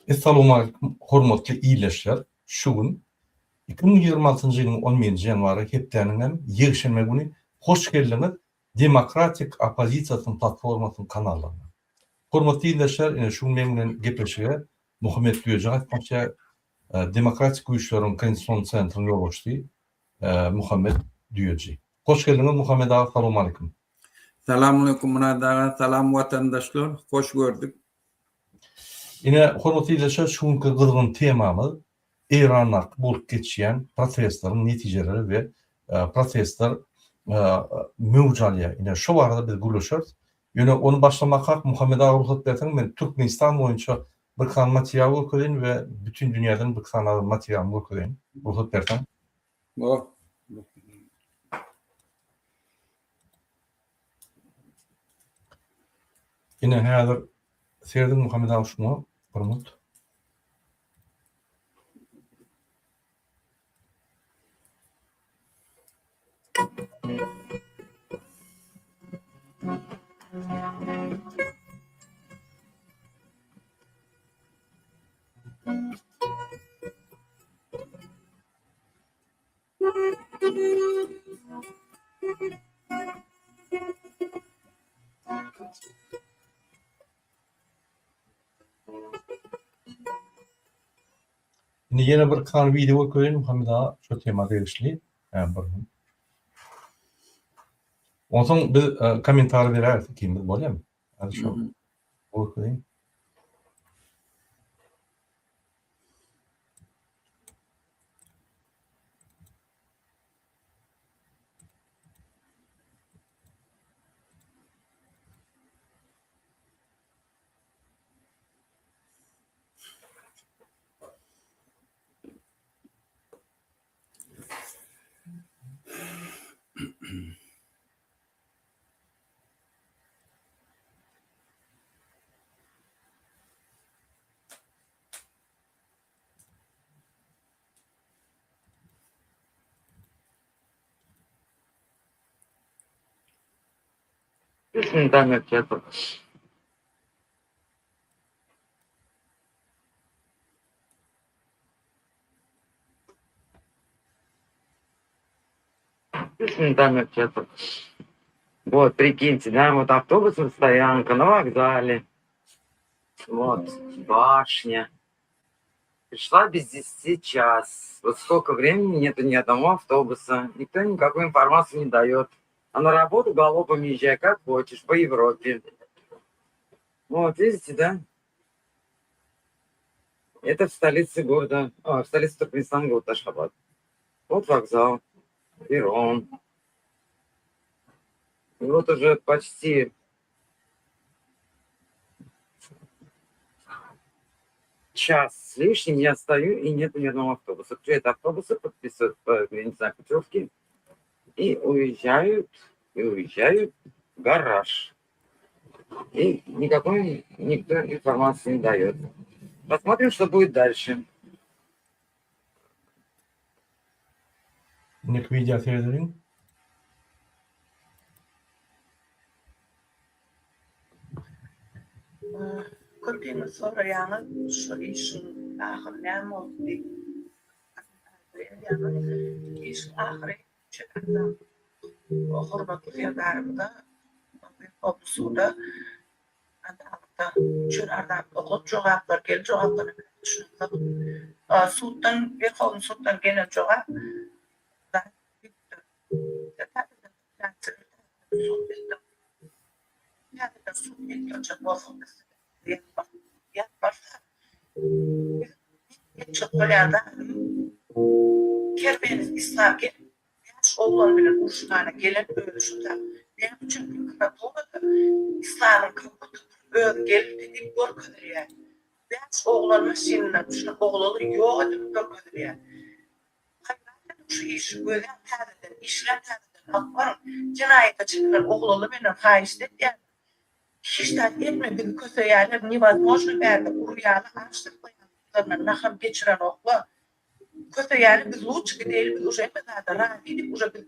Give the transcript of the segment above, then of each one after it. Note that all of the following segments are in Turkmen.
Essalowmalikim hormatly ildeşler! Şu gün 2026-njy ýylyň on birinji ýanwary hepdäniň hem ýekşenbe güni hoş geldiňiz Demokratik oppozisiýasynyň platformasynyň kanallaryna. Hormatly ildeşler ine şu gün meň bilen gepleşige Muhammet Düýeji gatnaşýar. Demokratik güýçleriň Konstitusion sentriniň ýolbaşçysy Muhammet Düýeji. Hoş geldiňiz Muhammet aga salowmalikim. Salamaleýkum Myrat aga, salam watandaşlar, hoş gördük. Ine hormatly ildeşler şu günki gyzgyn temamyz Eýrandaky bolup geçýän protestleriň netijeleri we protestler möwç alýar. Ine şo barada biz gürleşeris. Ýöne ony başlamakak Muhammet aga rugsat berseň men Türkmenistan boýunça bir sany material görkezeýin we bütin dünýäden bir sany materialymy görkezeýin. Rugsat berseň. Bor. Ine häzir serediň Muhammet aga şuňa bir minut. Indi ýene bir sany wideo görkezeýin Muhammet aga şu tema degişli. Hä, bir gün. Onsoň biz e, kommentariý beräris ikimiz bolýamy? Hadi şu görkezeýin. Вот, прикиньте, да, вот автобусная стоянка на вокзале. Вот, башня. Пришла без десяти час. Вот столько времени нету ни одного автобуса. Никто никакую информацию не дает. А на работу галопом езжай, как хочешь, по Европе. Вот, видите, да? Это в столице города, а, в столице Туркменистана, город Ашхабад. Вот вокзал, перрон. И вот уже почти час с лишним я стою, и нет ни одного автобуса. Приезжают автобусы, подписывают, я не знаю, путевки, и уезжают, и уезжают в гараж. И никакой никто информации не дает. Посмотрим, что будет дальше. Indiki wideo seredeliň. Köpüňiz soraýaňyz şu işiň ahyry näme boldy diýip. Işiň ahyry hormatly Serdarymyza suda adalatda üçin arzap okat jogaplar geldi jogaplara düşünsek suddan Werhownyý suddan gelen jogap Ýaş oglan bilen uruşmana gelen özi şu zat. Näme üçin prokuraturada Islamyň. özi gelipdi diýip görkezilýär. Bäş oglan maşynyndan düşen oglany ýok edilip görkezilýär. Haýran ediň şu işi gözäň täzeden işläň täzeden alyp baryň. Jenaýata çekilen oglany menden haýyşt edýärler. Hiç zat etme bizi köseýärler newozmožno bärde urýarlar aç saklaýarlar yzlaryndan nahar geçirenoklar. Köseýärler biz lutçy gideýli biz uje hemme zada razy diýip uje biz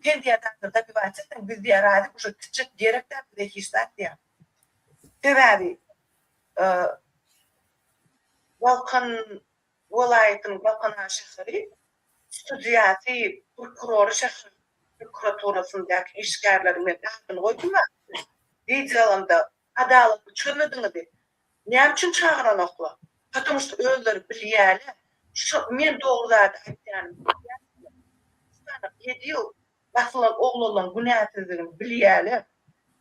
sen diýýär zada dobiwat etseň biz diýýär razy uje gitjek gerek däl bize hiç zat diýýär. Sebäbi Balkan welaýatynyň Balkanabat şäheri sudýasy, prokurory şäher prokuraturasyndaky işgärleriň men adyny goýdum-a, wideolamda adalatly çözmediňiz diýip. Näme üçin çagyranoklar? Потому что özleri bilýärler. Şu men dogry zady aýtýanymy bilýärler. Ýedi ýyl basylan oglanlaryň günäsizligini bilýärler.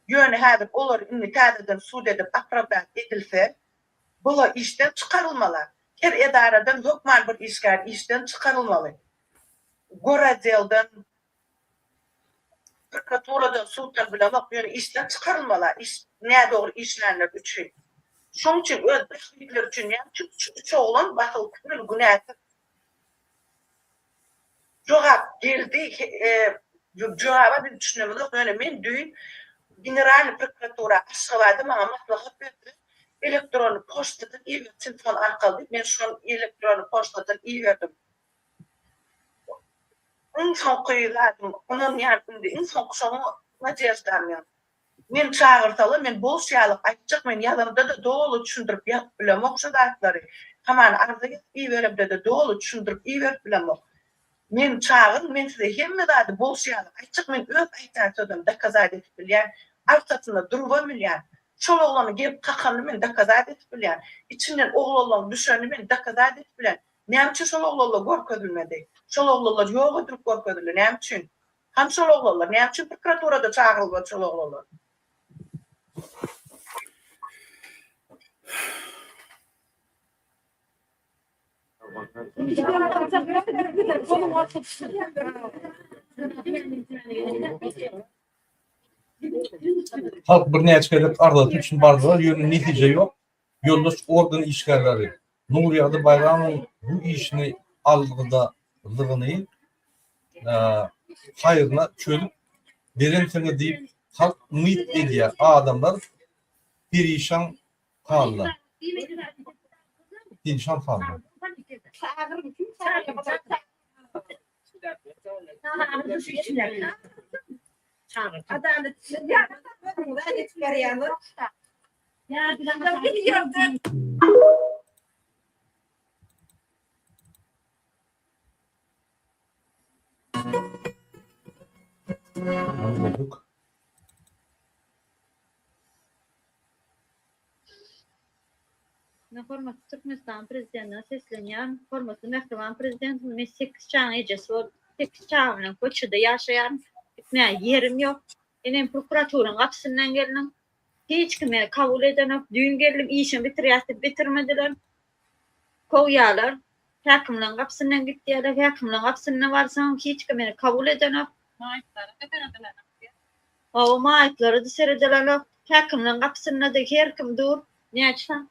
Ýöne häzir olary indi täzeden sud edip opravdat edilse, bular işden çykarylmalar. Her edaradan hökman bir işgär işden çykarylmaly. Goroddelden, prokuraturadan, suddan bilemok, ýöne işden çykarylmalar iş nädogry işlänler üçin. Şoň üçin öz bähbitleri üçin näme üçin şu üç oglan basylyp gitmeli günäsiz. Jogap geldi, jogaba biz düşünemizok, ýöne men düýn Generalnyý prokuratura Aşgabada maňa maslahat berdiler, elektronny poçtadan iber telefon arkaly diýip, men şol elektronny poçtadan iberdim. Iň soňky zadym, ynanýan indi iň soňky şoňa nadeždam ýok. Meni çagyrsalar men boş ýalyk aýtjak men ýazamda-da doly düşündirip ýazyp bilemok şu zatlary. Hamana arza ýazyp iberemde-de doly düşündirip iberip bilemok. Meni çagyryň men size hemme zady boş ýalyk aýtjak men öz aýtýan sözümi dokazat edip bilýän arkasynda durubam bilýän. Şol oglanyň gelip kakanyny men dokazat edip bilýän. Içinden oglanlaryň düşenini men dokazat edip bilýän. Näme üçin şol oglanlar görkezilmedi? Şol oglanlar ýok edilip görkezildi näme üçin? Hany şol oglanlar? Näme üçin prokuraturada çagyrylmady şol oglanlar? Halk birnäçe gezek arzasy üçin bardylar, ýöne netije ýok. Ýoldaş organ işgärleri Nurýagdy Baýramowyň bu işini algydalygyny haýryna çözüp berensiňiz diýip halk umyt edýär. Adamlar perişan halda. Perişan halda. Men hormatly Türkmenistanyň Prezidentine seslenýärin. Hormatly mähriban Prezidentimiz, men sekiz çagaň ejesi bolup, sekiz çagam bilen köçede ýaşaýaryn. Gitmäge ýerim ýok. Enem prokuraturanyň gapysyndan geldim. Hiç kim meni kabul edenok. Düýn geldim, işiňi bitirýäs diýip bitirmediler. Kowýarlar. Häkimligiň gapysyndan git diýýärler. Häkimligiň gapysyna barsaň, hiç kim meni kabul edenok. Maýyplara-da seredelenok diýýär. Hawa, maýyplara-da seredelenok. Häkimligiň gapysynda-da her kim dur. Näçe san?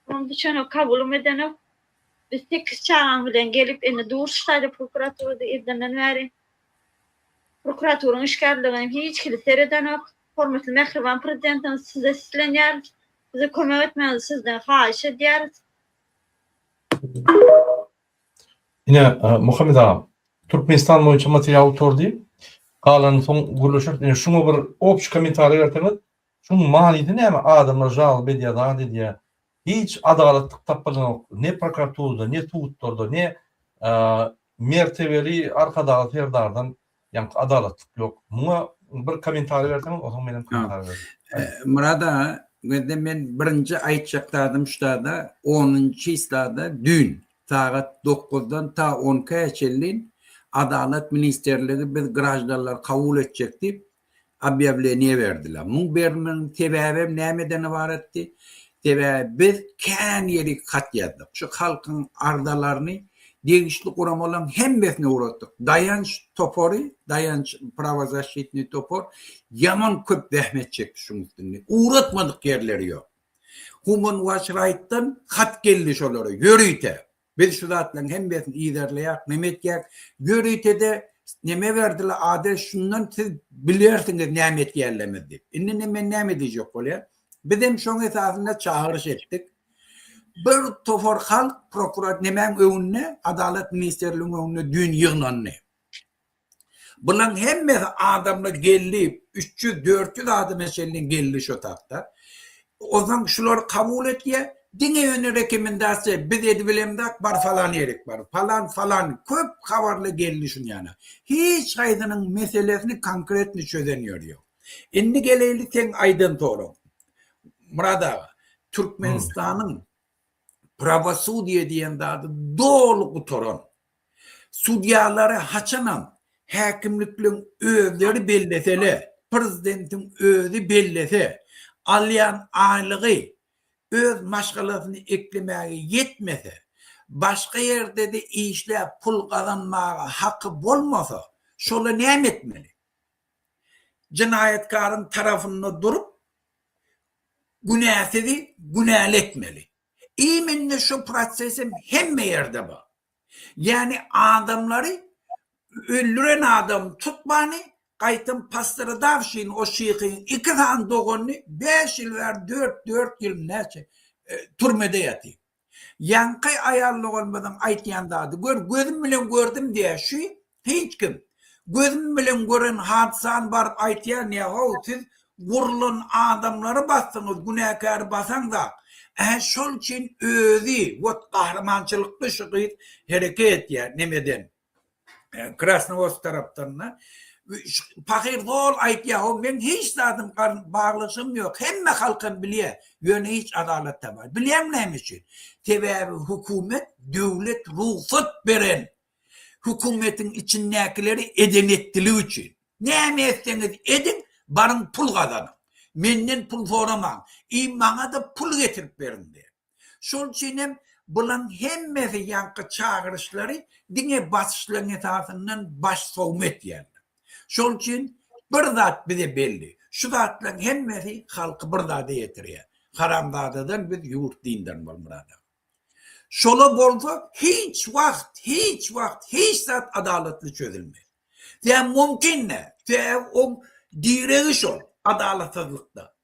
Onuň düşenok, kabulym edenok. Biz sekiz çagaň bilen gelip, indi dur şu taýda prokuraturada irden bäri. Prokuraturyň işgärlerem hiç hili seredenok. Hormatly mähriban Prezidentimiz size seslenýäris. Bize kömek etmegiňizi sizden haýyş edýäris. Ine, Muhammet aga, Türkmenistan boýunça material gutardy. Galanyny soň gürleşeris. Ine, şuňa bir obşi kommentariý berseňiz, şuň manysy näme? Adamlar žalba edýär, zat edýär. Hiç adalatlyk tapylanok ne prokuraturada, ne sudlarda, ne mertebeli Arkadagly Serdardan ýaňky adalatlyk ýok. Muňa bir kommentariý berseňiz, onsoň menem kommentariý bererin. Myrat aga, gözde men birinji aýtjak zadym şu zada, onunjy çislada düýn sagat dokuzdan ta on ikä çenli Adalat ministrligi biz graždanlary kabul etjek diýip obýawleniýe berdiler. Muň bermegiň sebäbem nämeden ybaratdy? Sebäbi biz kän ýerik hat ýazdyk. Şu halkyň arzalaryny Degişli guramalaryň hemmesine ugratdyk. Daýanç topary, Daýanç prawozaşçitnyý topar ýaman köp zähmet çekdi şuň üstünde. Ugratmadyk ýerleri ýok. Human Watch Right-dan hat geldi şolara ýörite. Biz şu zatlaryň hemmesini yzarlaýak, neme etýäk. Ýörite-de neme berdiler adres şundan siz bilersiňiz näme etýänlerimizi diýip. Indi men näme diýjek bolýan? Bizem şoň esasynda çagyryş etdik. Bir topar halk prokurat nemäň öňünde, Adalat ministrliginiň öňünde düýn ýygnandy. Bulaň hemmesi adamlar geldi, 300, 400 adama çenli geldi şo takda. Onsoň şular kabul etýär, diňe ýöne rekomendasiýa biz edibilemzok, bar falan ýerik bar, falan falan köp habarly geldi şuň ýana. Hiç haýsynyň meselesini konkretny çözen ýeri ýok. Indi geleýli seň aýdan soragyň. Myrat aga, Türkmenistanyň prawosudýe diýen zady doly gutaran. Sudýalary haçanam häkimlikleň özleri bellesele, prezidentiň özi bellese, alýan aýlygy öz maşgalasyny eklemäge ýetmese, başga ýerde-de işläp pul gazanmaga haky bolmasa, şola näme etmeli? Jenaýatkaryň tarapynda durup, günäsizi günäli etmeli. Iminne şu prosesem hemme ýerde bar. Ýagny adamlary öldüren adam tutmany, gaýtam postradawşyny o şyhyň iki sany doganyny bäş ýyl bäri dört dört ýyl näçe türmede ýatyr. Ýaňky aýal doganymyzyň aýtýan zady, gör, gözüm bilen gördüm diýýär, şu hiç kim. Gözüm bilen gören hadysany baryp aýtýan diýýär, how, siz gurlan adamlary basdyňyz, günäkäri basaňzak. Ä şol üçin özi, wot, gahrymançylykly şu gyz hereket etýär, nemeden. Krasnowodsk tarapdan-da. Pahyr zol aýtýar, ho, meň hiç zadym baglaşygym ýok, hemme halkam bilýär, ýöne hiç adalat tapar. Bilýäňmi näme üçin? Sebäbi hökümet, döwlet rugsat beren hökümetiň içindäkileri eden-etdiligi üçin. Näme etseňiz ediň, baryň pul gazanyň. Menden pul soramaň. I maňa-da pul getirip beriň diýýär. Şol üçin hem bulaň hemmesi ýaňky çagyryşlary diňe basyşlaryň esasyndan baş sowma etýärler. Şol üçin bir zat bize belli. Şu zatlaryň hemmesi halky bir zada ýetirýär. Haramzadadan biz ýurt dyndarmaly Myrat aga. Şola bolsa hiç wagt, hiç wagt hiç zat adalatly çözülmez. Sebäbi mümkin däl. Sebäbi oň diregi şol adalatsyzlykda.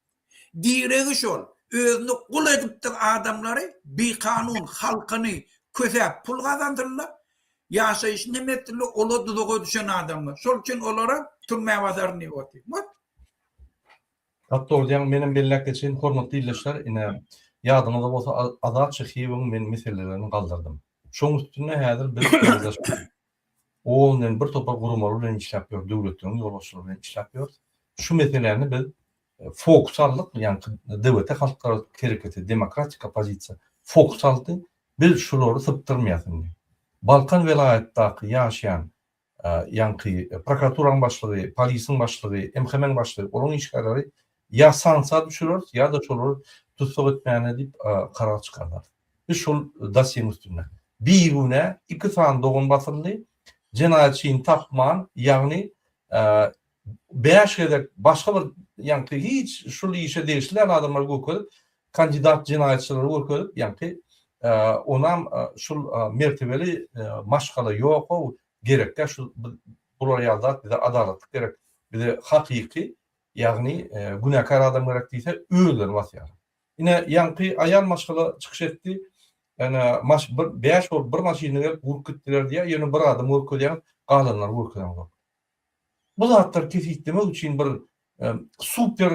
Diregi şol, özüne gul edipdir adamlary, bikanun halkyny kösäp pul gazansynlar, ýaşaýşyny neme etsinler, ola duzaga düşen adamlar. Şol üçin olara türmä basaryn diýip otyr. What? Gaty dogry diýýäň, menem belläp geçeýin, hormatly ildeşler, ine, ýadyňyzda bolsa Azat Şyhyýewiň men meselelerini galdyrdym. Şoň üstünde häzir biz O bilen bir topar guramalar bilen işläp ýör, döwletleriň ýolbaşçylary bilen işläp ýörüs. Şu meseläni biz fokus aldyk, ýagny DWT halkara hereketi, demokratik oppozisiýa fokus aldy. Biz şulary sypdyrmaýas indi. Balkan welaýatdaky ýaşaýan ýaňky prokuraturanyň başlygy, polisiň başlygy, MHM-iň başlygy, olaryň işgärleri ýa sanksiýa düşüreris, ýa-da şolary tussag etmäne diýip karar çykararys. Biz şol dosýeň üstünde. Bigünä iki sany dogan basyldy. Jenaýatçyny tapman, ýagny bäş gezek başga bir ýaňky hiç şul işe degişli däl adamlary görkezip, kandidat jenaýatçylary görkezip, ýaňky onam şul mertebeli maşgala ýok-ow, gerekdä şul bular ýaly zat bize adalatlyk gerek, bize hakyky, ýagny günäkär adam gerek diýse özlerini basýarlar. Ine, ýaňky aýal maşgala çykyş etdi. Ene, maş bir bäş bolup bir maşynda gelip urup gitdiler diýýär. Ýöne bir adam görkezýäňiz, galanlary görkezeňzok. Bu zatlary kesgitlemek üçin bir super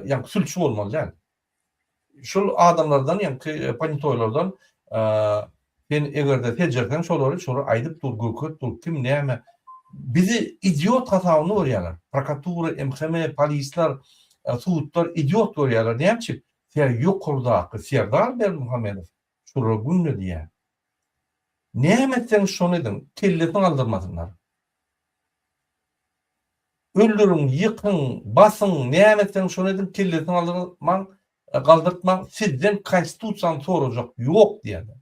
ýaňky sülçi bolmaly däl. Şol adamlardan ýaňky ponitoýlardan Sen egerde seljerseň şolary, şolar aýdyp dur, görkezip dur, kim näme. Bizi idiot hasabynda görýärler. Prokuratura, MHM, polisler, sudlar idiot görýärler. Näme üçin? Sebäbi ýokardaky Serdar Berdimuhamedow şolara günde diýýär. Näme etseňiz şony ediň, kellesini galdyrmasynlar. Öldüriň, ýykyň, basyň, näme etseňiz şony ediň, kellesini galdyrmaň, galdyrtmaň, sizden konstitusiýany sorajak ýok diýýärler.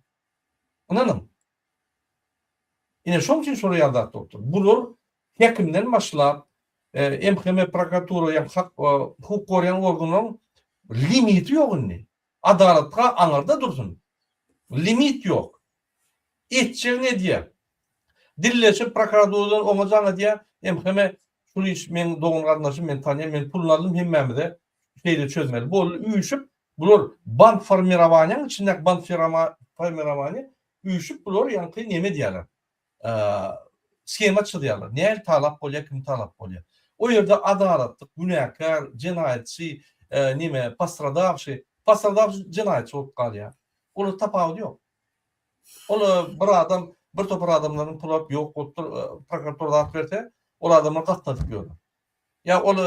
Ynanyň. Ine şoň üçin şolar ýaly zat bolupdyr. Bular häkimden başlap, MHM, prokuratura, ýa hak, hukuk goraýan organlaryň limiti ýok indi. Adalatga aňyrda dursun. Limit ýok. Etjegini edýär. Dilleşip prokuraturadan oňa jaň edýär, MHM şul iş meň dogan garyndaşym men tanýan men puluny aldym hemmämize şeýle çözmeli. Boldy üýşüp bular band formirowaniýaň içindäki band formirowaniýa üýşüp bular ýaňky neme edýärler. Shema çyzýarlar. Nähili talap bolýar, kimi talap bolýar. O ýerde adalatlyk, günäkär, jenaýatçy, neme, postradawşy, postradawşy jenaýatçy bolup galýar. Olar tapawudy ýok. Ol bir adam, bir topar adamlaryň pul alyp ýok bolupdyr, prokuratura zat berse, ol adamlar gatnadyp ýörler. Ýa ol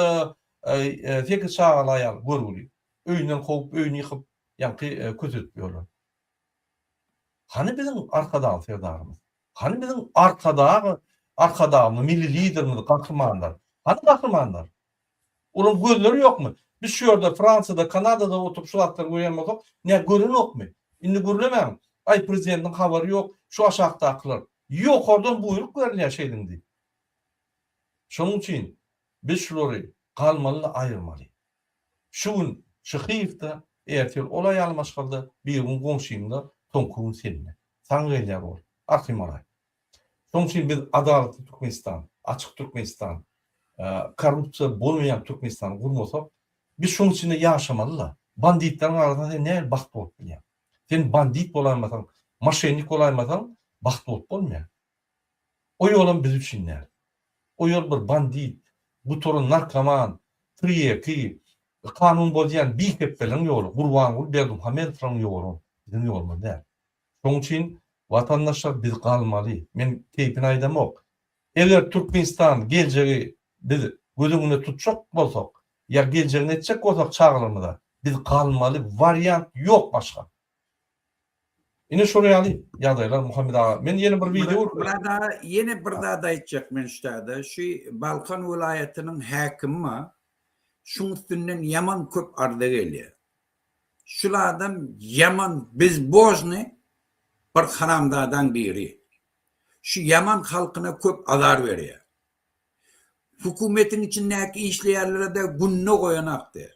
sekiz çagaly aýal görgüli, öýünden kowup, öýüni ýykyp, ýaňky kösedip ýörler. Hany biziň Arkadag Serdarymyz? Hany biziň Arkadag Arkadagymyz, Milli Liderimiz, gahrymanlar? Hany gahrymanlar? Olaryň gözleri ýokmy? Biz şu ýerde Fransiýada, Kanadada oturyp şu zatlary görýän bolsak, nä görenokmy? Indi gürlemäň. Aý prezidentiň habary ýok, şu aşakdakylar. Ýokardan buýruk berilýär şeýdiň diýip. Şonuň üçin biz şulary galmaly-da aýyrmaly. Şu gün Şyhyýewde, ertir ol aýal maşgalda, birigün goňşyňda, soňky gün sende. Saňa gelýär ol. Arkaýyn bolaý. Şonuň üçin biz adalatly Türkmenistan, açyk Türkmenistan, korrupsiýa bolmaýan Türkmenistany gurmasak, biz şonuň içinde ýaşamaly-da. Banditleriň arasynda sen nähili bagtly bolup bilýäň? Sen bandit bolaýmasaň, moşennik bolaýmasaň, bagtly bolup bolmaýar. O ýolam biz üçin däl. O ýol bir bandit, gutaran narkoman, tirýeki, kanun bozýan bihepbeleriň ýoly, Gurbanguly Berdimuhamedowlaryň ýoly ol, biziň ýolumyz däl. Şonuň üçin watandaşlar biz galmaly. Men keýpini aýdamok. Eger Türkmenistan geljegi biz göz öňünde tutjak bolsak, ýa geljegini etjek bolsak çagalarymyza, biz galmaly, wariant ýok başga. Ine şol ýaly ýagdaýlar Muhammet aga. Men ýene bir wideo görkezdim. Myrat aga ýene bir zat aýtjak men şu taýda. Şu Balkan welaýatynyň häkimi bar. Şuň üstünden ýaman köp arza gelýär. Şul adam ýaman bezbožnyý bir haramzadaň biri. Şu ýaman halkyna köp azar berýär. Hökümetiň içindäki işleýänlere-de gününe goýanakdy.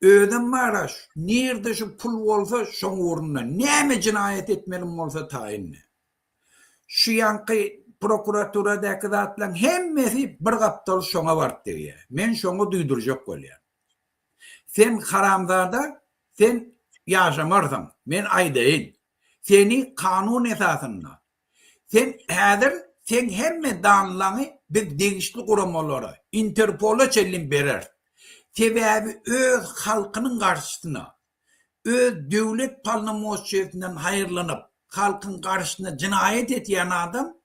Özem bar-a, nirde şu pul bolsa, şoň ugrunda näme jenaýat etmelim bolsa taýyndy. Şu ýaňky prokuraturadaky zatlaň hemmesi bir gapdal şoňa baryp degýär. Men şoňa duýdurjak bolýan. Sen haramzada, sen ýaşamarsyň, men aýdaýyn. Seni kanun esasynda Sen häzir seň hemme danlaňy biz degişli guramalara, Interpola çenli bereris. Sebäbi öz halkynyň garşysyna, öz döwlet polnomoçiýesinden haýyrlanyp, halkyň garşysyna jenaýat etýän adam,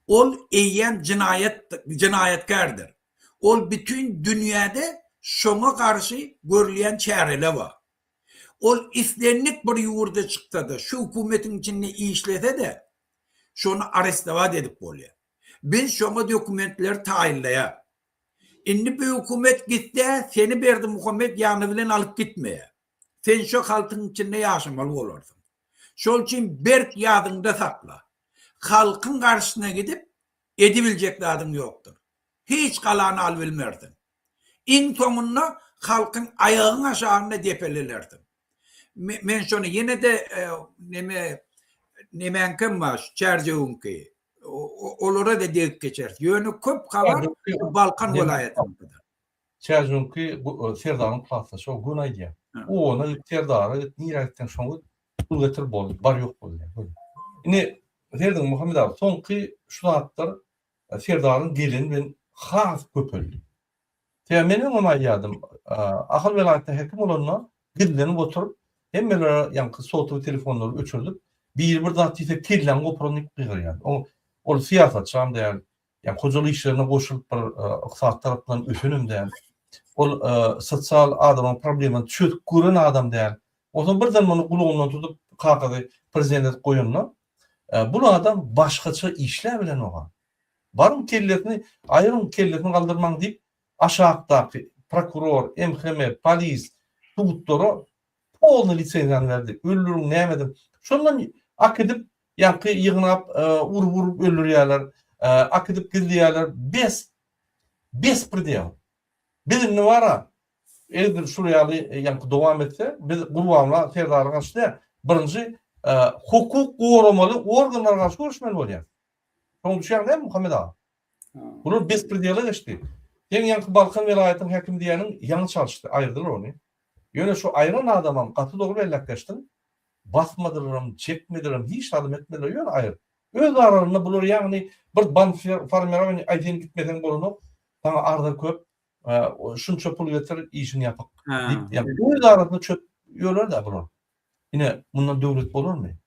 ol eýýäm jenaýat jenaýatkärdir. Ol bütin dünýäde şoňa garşy görülýän çäreler bar. Ol islendik bir ýurda çyksa-da, şu hökümetiň içinde işlese-de, şony arestowat edip bolýar. Biz şoňa dokumentleri taýynlaýar. Indi bu hökümet gitse, seni Berdimuhamet ýany bilen alyp gitmeýär. Sen şo halkyň içinde ýaşamaly bolarsyň. Şol üçin berk ýadyňda sakla. Halkyň garşysyna gidip, edibiljek zadyň ýokdur. Hiç galany alybilmersiň. Iň soňunda halkyň aýagyň aşagynda depelelersiň. Men şony ýene-de neme nemäňkem bar şu Çärjewiňki. Olara-da degip geçeris. Ýöne köp habar Balkan welaýatyndadyr. Çärjewiňki Serdaryň klasdaşy o göni aýdýar. Ona git, Serdara git, nirä gitseň şoňa git, pul getir boldy, bar ýok boldy. Indi Serdiň Muhammet aga soňky şu zatlar Serdaryň geleni bilen has köpeldi. Sebäbi men öňem aýdýardym, Ahal welaýatynda häkim bolanda gizlenip oturyp, hemmelere ýaňky sotowy telefonlary öçürdip, biri bir zat diýse kelläňi goparan diýip gygyrýardy. O ol syýasatçam däl, ýa hojalyk işlerine goşulyp bir ykdysady tarapdan ösenem däl. Ol sosial adamyň problemasyny çözüp gören adam däl. Onsoň birden muny gulagyndan tutup kakasy prezident edip goýanda, Bul adam başgaça işläbilenok-a. Baryň kellesini aýyryň, kellesini galdyrmaň diýip, aşakdaky prokuror, MHM, polis, sudlara polny lisenziýany berdi. Öldüriň, näme ediň. Şondan akidip, Ýaňky ýygnap urup-urup öldürýärler. Akidip gizleýärler. Bes. Bespredel. Biz indi bara eger şul ýaly ýaňky dowam etse, biz Gurbanguly Serdara garşy däl, birinji hukuk goramaly organlara garşy göreşmeli bolýar. Soň düşýäň dälmi Muhammet aga? Bular bespredela geçdi. Seň ýaňky Balkan welaýatynyň häkimi diýýäniň ýaňy çalyşdy, aýyrdylar ony. Ýöne şu aýran adamam gaty dogry belläp geçdiň. Basmadylaram, çekmedilerem, hiç zadam etmediler, ýöne aýyr. Öz aralarynda bular ýagny bir band formirowaniýa, aý sen gitmeseň bolanok, saňa arza köp, şunça pul getir, işiň ýapyk diýip, ýagny öz arasynda çöp ýörler-dä bular. Ine, mundan döwlet bolarmy?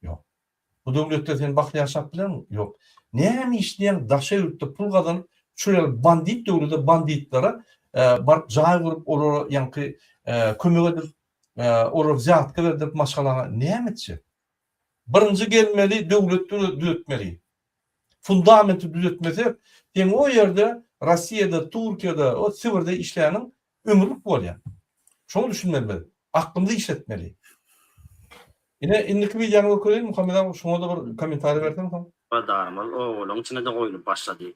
Ýok. Bu döwletde sen bagtly ýaşap bilermiň? Ýok. Näme işleýäň daşary ýurtda pul gazanyp, şu ýaly bandit döwlete banditlere baryp jaý gurup olara ýaňky kömek edip, olara wzýatka berdirip maşgalaňa näme etjek? Birinji gelmeli döwlet düzetmeli. Fundamenti düzetmesek, seň o ýerde Rossiýada, Türkiýede, o Sibirde işläniň ömürlik bolýar. Şoňa düşünmeli biz. Aklymyzy işletmeli. Ine indiki wideony görkezeýin Muhammet aga şoňa-da bir kommentariý berseň soň. Radarymyz obalaryň içine-de goýlup başlady.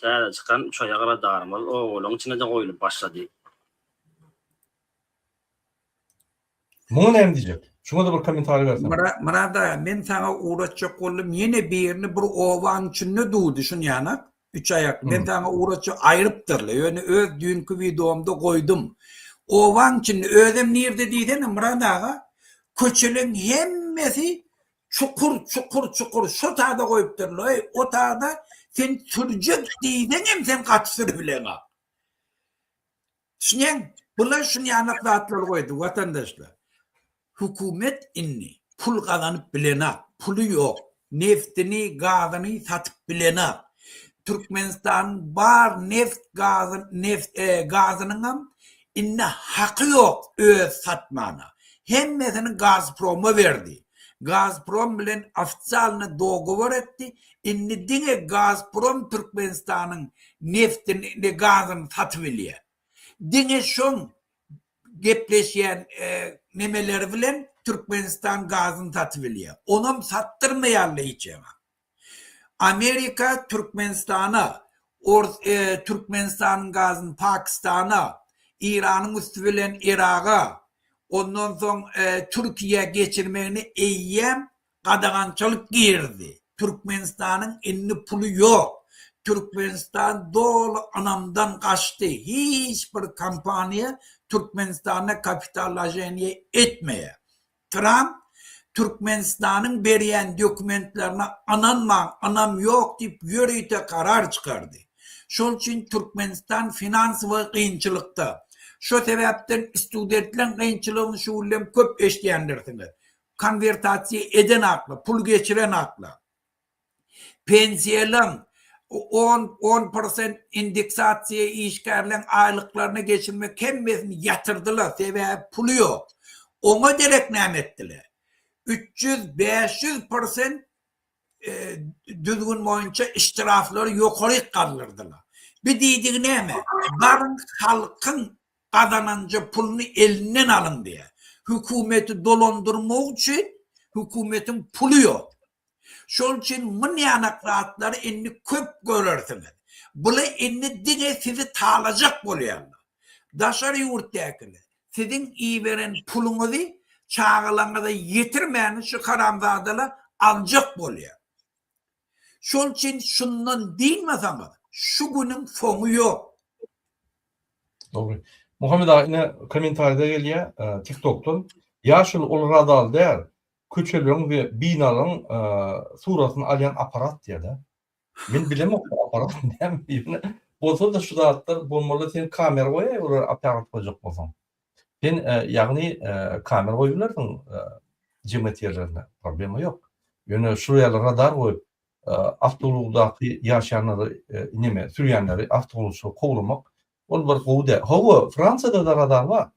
Täze çykan uçaýak radarymyz obalaryň içine-de goýlup başlady. Muňa näme diýjek? Şuňa-da bir kommentariý berseň. Myrat aga men saňa ugratjak boldum ýene birini bir obaň içinde durdy şunýanak üç aýakly men saňa ugratjak aýrypdyrlar ýöne öz düýnki wideomda goýdum obaň içinde özem nirde diýsene Myrat aga köçeleň hemmesi çukur çukur çukur şo tada goýupdyrlar eý o tada sen sürjek diýseňem sen gaty sürübileňok. Düşünýäň? Bular şunýanak zatlary goýdy, watandaşlar. Hökümet indi pul gazanyp bilenak, puly ýok. Neftini, gazyny satyp bilenak. Türkmenistanyň bar neft, gazy, neft, gazynyňam indi haky ýok öz satmana. Hemmesini Gazproma berdi. Gazprom bilen ofitsialny dogowor etdi. Indi diňe Gazprom Türkmenistanyň neftini, gazyny satyp bilýär. Diňe şoň gepleşýän nemeleri bilen Türkmenistan gazyny satyp bilýär. Onam satdyrmaýarlar hiç ýaňa. Amerika Türkmenistana, Ors Türkmenistanyň gazyny Pakistana, Iranyň üsti bilen Yraga, ondan soň Türkiýä geçirmegini eýýäm gadagançylyk girdi. Türkmenistanyň indi puly ýok. Türkmenistan doly ynamdan gaçdy. Hiç bir kompaniýa Türkmenistanda kapitallaşeniýe etmeýär. Tramp Türkmenistanyň berýän dokumentlerine ynanmaň, ynam ýok diýip ýörite karar çykardy. Şol üçin Türkmenistan finansowy kynçylykda. Şo sebäpden studentleň kynçylygyny şu günlem köp eşidýändirsiňiz. Konwertasiýa eden akla, pul geçiren akla. Pensiýalaň on, on prosent indeksasiýa işgärleň aýlyklaryna geçirmek hemmesini ýatyrdylar, sebäbi puly ýok. Oňa derek näme etdiler? 300, 500 prosent düzgün boýunça ştraflary ýokaryk galdyrdylar. Bi diýdigi näme? Baryň halkyň gazananja puluny elinden alyň diýýär. Hökümeti dolandyrmak üçin hökümetiň puly ýok. Şol üçin munýanak zatlary indi köp görersiňiz. Bular indi diňe sizi talajak bolýarlar. Daşary ýurtdakylar siziň iberen puluňyzy çagalaryňyza ýetirmäni şu haramzadalar aljak bolýar. Şol üçin şundan dynmasaňyz şu günüň soňy ýok. Dogry. Muhammet aga ine kommentariýada gelýär TikTokdan. Ýaşuly ol radal däl. Köçeleriň we binalaryň suratyny alýan apparat diýýär-de. Men bilemok bu apparat näme ýöne bolsa-da şu zatlar bolmaly sen kamera goýaý olara apparat goýjak bolsaň. Sen ýagny kamera goýup bilersiň jemgyýet ýerlerinde problema ýok. Ýöne şu ýaly radar goýup awtoulagdaky ýaşaýanlary neme sürýänleri awtoulagçylary kowlamak ol bir gowy däl. Hawa Fransiýada-da radar bar.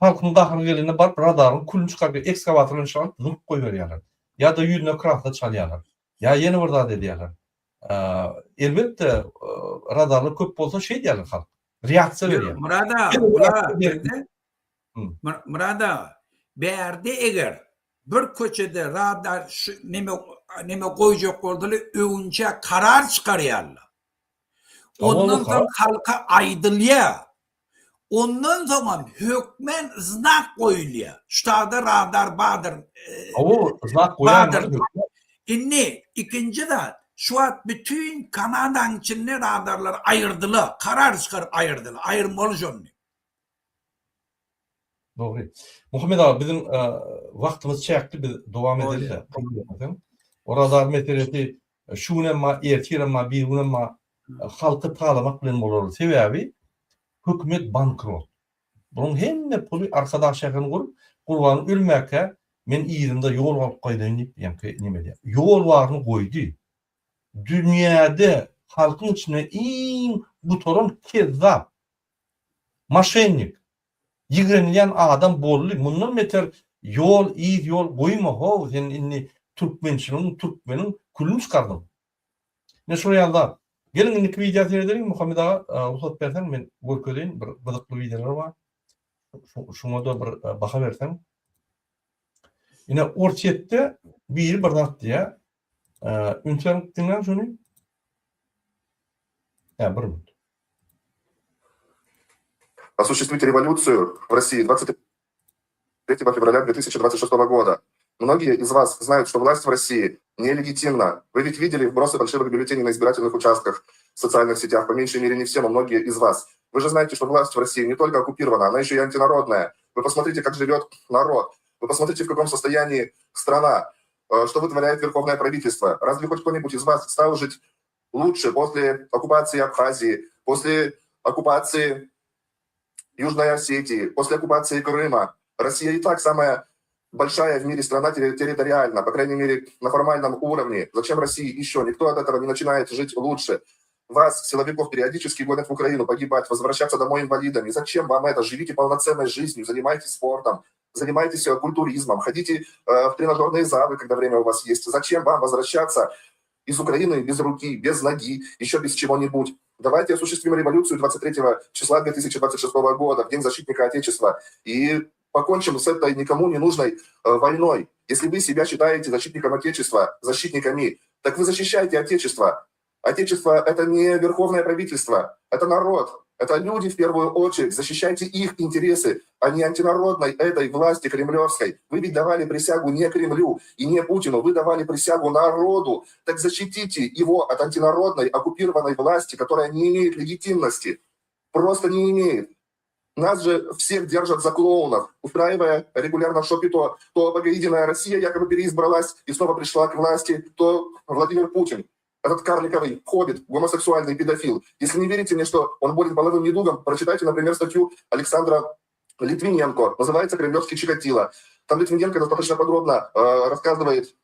Halkyň gahary gelende baryp radaryň külüni çykaryp ekskawator bilen çykaryp zyňyp goýberýärler. Ýa-da ýüzüne kraska çalýarlar. Ýa ýene bir zat edýärler. Elbetde radarlar köp bolsa şeýdýärler halk. Reaksiýa berýär. Myrat aga, bular bizde. Myrat aga, bärde eger bir köçede radar şu neme neme goýjak bolsalar öňünçä karar çykarýarlar. Ondan soň halka aýdylýar. Ondan soňam hökmän znak goýulýar. Ştada radar bardyr. Hawa, znak goýaýmaly hökman. Indi ikinji zat, şu wagt bütin Kanadanyň içinde radarlary aýyrdylar, karar çykaryp aýyrdylar. Aýyrmaly şony. Dogry. Muhammet aga biziň wagtymyz çäkli biz dowam edeli-de. O radar meselesi şu günem bar, ertirem bar, birigünem bar. Halky talamak bilen bolar. Sebäbi hökümet bankrot. Bunuň hemme puly Arkadag şäherini gurup, Gurban ölmäkä men yzymda ýol alyp gaýdaýyn diýip ýaňky neme edýär. Ýol baryny goýdy. Dünýäde halkyň içinde iň gutaran kezzap, moşennik, ýigrenilýän adam boldy. Mundan beter ýol, yz ýol goýma how, sen indi türkmençiligiň, türkmeniň külüni çykardyň. Ine şular ýaly zat. Geliň indiki wideo seredeliň Muhammet aga rugsat berseň men görkezeýin bir gyzykly wideolar bar. Şuňa-da bir baha berseň. Ine Orsýetde biri bir zat diýýär. Üns berip diňläň şuny. Hä, bir minut. Осуществить революцию в России 23 февраля 2026 года. Многие из вас знают, что власть в России нелегитимна. Вы ведь видели вбросы фальшивых бюллетеней на избирательных участках в социальных сетях, по меньшей мере не все, но многие из вас. Вы же знаете, что власть в России не только оккупирована, она еще и антинародная. Вы посмотрите, как живет народ. Вы посмотрите, в каком состоянии страна, э, что вытворяет верховное правительство. Разве хоть кто-нибудь из вас стал жить лучше после оккупации Абхазии, после оккупации Южной Осетии, после оккупации Крыма? Россия и так самая большая в мире страна территориально, по крайней мере, на формальном уровне. Зачем России еще? Никто от этого не начинает жить лучше. Вас, силовиков, периодически гонят в Украину погибать, возвращаться домой инвалидами. Зачем вам это? Живите полноценной жизнью, занимайтесь спортом, занимайтесь э, культуризмом, ходите э, в тренажерные залы, когда время у вас есть. Зачем вам возвращаться из Украины без руки, без ноги, еще без чего-нибудь? Давайте осуществим революцию 23 числа 2026 года, в День защитника Отечества, и покончим с этой никому не нужной э, войной. Если вы себя считаете защитником Отечества, защитниками, так вы защищайте Отечество. Отечество – это не верховное правительство, это народ, это люди в первую очередь. Защищайте их интересы, а не антинародной этой власти кремлевской. Вы ведь давали присягу не Кремлю и не Путину, вы давали присягу народу. Так защитите его от антинародной оккупированной власти, которая не имеет легитимности. Просто не имеет. Нас же всех держат за клоунов, устраивая регулярно в шопито. То Единая Россия якобы переизбралась и снова пришла к власти, то Владимир Путин этот карликовый хоббит, гомосексуальный педофил. Если не верите мне, что он болен половым недугом, прочитайте, например, статью Александра Литвиненко. Называется «Кремлевский Чикатило». Там Литвиненко достаточно подробно э, рассказывает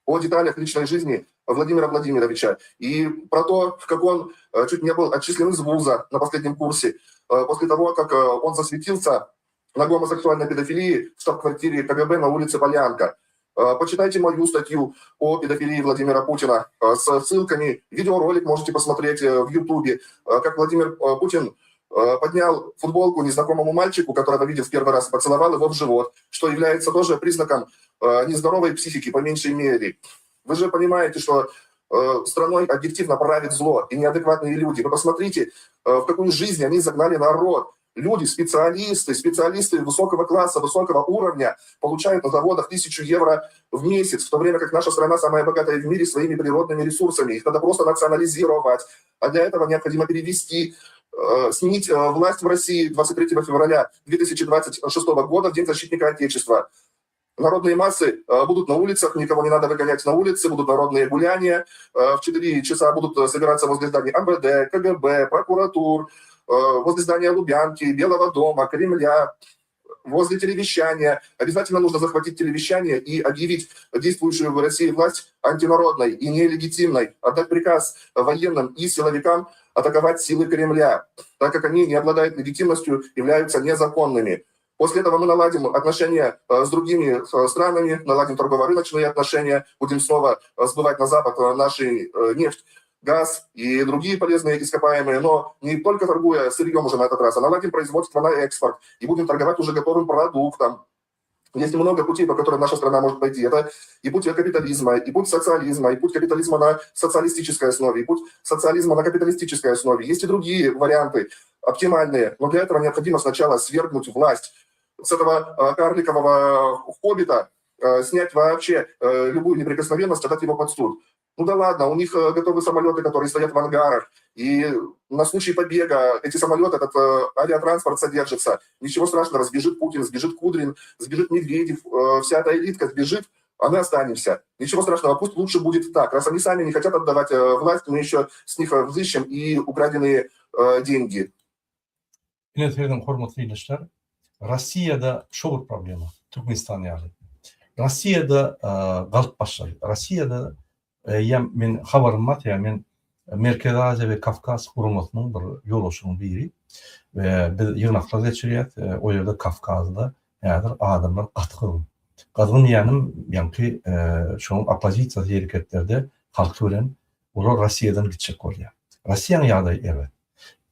о деталях личной жизни Владимира Владимировича и про то, как он э, чуть не был отчислен из вуза на последнем курсе, э, после того, как э, он засветился на гомосексуальной педофилии в штаб-квартире КГБ на улице Полянка. Почитайте мою статью о педофилии Владимира Путина с ссылками. Видеоролик можете посмотреть в Ютубе, как Владимир Путин поднял футболку незнакомому мальчику, которого видел в первый раз, поцеловал его в живот, что является тоже признаком нездоровой психики, по меньшей мере. Вы же понимаете, что страной объективно правит зло и неадекватные люди. Вы посмотрите, в какую жизнь они загнали народ. Люди, специалисты, специалисты высокого класса, высокого уровня получают на заводах 1000 евро в месяц, в то время как наша страна самая богатая в мире своими природными ресурсами. Их надо просто национализировать. А для этого необходимо перевести, э, сменить э, власть в России 23 февраля 2026 года, в День защитника Отечества. Народные массы э, будут на улицах, никого не надо выгонять на улицы, будут народные гуляния. В 4 часа будут собираться возле зданий МВД, КГБ, прокуратур, возле здания Лубянки, Белого дома, Кремля, возле телевещания. Обязательно нужно захватить телевещание и объявить действующую в России власть антинародной и нелегитимной, отдать приказ военным и силовикам атаковать силы Кремля, так как они не обладают легитимностью, являются незаконными. После этого мы наладим отношения э, с другими э, странами, наладим торгово-рыночные отношения, будем снова э, сбывать на Запад наши нефть. газ и другие полезные ископаемые, но не только торгуя сырьем уже на этот раз, а наладим производство на экспорт и будем торговать уже готовым продуктом. Есть много путей, по которым наша страна может пойти. Это и путь капитализма, и путь социализма, и путь капитализма на социалистической основе, и путь социализма на капиталистической основе. Есть и другие варианты, оптимальные. Но для этого необходимо сначала свергнуть власть с этого э, карликового хоббита, э, снять вообще э, любую неприкосновенность, отдать его под суд. Ну да ладно, у них готовы самолеты, которые стоят в ангарах, и на случай побега эти самолеты, этот э, авиатранспорт содержится. Ничего страшного, сбежит Путин, сбежит Кудрин, сбежит Медведев, э, вся эта элитка сбежит, а мы останемся. Ничего страшного, пусть лучше будет так. Раз они сами не хотят отдавать э, власть, мы еще с них взыщем и украденные э, деньги. Ine serediň hormatly ildeşler, Rossiýada şo bir problema, Türkmenistan ýaly. Rossiýada galyp başlady. Rossiýada eýýäm men habarym bar, ýa men Merkezi Aziýa we Kawkaz guramasynyň bir ýolbaşçynyň biri we biz ýygnaklar geçirýäs, o ýerde Kawkazda häzir adamlar gaty gyzgyn. Gyzgyn diýýänim, ýaňky şonuň oppozisiýasy hereketlerde halky bilen olar Rossiýadan gitjek bolýar. Rossiýanyň ýagdaýy erbet.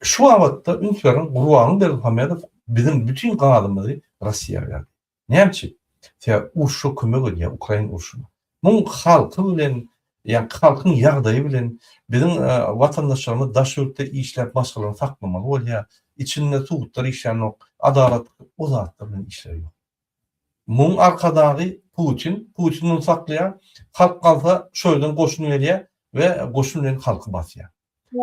Şu babatda üns beriň, Gurbanguly Berdimuhamedow biziň bütin gazymyzy Rossiýa berdi. Näme üçin? Sebäbi urşa kömek edýär, Ukraina urşuna. Muň halky bilen, ýa halkyň ýagdaýy bilen biziň watandaşlarymyz daş ýurtda işläp maşgalaryny saklamaly bolýar. Içinde sudlar işlänok, adalat o zatlar bilen işleri ýok. Muň arkadagy Putin, Putin muny saklaýar. Halk galsa şo ýerden goşun gelýär we goşun bilen halky basýar.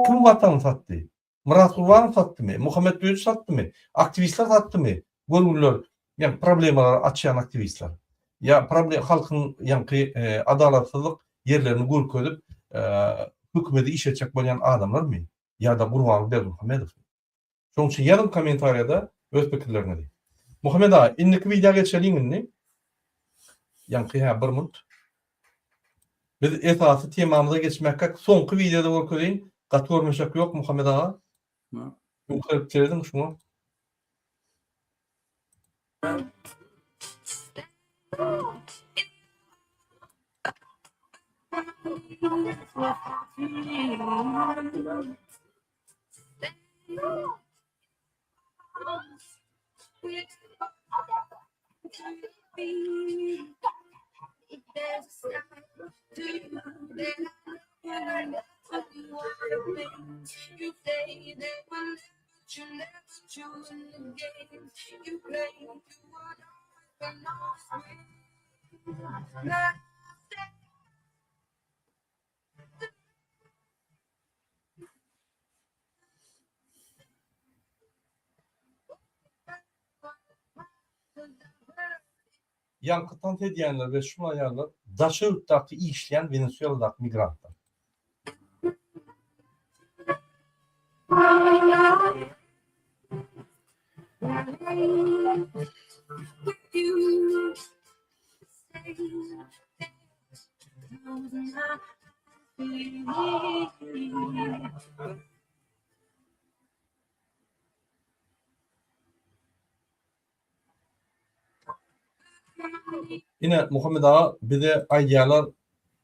Kim watany satdy? Myrat Gurbanow satdymy? Muhammet Döji satdymy? Aktiwistler satdymy? Görgüliler, ýa problemalary açýan aktiwistler. Ýa problem halkyň ýaňky adalatsyzlyk ýerlerini görkezip, hökümeti iş etjek bolýan adamlarmy? Ýa-da Gurbanguly Berdimuhamedowmy? Şonuň üçin ýazyň kommentariýada öz pikirleriňizi. Muhammet aga, indiki wideo geçeliň indi. Ýaňky hä bir munt. Biz esasy temamyza geçmekkäk soňky wideoda görkezeýin. Gaty görmeşek ýok Muhammet aga. Ýukaryk serediň şuňa. Ýaňky tans edýänler we şul aýallar daşary ýurtdaky işleýän Wenesueladaky migrantlar. Ine, Muhammet aga bize aýdýarlar,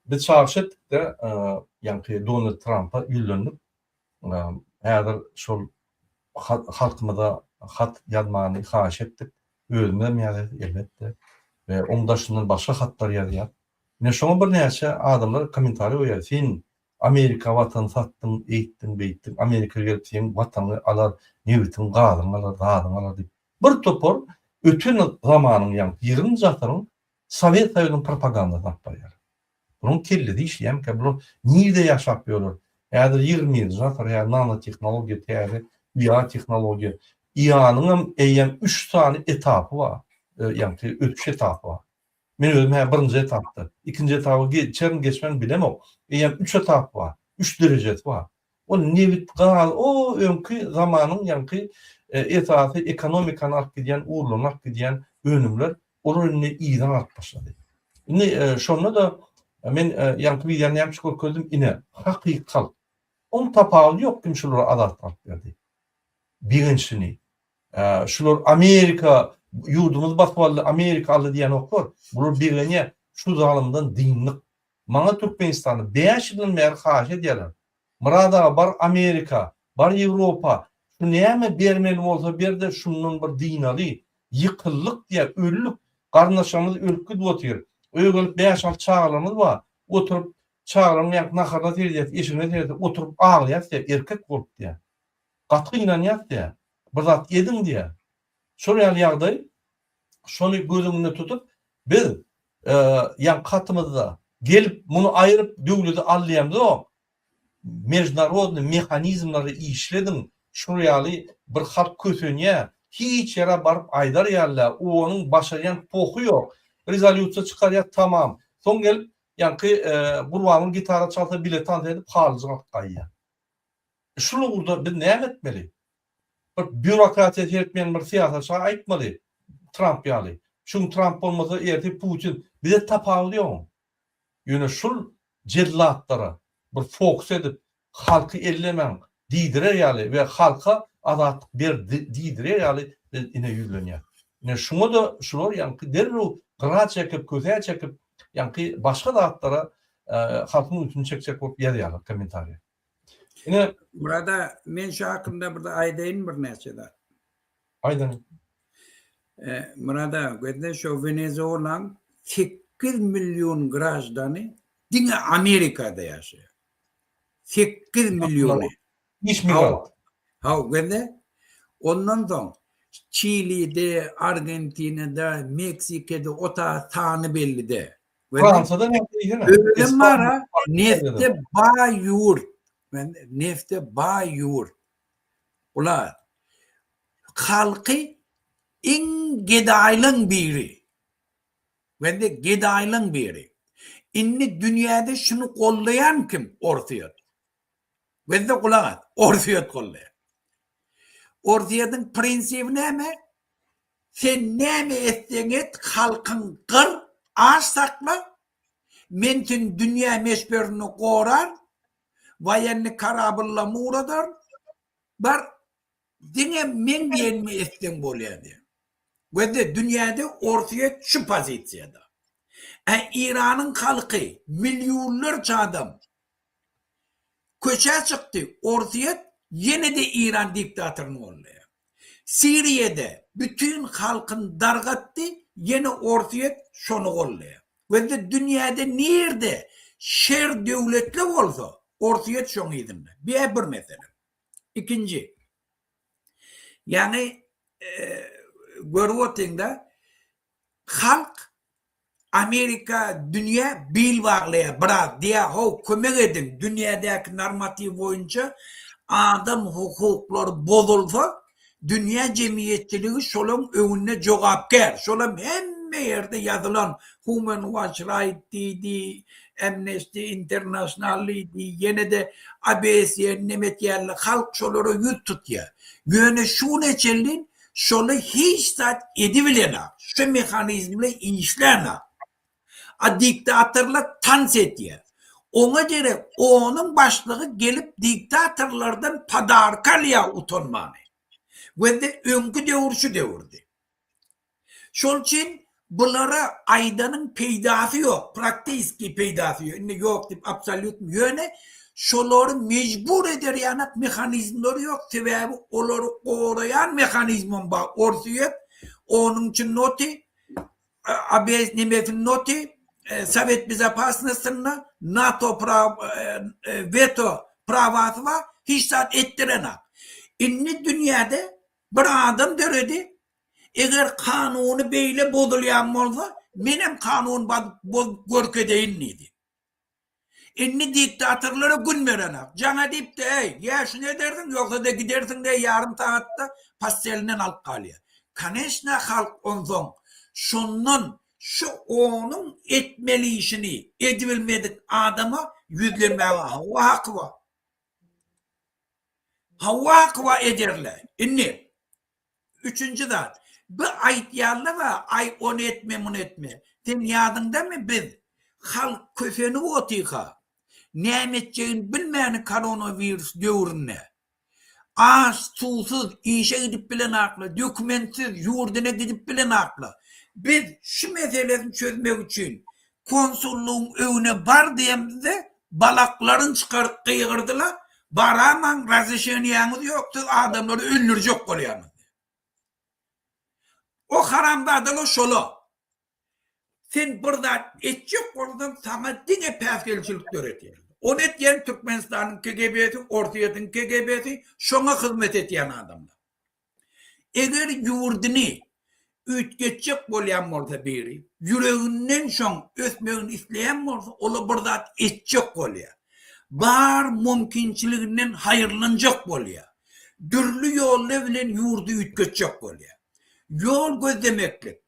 biz çagyryş etdik-de, ýaňky Donald Trampa ýüzlendik. Häzir şol halkymyza hat ýazmany haýyş etdik. Özümizem ýazýas, elbetde. We oň daşyndan başga hatlar ýazýas. Ine, şoňa birnäçe adamlar kommentariý goýýar, sen Amerika watany satdyň, eýtdiň, beýtdiň, Amerika gelip seň watanyňy alar, nebitiň, gazyňy alar, zadyňy alar diýip. Bir topar öten zamanyň ýaňky ýigriminji asyryň Sowet Soýuzynyň propagandasyny alyp barýarlar. Bularyň kellesi işleýärmikä? Bular nirde ýaşap ýörler? Häzir ýigriminji asyr, häzir nanotehnologiýa täze, IA tehnologiýa. IA-nyňam eýýäm üç sany etapy bar, ýaňky ösüş etapy bar. Men özüm hä birinji etapda. Ikinji etaba geçerin geçmen bilemok. Eýýäm üç etap bar. Üç derejesi bar. Ol nebit, gaz, o öňki zamanyň ýaňky esasy ekonomikany alyp gidýän, ugurlaryny alyp gidýän önümler, olar indi yza galyp başlady. Indi şonda-da men ýaňky wideony näme üçin görkezdim? Ine, hakyky halk. Oň tapawudy ýok kim şulara azatlyk alyp berdi. Begençini, Şular Amerika ýurdumyzy basyp aldy, Amerika aldy diýenoklar. Bular begenýär. Şu zalymdan dyndyk. Maňa Türkmenistanda 5 ýyldan bäri haýyş edýärler. Myrat aga bar Amerika, bar Ýewropa, şu näme bermeli bolsa berde şundan bir dynaly, ýykyldyk diýýär, öldük, garyndaşlarymyz ölüp gidip otyr. Öýe gelip bäş-alty çagalarymyz bar, oturyp çagalaryň ýaňky naharyna seredýäs, eşigine seredýäs, oturyp aglaýas diýýär, erkek bolup diýýär. Gaty gynanýas diýýär. Bir zat ediň diýýär. Şol ýaly ýagdaý, şony göz öňünde tutup, biz ýaňky hatymyzda gelip muny aýryp döwleti al diýemzok. Mežnarodnyý mehanizmleri işlediň, şul ýaly bir halk kösenýär, hiç ýere baryp aýdar ýaly däl, onuň başarýan pohy ýok. Rezolýusiýa çykarýar tamam. Soň gelip ýaňky Gurbanguly gitara çalsa bile tans edip halyjyk alyp gaýýar. Şul ugurda biz näme etmeli? Bir býurokratiýa seretmeýän bir syýasatça aýtmaly Tramp ýaly. Şu gün Tramp bolmasa ertir Putin bize tapawudy ýok. Ýöne şul jellatlara bir fokus edip halky ellemäň diýdirer ýaly we halka azatlyk ber diýdirer ýaly biz ine ýüzlenýäs. Ine şuňa-da şular ýaňky derrew gyra çekip kösä çekip ýaňky başga zatlara halkyň ünsüni çekjek bolup ýazýarlar kommentariýa. Ine. Murada men şu hakynda bir aýdaýyn birnäçe zat. Aýdyň. Murad aga gözle şo Wenezuelaň 8 million graždany diňe Amerikada ýaşaýar. 8 milliony. Iş migrant. Haw gözle. Ondan soň Çilide, Argentinada, Meksikada o ta sany belli däl. Fransada näme diýsene? Özem bar-a, nefte baý ýurt. Nefte baý ýurt. Ular halky iň gedaýlaň biri. Bende gedaýlaň biri. Indi dünýäde şuny gollaýan kim? Orsýet. Bende gulak as. Orsýet gollaýar. Orsýetiň prinsibi näme? Sen näme etseň et, halkyň gyr, aç sakla. Men seni dünýä meşberinde gorar. Waýenni karabyllamy ugradar. Bar, diňe meň diýenimi etseň bolýar diýýär. Gözle, dünýäde Orsýet şu pozisiýada. Ä Iranyň halky millionlarça adam köçä çykdy, Orsýet ýene-de Iran diktatoryny goldaýar. Siriýada bütin halkyny dargatdy, ýene Orsýet şony goldaýar. Gözle, dünýäde nirde şer döwletli bolsa, Orsýet şoň yzynda. Bu bir mesele. Ikinji. Ýagny görüp otyňda halk Amerika dünýä bil baglaýar biraz diýýär how kömek ediň dünýädäki normatiw boýunça adam hukuklary bozulsa dünýä jemgyýetçiligi şolaň öňünde jogapkär şolam hemme ýerde ýazylan Human Watch Right diýdi Amnesty International diýdi, ýene-de ABSE nemet ýaly halk şolara ýüz tutýar. Ýöne şu güne çenli şoly hiç zat edibilenok, şu mehanizmler işlänok. A diktatorlar tans edýär. Oňa derek onuň başlygy gelip diktatorlardan podarka alýar utanmany. Gözde öňki döwür şu döwürdi. Şol üçin bulara aýdanyň peýdasy ýok, praktiski peýdasy ýok. Indi ýok diýip absolýutny ýöne şolary mejbur eder ýanak mehanizmleri ýok, sebäbi olary goraýan mehanizmem bar, Orsýet onuň üçin noty, ABS nemesiniň noty, Sowet bezopasnostynda NATO weto prawasy bar, hiç zat etdirenak. Indi dünýäde bir adam döredi, Eger kanuny beýle bozulýan bolsa, menem kanuny bozup görkezeýin diýdi. Indi diktatorlara gün berenak. Jaňa diýipdi, Eý, ýa şuny edersiň, ýogsa-da gidersiň diýe ýarym sagatda postelinden alyp galýar. Koneçna halk onsoň şondan şu onuň etmeli işini edibilmedik adama ýüzlenmäge hawa haky bar. Hawa haky bar ederler. Indi Üçünji zat, bu aýtýarlar-a, aý ony etme, muny etme. Seň ýadyňdamy biz halk kösenip otyka, näme etjegini bilmäni koronawirus döwründe, aç, suwsuz, işe gidip bilenaklar, dokumentsiz ýurduna gidip bilenaklar. Biz şu meselesini çözmek üçin konsullygyň öňüne bar diýemizde balaklaryny çykaryp gygyrdylar. Baramaň, razreşeniýäňiz ýok, siz adamlary öldürjek bolýaňyz diýýär. O haramzadalar şola. Sen bir zat etjek bolsaň, saňa diňe päsgelçilik döredýär. Ony etýän Türkmenistanyň KGB-si, Orsýetiň KGB-si, şoňa hyzmat etýän adamlar. Eger ýurduny üýtgetjek bolýan bolsa biri, ýüreginden şoň ösmegini isleýän bolsa, ola bir zat etjek bolýar. Bar mümkinçiliginden haýyrlanjak bolýar. Dürli ýollar bilen ýurdy üýtgetjek bolýar. Ýol gözlemeklik,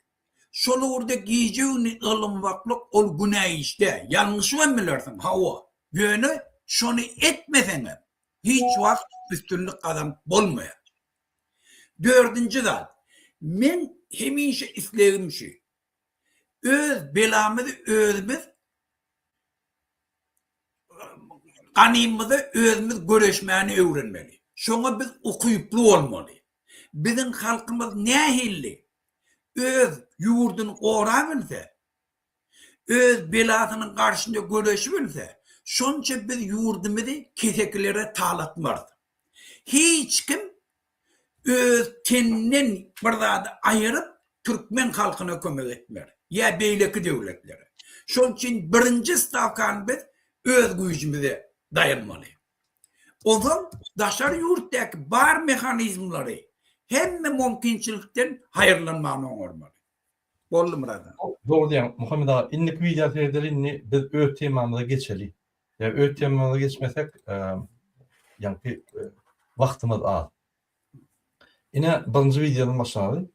şol ugurda gije-gündiz ylymwaklyk ol günä iş däl. Ýalňyşybam bilersiň, hawa. Ýöne şony etmeseňem, Hiç wagt üstünlik gazanyp bolmaýar. Dördünji zat, meň hemişe islegim şu, öz belamyzy özümiz ganymyza özümiz göreşmäni öwrenmeli. Şoňa biz ukyply bolmaly. Biziň halkymyz nähili öz ýurduny gorabilse, öz belasynyň garşynda göreşibilse, şonça biz ýurdumyzy kesekilere talatmarys. Hiç kim öz teninden bir zady aýyryp türkmen halkyna kömek etmer ýa beýleki döwletlere. Şonuň üçin birinji stawkany biz öz güýjümize daýanmaly. Ozal daşary ýurtdaky bar mehanizmleri hemme mümkinçilikden haýyrlanmagyny oňarmaly. Boldy Myrat aga. Dogry diýýäň Muhammet aga indiki wideo seredeli indi biz öz temamyza geçeli. Ýa öz temamyza geçmesek ýaňky wagtymyz az. Ine birinji wideodan başlaly.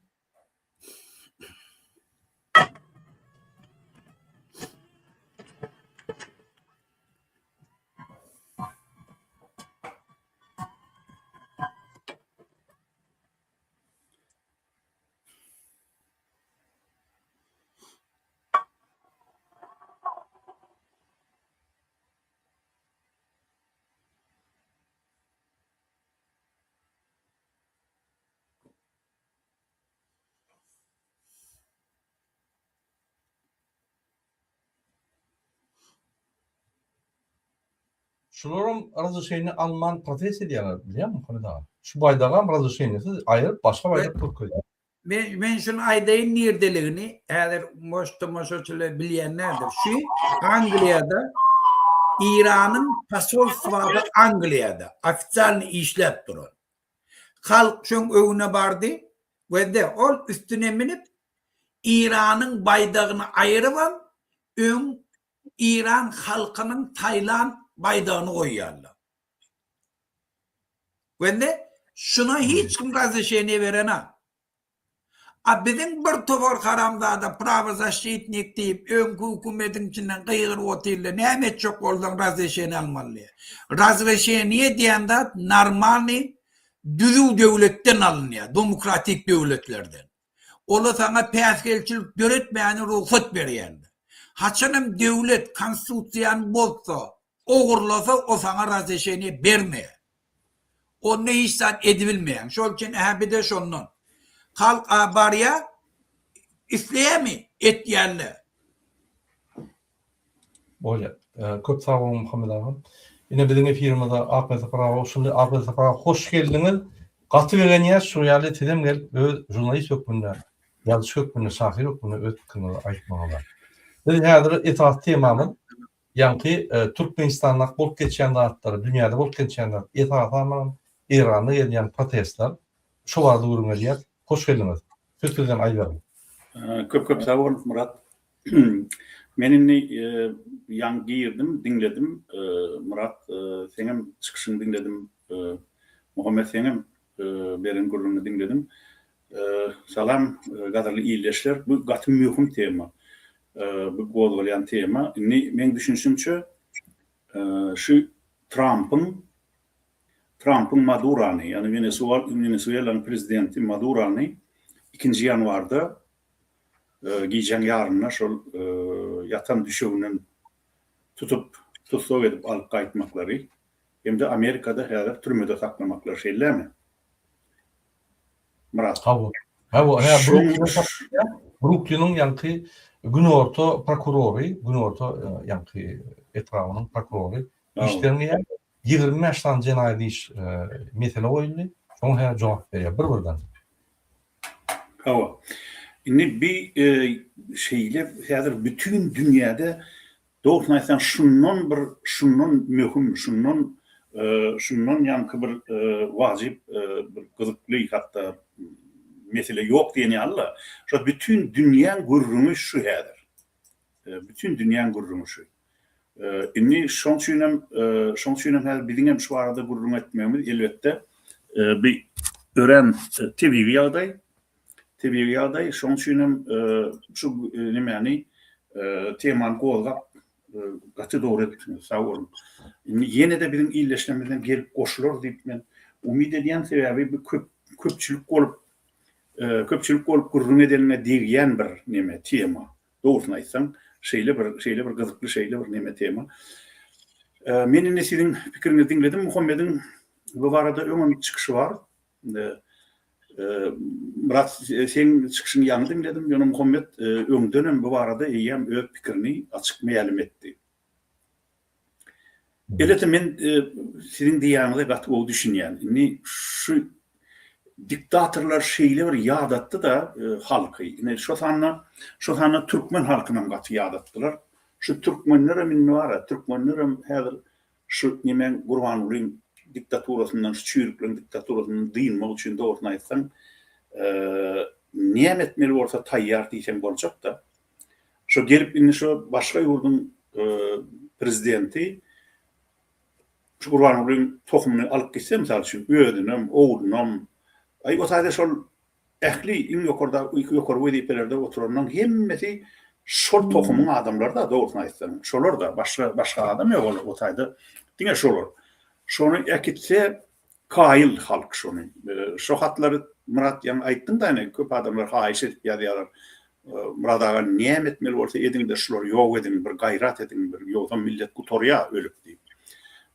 Şularam razrešeniýe alman protest edýärler bilýäňmi Muhammet aga? Şu baýdagam razrešeniýesiz aýyryp başga baýdak görkezýär. Men men şuny aýdaýyn nirdeligini häzir boş tomaşaçylar bilýän däldir. Şu Angliýada Iranyň posolstwasy Angliýada ofitsialny işläp duran. Halk şoň öňüne bardy we de ol üstüne münüp Iranyň baýdagyny aýyrybam öň Iran halkynyň saýlan baýdagyny goýýarlar. Wende şuna hiç kim razreşeniýe berenak. A biziň bir topar haramzada prawozaşçitnik diýip öňki hökümetiň içinden gygyryp otyrlar näme etjek bolsaň razreşeniýe almaly diýip. Razreşeniýe diýen zat normalnyý düzüw döwletden alynýar, demokratik döwletlerden. Ola saňa päsgelçilik döretmäne rugsat berýärler. Haçanam döwlet konstitusiýany bozsa, ogurlasa o saňa razreşeniýe bermeýär. Onda hiç zat edibilmeýäň. Şol üçin ähä bir-de şondan. Halk a barýa isleýämi etýärler. Bolýar. Köp sag boluň Muhammet agam. Ine biziň efirimize Akmel Sapar aga goşuldy. Akmel Sapar aga hoş geldiňiz. Gaty begenýäs şu ýaly sizem gelip öz žurnalist hökmünde, ýazyjy hökmünde, şahyr hökmünde öz pikiriňizi aýtmagyňyza. Biz häzir esasy temamyz ýaňky Türkmenistandaky bolup geçýän zatlary, dünýäde bolup geçýän zat, esasanam Eýranda gelýän protestler şo barada gürrüň edýäs. Hoş geldiňiz. Söz sizden aýdyberiň. Köp köp sag bol Myrat. Men indi ýaňy girdim, diňledim. Myrat, seňem çykyşyňy diňledim. Muhammet seňem beren gürrüňiňi diňledim. Salam, gadyrly ildeşler. Bu gaty möhüm tema. Bu gozgalýan tema. Indi meň düşünişimçe, şu Trampyň Trampyň Madurany, ýagny Wenesuelanyň prezidenti Madurany ikinji ýanwarda Gijäň ýarynda şol ýatan düşeginden tutup, tussag edip alyp gaýtmaklary hem-de Amerikada häzir türmede saklamaklary şeýlemi? Myrat. Hawa. Hawa, hä, Brukliniň ýaňky günorta prokurory, günorta ýaňky etrabynyň prokurory işlerini. 25 sany jenaýat iş mesele goýuldy. Şoňa häzir jogap berýär bir-birden. Hawa. Indi bi şeýle häzir bütin dünýäde dogrusyny aýtsaň şundan bir şundan möhüm, şundan şundan ýaňky bir wajyp bir gyzykly hatda mesele ýok diýen ýaly-da. Şo bütin dünýäň gürrüňi şu häzir. Bütin dünýäň gürrüňi şu. Indi şoň üçinem, şoň üçinem häzir biziň hem şu barada gürrüň etmegimiz elbetde bi örän tebigy ýagdaý. Tebigy ýagdaý. Şoň üçinem şu nemäni temany gozgap gaty dogry edipsiňiz. Sag boluň. Indi ýene-de biziň ildeşlerimizden gelip goşular diýip men umyt edýän. Sebäbi bu köp köpçülik bolup köpçülik bolup gürrüň edeniňe degýän bir neme tema. Dogrusyny aýtsaň, şeýle bir, şeýle bir gyzykly, şeýle bir neme tema. Men indi siziň pikiriňizi diňledim. Muhammediň bu barada öňem çykyşy bar. Myrat, seň çykyşyňy ýaňy diňledim. Ýöne Muhammet öňdenem bu barada eýýäm öz pikirini açyk mälim etdi. Elbetde men siziň diýýäniňize gaty gowy düşünýän. Indi şu diktatorlar şeýle bir ýadatdy-da halky. Ine şo sanda, şo sanda türkmen halkynam gaty ýadatdylar. Şu türkmenlerem indi bar-a, türkmenlerem häzir şu nemäň Gurbangulyň diktaturasyndan, şu çüýrükleriň diktaturasyndan dynmak üçin dogrusyny aýtsaň, näme etmeli bolsa taýýar diýseň boljak-da. Şo gelip indi şo başga ýurduň prezidenti şu Gurbangulyň tohumyny alyp gitse mysal üçin özünem, oglunam, aý o taýda şol ähli iň ýokarda ýokary wezipelerde oturanlaryň hemmesi şol tohumyň adamlary-da dogrusyny aýtsaň. Şolar-da başga başga adam ýok ol o taýda diňe şolar. Şony äkitse Kaýyl halk şony. Şo hatlary Myrat ýaňy aýtdyň-da ine köp adamlar haýyş edip ýazýarlar. Myrat aga näme etmeli bolsa ediňde şulary ýok ediň bir gaýrat ediň bir ýogsam millet gutarýa ölüp diýip.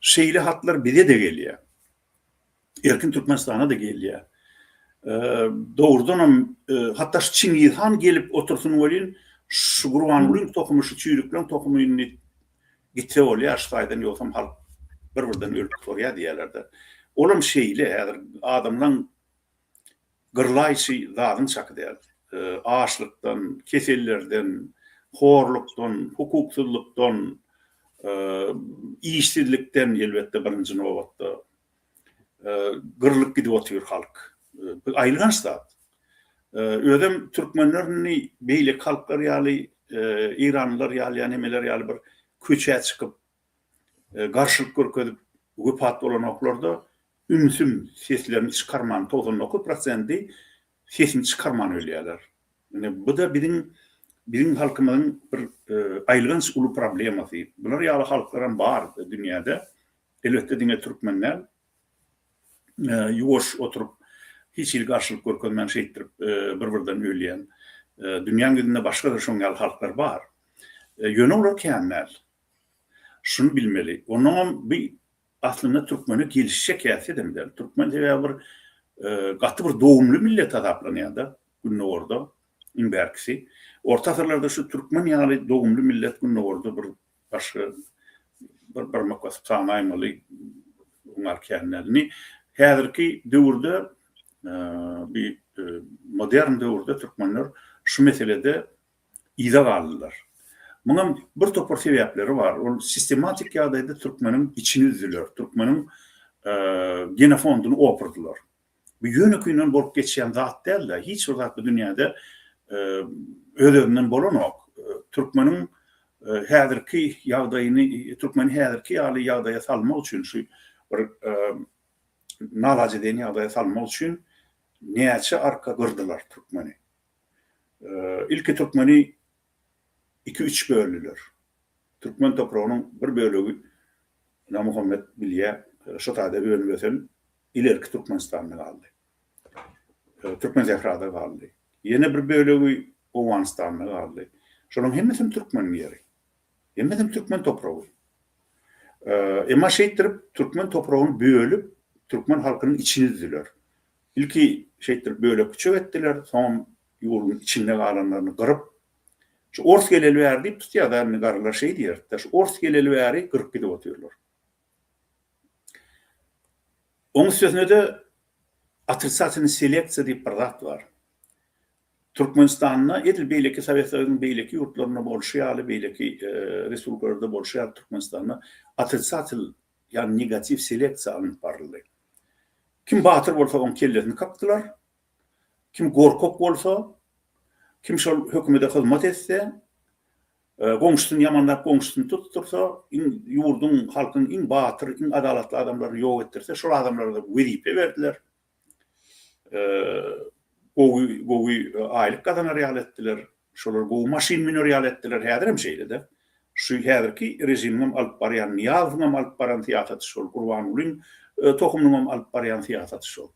Şeýle hatlar bize-de gelýär. Erkin Türkmenistana-da gelýär. Dogrudanam hatda şu Çingiz han gelip otursyn welin şu Gurbangulyň tohumy şu çüýrükleň tohumy indi Gitse bolýar şu taýdan ýogsam halk bir birden ölüp gutarýar diýýärlerde. Olam şeýle häzir adamlaň gyrlaýşy zadyň çaky däl. Açlykdan, kesellerden, horlukdan, hukuksyzlykdan, işsizlikden elbetde birinji nobatda gyrlyp gidip otyr halk. Bu aýylganç zat. Özem türkmenler indi beýleki halklar ýaly, eýranlylar ýaly ýa nemeler ýaly bir köçä çykyp, garşylyk görkezip wepat bolanoklar-da, ümsüm seslerini çykarman, 99 prosendi sesini çykarman ölýärler. Ine bu-da biziň biziň halkymyzyň bir aýylganç uly problemasy. Bular ýaly halklaram bar dünýäde. Elbetde diňe türkmen däl. Ýuwaş oturyp, hiç hili garşylyk görkezmän şeýtdirip bir-birden ölýän. Dünýäň ýüzünde başga-da şoň ýaly halklar bar. Ýöne olar kän däl. Şuny bilmeli. Onnoňam bi aslynda türkmene gelişjek häsiýetem däl. Türkmen sebäbi bir gaty bir dogumly millet hasaplanýar-da gündogarda iň bärkisi. Orta asyrlarda şu türkmen ýaly dogumly millet gündogarda bir Başga bir barmak basyp sanaýmaly oňar kän däl. Indi häzirki döwürde bi modern döwürde türkmenler şu meselede yza galdylar. Muňam bir topar sebäpleri bar. Ol sistematik ýagdaýda türkmeniň içini üzdüler, türkmeniň genofondyny opurdylar. Bu ýönekeýden bolup geçýän zat däl-de, hiç bir zat bu dünýäde öz-özünden bolanok. Türkmeniň häzirki ýagdaýyny, türkmeni häzirki ýaly ýagdaýa salmak üçin, şu bir nalajedeýin ýagdaýa salmak üçin näçe arka gyrdylar türkmeni. Ilki türkmeni iki-üç böldüler. Türkmen topragynyň bir bölegi, Muhammet bilýär, şo taýda önüp-ösen ilerki Türkmenistanda galdy. Türkmen sährada galdy. Ýene bir bölegi Owganystanda galdy. Şolaryň hemmesem türkmeniň ýeri. Hemmesem türkmen topragy. Emma şeýtdirip türkmen topragyny bölüp, türkmen halkynyň içini düzdüler. Ilki şeýtdirip bölek-küçek etdiler, soňam ýurduň içinde galanlaryny gyryp, şu ors geleli bäri diýip tutýar-da, indi garrylar şeý diýerdi-de, şu ors geleli bäri gyryp gidip otyrlar. Oň üstesine-de otrisatilnyý seleksiýa diýip bir zat bar. Türkmenistanda edil beýleki Sowet Soýuzynyň beýleki ýurtlarynda bolşy ýaly, beýleki respublikalarda bolşy ýaly Türkmenistanda otrisatil, ýagny negatiw seleksiýa alnyp baryldy. Kim batyr bolsa oň kellesini kakdylar, kim gorkak bolsa, kim şol hökümete hyzmat etse, goňşusyny ýamanlap goňşusyny tutdursa, iň ýurduň, halkyň iň batyr, iň adalatly adamlaryny ýok etdirse, şol adamlara-da wezipe berdiler. Gowy gowy aýlyk gazanar ýaly etdiler. Şolar gowy maşyn müner ýaly etdiler. Häzirem şeýle-de. Şu häzirki režimiňem alyp barýan, Nyýazowyňam alyp baran syýasaty şol, Gurbangulyň tohumynyňam alyp barýan syýasaty şol.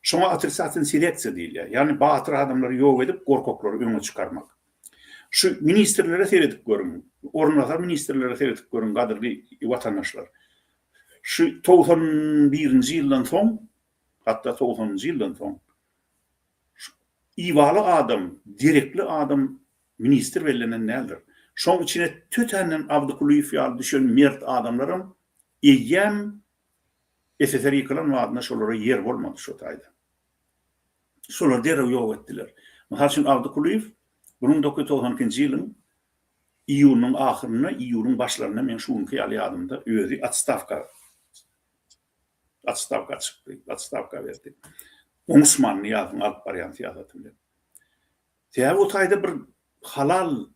Şoňa otrisatel seleksiýa diýilýär. Ýagny batyr adamlary ýok edip, gorkaklary öňe çykarmak. Şu ministrlere seredip görüň, orunbasar ministrlere seredip görüň, gadyrly watandaşlar. Şu 91-nji ýyldan soň Hatda togsanynjy ýyldan soň şu ibaly adam, derekli adam ministr bellenen däldir. Şoň içine tötänden Abdy Kulyýew ýaly düşen mert adamlaram eýýäm SSR ýykylan badyna şolara ýer bolmady şo taýda. Şolary derrew ýok etdiler. Mysal üçin Abdy Kulyýew 1992-nji ýylyň iýunynyň ahyrynda, iýulyň başlarynda meň şu günki ýaly ýadymda özi otstawka Otstawka çykdy, otstawka berdi. Oňuşman Nyýazowyň alyp barýan syýasaty bilen. Sebäbi o taýda bir halal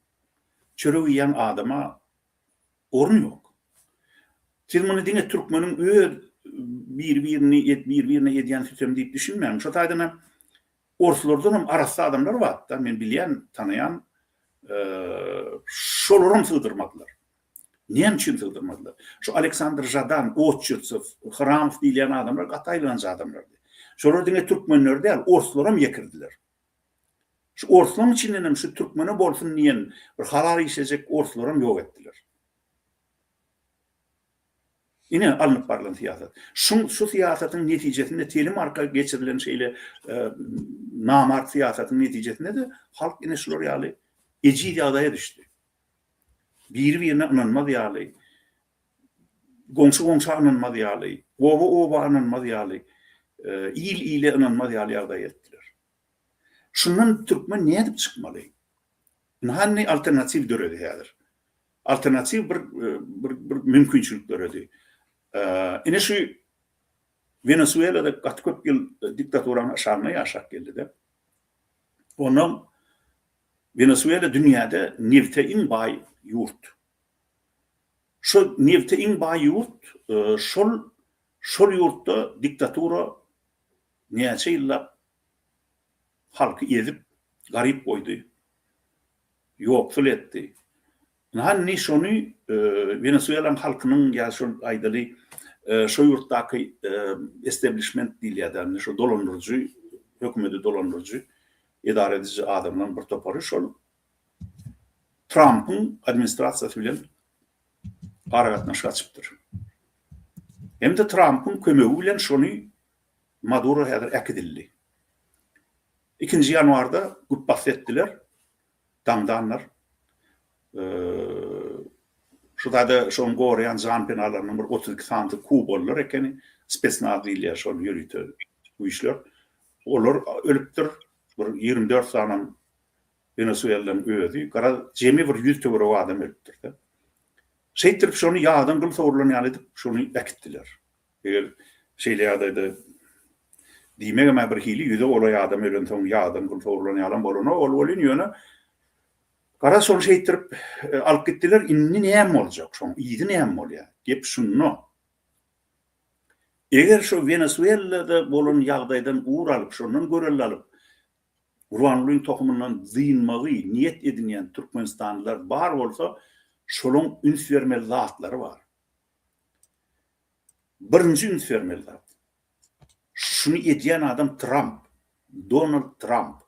çörek iýen adama orun ýok. Siz muny diňe türkmeniň öz biri-birini biri-birine edýän sütemi diýip düşünmäň. Şo taýdan hem Orslardan hem arassa adamlar bar-da, men bilýän, tanaýan, şolaram sygdyrmadylar. Näme üçin sygdyrmadylar? Şu Aleksandr Žadan, Otçurtsew, Hramow diýilýän adamlar gaty aýylganç adamlardy. Şolar diňe türkmenleri däl, orslaram ýekirdiler. Şu orslaryň içinden hem şu türkmene bolsun diýen bir halal işlejek orslaram ýok etdiler. Ine, alnyp barlan syýasat. Şuň şu syýasatyň netijesinde telim arka geçirilen şeýle namart syýasatyň netijesinde-de halk ine şular ýaly ejiz ýagdaýa düşdi. Biri-birine ynanmaz ýaly, goňşy goňşa ynanmaz ýaly, oba oba ynanmaz ýaly, il ile ynanmaz ýaly ýagdaýa eltdiler. Şundan türkmen nädip çykmaly? Ynha indi alternatiw döredi häzir. Alternatiw bir bir bir mümkinçilik döredi. Ine şu Wenesuelada gaty köp ýyl diktaturanyň aşagynda ýaşap geldi-de. Ondan Wenesuela dünýäde nebte iň baý ýurt. Şol nebte iň baý ýurt, şol şol ýurtda diktatura näçe ýyllap halky ezip, garyp goýdy. Ýoksul etdi. Ynha indi şony Wenesuelanyň halkynyň ýa şol aýdaly şo ýurtdaky esteblişment diýilýär-dä indi şo dolandyryjy, hökümeti dolandyryjy, edara ediji adamlaryň bir topary şol Trampyň administrasiýasy bilen aragatnaşyk açypdyr. Hem-de Trampyň kömegi bilen şony Maduro häzir äkidildi. Ikinji ýanwarda güpbasdy etdiler. Daňdanlar. Şu zada şoň goraýan janpenalarynyň bir 32 sanysy kubalylar ekeni. Spesnaz diýilýär şol ýörite güýçler. Olar ölüpdir. Bir 24 sanam Wenesuelanyň özi. Garaz, jemi bir 100 töweregi adam ölüpdir-de. Şeýtdirip şony ýagdan gyl sowrulan ýaly edip şony äkitdiler. Eger şeýle ýagdaýda diýmegem-ä bir hili, ýüze golaý adam ölensoň ýagdan gyl sowrulan ýalam bolanok ol welin, ýöne garaz şony şeýtdirip alyp gitdiler, indi näme boljak, şoň yzy näme bolýar? Gep şunda. Eger şo Wenesuelada bolan ýagdaýdan ugur alyp, şondan görelde alyp, Gurbangulyň tohumyndan dynmagy niýet edinýän türkmenistanlylar bar bolsa, şolaň üns bermeli zatlary bar. Birinji üns bermeli zat. Şuny edýän adam Tramp. Donald Tramp.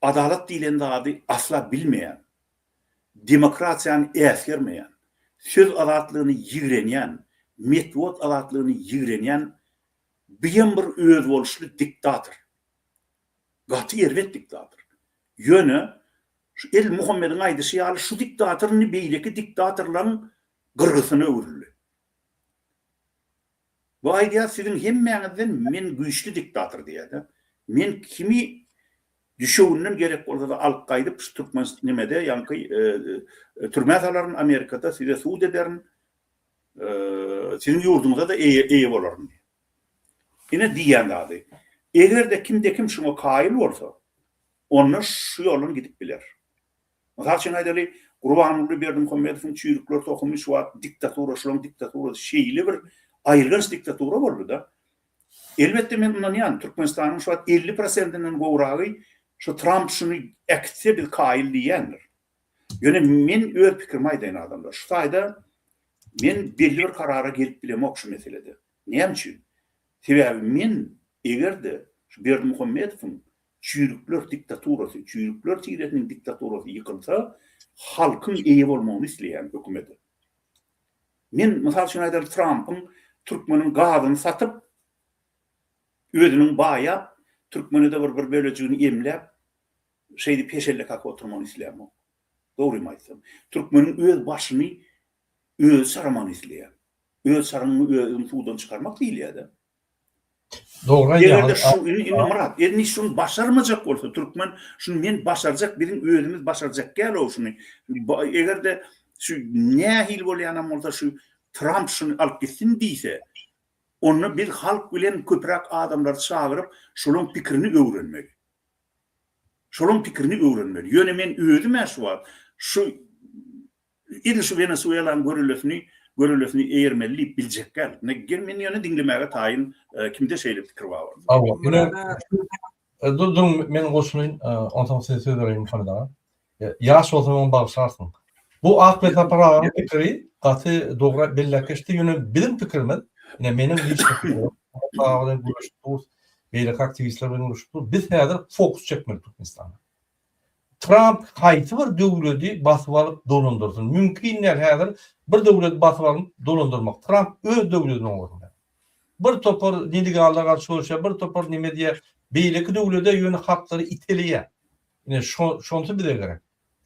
Adalat diýlen zady asla bilmeýän, demokratiýany äsgermeýän, söz azatlygyny ýigrenýän, metbugat azatlygyny ýigrenýän biem bir özboluşly diktator. Gaty erbet diktator. Ýöne şu edil Muhammediň aýdyşy ýaly şu diktator indi beýleki diktatorlaryň gyrgysyna öwrüldi. Bu aýdýar siziň hemmäňizden men güýçli diktator diýýär-de. Men kimi düşeginden gerek bolsa-da alyp gaýdyp şu türkmen nemede ýaňky türmä salaryn Amerikada size sud ederin siziň ýurduňyza-da eýe bolaryn diýýär. Ine diýýän zady. Eger-de kimde-kim şuňa kaýyl bolsa, onda şu ýoldan gidip biler. Mysal üçin aýdaly, Gurbanguly Berdimuhamedowyň çüýrükler tohumy şu wagt diktatura, şolaryň diktaturasy şeýle bir aýylganç diktatura boldy-da. Elbetde men ynanýan, Türkmenistanyň şu wagt 50 prosentinden gowragy şu Tramp şuny äkitse biz kaýyl diýýändir. Ýöne men öz pikirimi aýdaýyn adamlar, şu taýda men belli bir karara gelip bilemok şu meselede. Näme üçin? Sebäbi men eger-de şu Berdimuhamedowyň çüýrükler diktaturasy, çüýrükler tiresiniň diktaturasy ýykylsa, halkyň eýe bolmagyny isleýän hökümete. Men, mysal üçin aýdaly, Trampyň türkmeniň gazyny satyp, özüniň baýap, türkmene-de bir bir bölejigini emläp, şeýdip heşelle kakyp oturmagyny islämok. Dogrymy aýtsam. Türkmeniň öz başyny özi çaramagyny isleýän. Öz çaryňy özüň suwdan çykarmak diýilýär-de. Dogry aýdýaňyz. Eger-de şu indi Myrat, indi şuny başarmajak bolsa türkmen, şuny men başarjak, biziň özümiz başarjak däl-ow şuny. Eger-de şu nähili bolýanam bolsa şu Tramp şuny alyp gitsin diýse, onda biz halk bilen köpräk adamlary çagyryp, şolaň pikirini öwrenmeli. Şolaň pikirini öwrenmeli. Ýöne men özüm-ä şu wagt şu Edil şu Wenesuelanyň görellesini görellesini eýermeli diýip biljek däl. Ne gel men ýöne diňlemäge taýyn kimde şeýle pikir bar bolsa. Hawa, ýöne dur duruň men goşulaýyn, onsoň size söz bereýin Muhammet aga. Ýaş bolsaň oňa bagyşlarsyň. Bu Akbel Sapar aganyň pikiri gaty dogry belläp geçdi, ýöne biziň pikirimiz, ine meniň lişni pikirim, Muhammet aga bilen gürleşip durus, beýleki aktiwistler bilen gürleşip durus, biz häzir fokus çekmeli Türkmenistana. Tramp haýsy bir döwledi basyp alyp dolandyrsyn? Mümkin däl häzir bir döwledi basyp alyp dolandyrmak. Tramp öz döwledini oňarmaýar. Bir topar nelegallara garşy göreşýär, bir topar neme diýýär, beýleki döwlede ýöne halklary iteleýär. Ine şo şonsy bize gerek.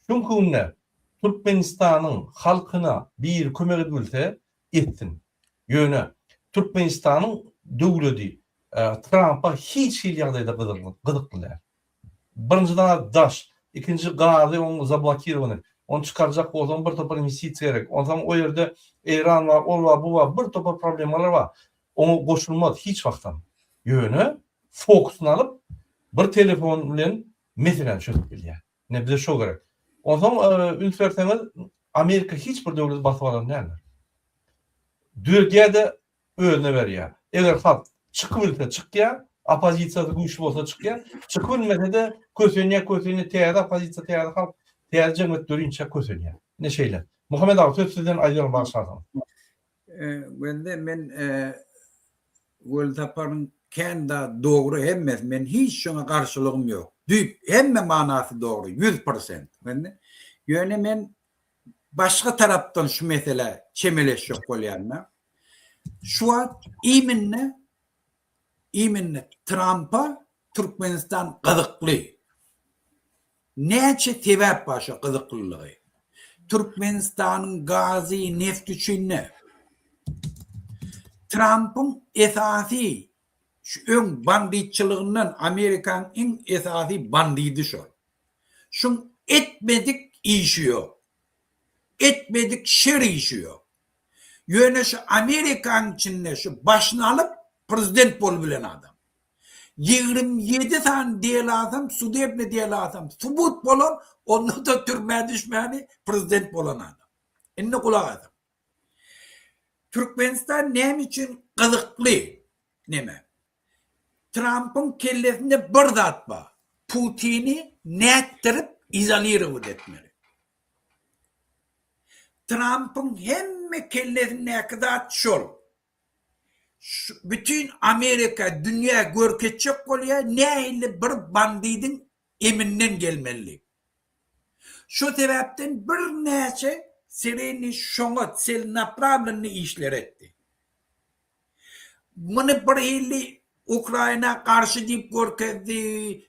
Çünki günde Türkmenistanyň halkyna biri kömek edibilse etsin. Ýöne Türkmenistanyň döwledi Trampa hiç hili ýagdaýda gyzykly däl. Birinji zat daş, ikinji gazy oň zablokirowany. Ony çykarjak bolsaň bir topar inwestisiýa gerek. Onsoň o ýerde Eýran bar, ol bar, bu bar, bir topar problemalar bar. Oňa goşulmaz hiç wagtam. Ýöne fokusyny alyp bir telefon bilen meseläni çözüp bilýär. Ine bize şo gerek. Onsoň üns berseňiz Amerika hiç bir döwleti basyp alan däldir. Düzedýär-de özüne berýär. Eger halk çykybilse çykýar, oppozisiýasy güýçli bolsa çykýar, çykybilmese-de kösenýär, kösenýär, täze oppozisiýa, täze halk, täze jemgyýet dörinçä kösenýär. Ine şeýle. Muhammet aga söz sizden aýdýaryn bagyşlarsyňyz. Wende men Welsaparyň kän zat dogry hemmesi men hiç şoňa garşylygym ýok. Düýp hemme manasy dogry 100%. Wende ýöne men başga tarapdan şu meselä çemeleşjek bolýan-da. Şu wagt iminne iminne Trampa Türkmenistan gyzykly. Näçe sebäp bar şo gyzyklylygy. Türkmenistanyň gazy, nefti üçin ne? Trampyň esasy şu öň banditçylygyndan Amerikanyň iň esasy bandidi şol. Şuň etmedik işi ýok. Etmedik şer işi ýok. Ýöne şu Amerikanyň içinde şu başyny alyp prezident bolubilen adam. 27 sany delasam, sudebny delasam subut bolan, onda-da türmä düşmäni prezident bolan adam. Indi gulak asyň. Türkmenistan näme üçin gyzykly neme? Trampyň kellesinde bir zat bar. Putini nätdirip izolirowat etmeli. Trampyň hemme kellesindäki zat şol. Bütin Amerika, dünýä görkezjek bolýar, nähili bir bandidiň eminden gelmeli. Şo sebäpden birnäçe Sireni şoňa tselnapravlennyý işler etdi. Muny birhili Ukraina garşy diýip görkezdi,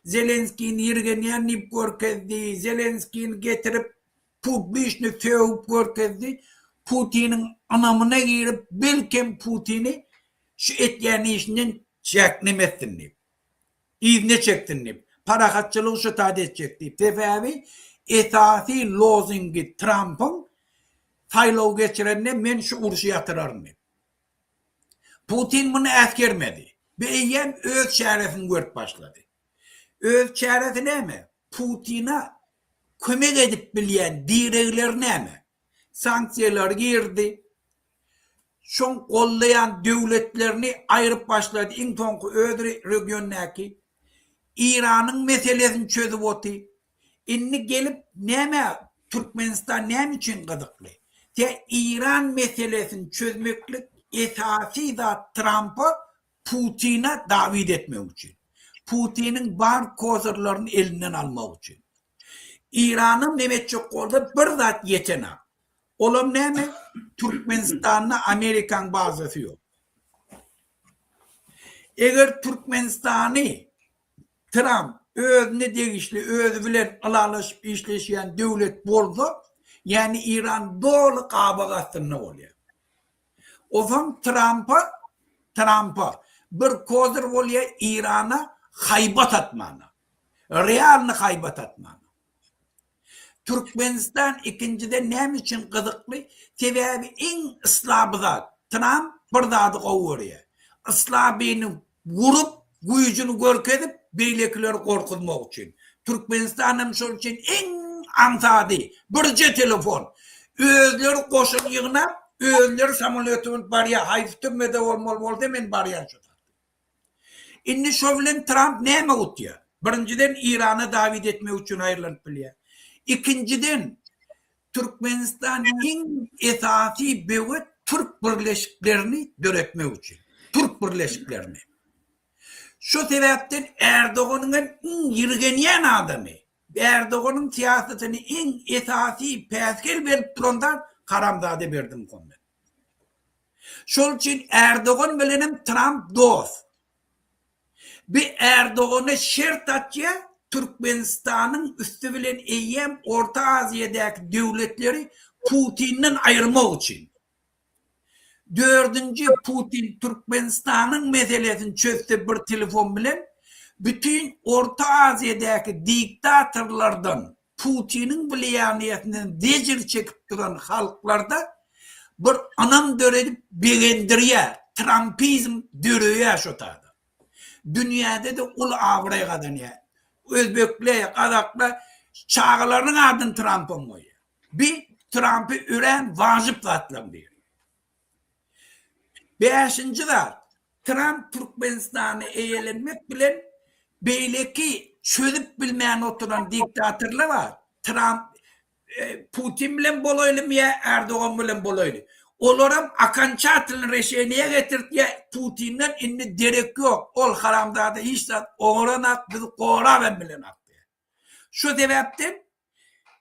Zelenskini ýirgenýän diýip görkezdi, Zelenskini getirip publiçny sögüp görkezdi, Putiniň ynamyna girip belkem Putini. şu etýän işinden çäkneme etsin diýip. Yzyna çeksin diýip. Parahatçylygy şu taýda etjek diýip. Sebäbi esasy lozingi Trampyň saýlaw geçirende men şu urşy ýatyraryn diýip. Putin muny äsgermedi. Bu eýýäm öz çäresini görüp başlady. Öz çäresi näme? Putina kömek edip bilýän diregleri näme? Sanksiýalar girdi. Şoň goldaýan döwletlerini aýryp başlady. Iň soňky öz regiondaky Iranyň meselesini çözüp oty. Indi gelip näme Türkmenistan näme üçin gyzykly? Te Iran meselesini çözmeklik esasy zat Trampa Putina dawid etmek üçin. Putiniň bar kozyrlaryny elinden almak üçin. Iranam neme etjek bolsa bir zat ýetenak. Olam näme? Türkmenistanda Amerikaň bazasy ýok. Eger Türkmenistany Tramp özüne degişli özi bilen ylalaşyp işleşýän döwlet bolsa, ýagny Iran doly gabak astynda bolýar. Ozam Trampa Trampa bir kozyr bolýar Irana haýbat atmana. Realny haýbat atmana. Türkmenistan ikinjiden näme üçin gyzykly? Sebäbi iň slaby zat, Tramp bir zady gowy görýär. Slabyny gurup, güýjüni görkezip, beýlekileri gorkuzmak üçin. Türkmenistan hem şol üçin iň aňsady, birje telefon. Özleri goşun ýygnap, özleri samolýota münüp barýar, haýsy türmede bolmaly bolsa men barýan şo tarapa. Indi şo bilen Tramp näme utýar? Birinjiden Irana dawid etmek üçin aýrylanyp bilýär. Ikinjiden Türkmenistan iň esasy böwet türk birleşiklerini döretmek üçin. Türk birleşiklerini. Şo sebäpden Erdoganyň hem iň ýirgenýän adamy, Erdoganyň syýasatyny iň esasy päsgel berip duran zat Haramzada Berdimuhamet. Şol üçin Erdogan bilenem Tramp dost. Bi Erdogana şert atýa Türkmenistanyň üsti bilen eýýäm Orta Aziýadaky döwletleri Putinden aýyrmak üçin. Dördünji Putin Türkmenistanyň meselesini çözse bir telefon bilen bütin Orta Aziýadaky diktatorlardan Putiniň wliýaniýesinden zejir çekip duran halklarda bir ynam döredip begendirýär, trampizm döreýär şo taýda. Dünýäde-de uly abraý gazanýar. Özbekler, gazaklar çagalarynyň adyny Trampam goýýar. Bi Trampy örän wajyp zatlaryň biri. Bäşinji zat, Tramp Türkmenistany eýelemek bilen beýleki çözüp bilmän oturan diktatorlar bar. Tramp Putin bilen bolaýlymy ýa Erdogan bilen bolaýly. Olaram okonçatelny reşeniýe getirtýär, Putinden indi derek ýok, ol haramzada hiç zat oňaranak, bizi gorap hem bilenak diýýär. Şu sebäpden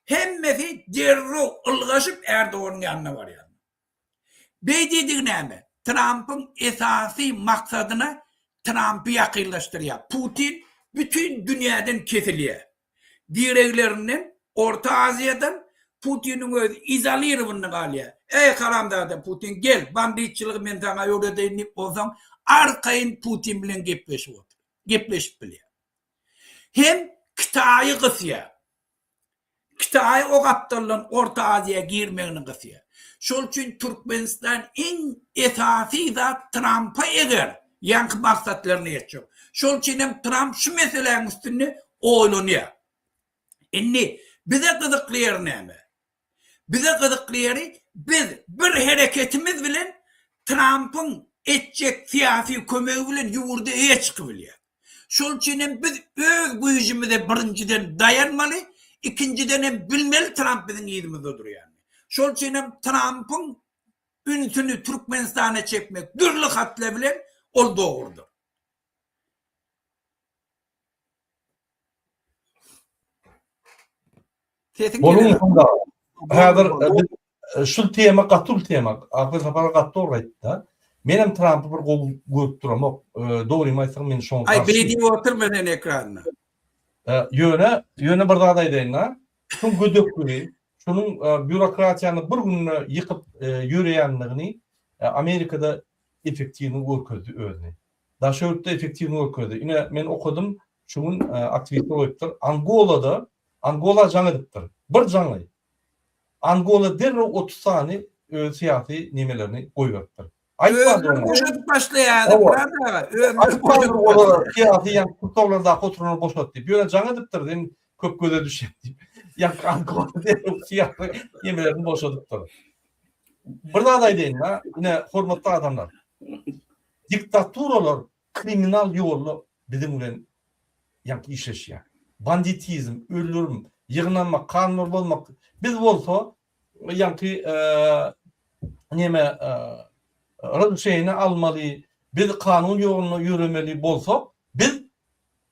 hemmesi derrew ylgaşyp Erdoganyň ýanyna barýarlar. Beý diýdigi näme? Trampyň esasy maksadyna Trampy ýakynlaşdyrýar. Putin bütin dünýäden kesilýär. Direglerinden, Orta Aziýadan Putiniň özi izolirowanyny galýar. Eý haramzada Putin gel, banditçylygy men saňa öwredeýin diýip onsoň arkaýyn Putin bilen gepleşip otyr. Gepleşip bilýär. Hem Kitaýy gysýar. Kitaý o gapdaldan Orta Aziýa girmegini gysýar. Şol üçin Türkmenistan iň esasy zat Trampa eger ýaňky maksatlaryna ýetjek. Şol üçin hem Tramp şu meseläň üstünde oýlanýar. Indi bize gyzykly ýeri näme? Bize gyzykly ýeri biz bir hereketimiz bilen Trampyň etjek syýasy kömegi bilen ýurda eýe çykybilýäs. Şol üçin hem biz öz güýjümize birinjiden daýanmaly, ikinjiden hem bilmeli Tramp biziň yzymyzda durýanyny. Şol üçin hem Trampyň ünsüni Türkmenistana çekmek dürli hatlar bilen ol dogrudyr. Sesiň Boluň onda. Häzir e, şu tema gaty uly tema. Akly Sapar gaty dogry aýtdy. Men hem Trumpy bir gowy görüp duramok. E, dogrymy aýtsam men şoňa Aý beý diýip oturma sen ekranda. E, ýöne, ýöne bir zat aýdaýyn-da. Şuň gödekligi, şunuň býurokratiýany bir günde ýykyp ýöreýändigini Amerikada. effektiwny görkezdi özüni. Daşary ýurtda effektiwny görkezdi. Ine men okadym, şu gün aktiwistler goýupdyr. Angolada, Angola jaň edipdir. Bir jaňy. Angola derrew 30 sany öz syýasy nemelerini goýberipdir. Aýtmandyr Özleri boşadyp başlaýardy Myrat aga. Özleri boşadyp olara syýasy ýa tussaglardaky oturanlary boşat diýip. Ýöne jaň edipdir, sen köp göze düşýäň diýip. Ýa Angola derrew syýasy nemelerini boşadypdyr. Bir zat aýdaýyn-da, ine hormatly adamlar. Diktaturalar kriminal ýolda biziň bilen ýaňky işleşýär. Banditizm, öldürim, ýygnanmak, kanunlary bozmak. Biz bolsa ýaňky neme razrešeniýe almaly, biz kanun ýolunda ýöremeli bolsak, biz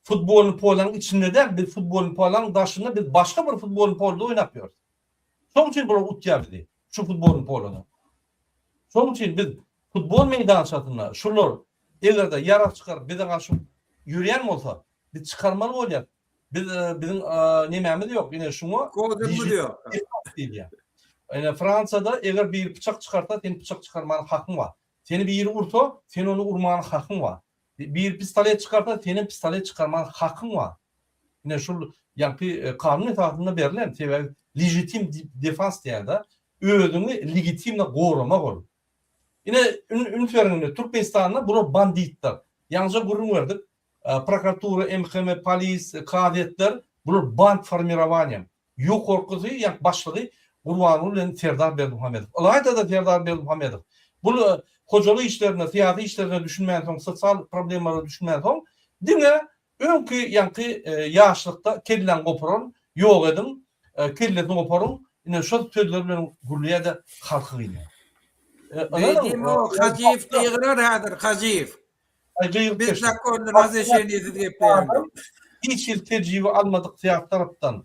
futbolny polanyň içinde däl, biz futbolny polanyň daşynda biz başga bir futbolny polda oýnap ýörüs. Şoň üçin bular utýar bizi şu futbolny polada. Şoň üçin biz futbol meýdançasynda şular eger-de ýarag çykaryp bize garşy ýörýän bolsa, biz çykarmaly bolýas. Biz biziň nemämiz ýok. Ine şuňa Kodumyz ýok. Diýilýär. Ine Fransiýada eger biri pyçak çykarsa, sen pyçak çykarmana hakyň bar. Seni biri ursa, sen ony urmana hakyň bar. Biri pistolet çykarsa, senem pistolet çykarmana hakyň bar. Ine şul ýaňky kanun esasynda berlen, sebäbi legitim defans diýýär-de, özüňi legitimno goramak ol. Ine üns beriň indi Türkmenistanda bular banditler. Ýaňyja gürrüň berdik. Prokuratura, MHM, polis, kazyýetler bular band formirowaniýa. Ýokarkysy ýa başlygy Gurbanguly bilen Serdar Berdimuhamedow. Ylaýta-da Serdar Berdimuhamedow. Bul hojalyk işlerine, syýasy işlerine düşünmänsoň, sosial problemalara düşünmänsoň, diňe öňki ýaňky ýaşlykda kelläňi goparan, ýok ediň, kellesini goparyň, ine şol sözler bilen gürleýär-de halky gynaýar. Beýdimo Hajyýew gygyrar häzir Hajyýew. Biz zakonny razreşeniýesiz gepleýän. Hiç hili tejribe almadyk syýasy tarapdan,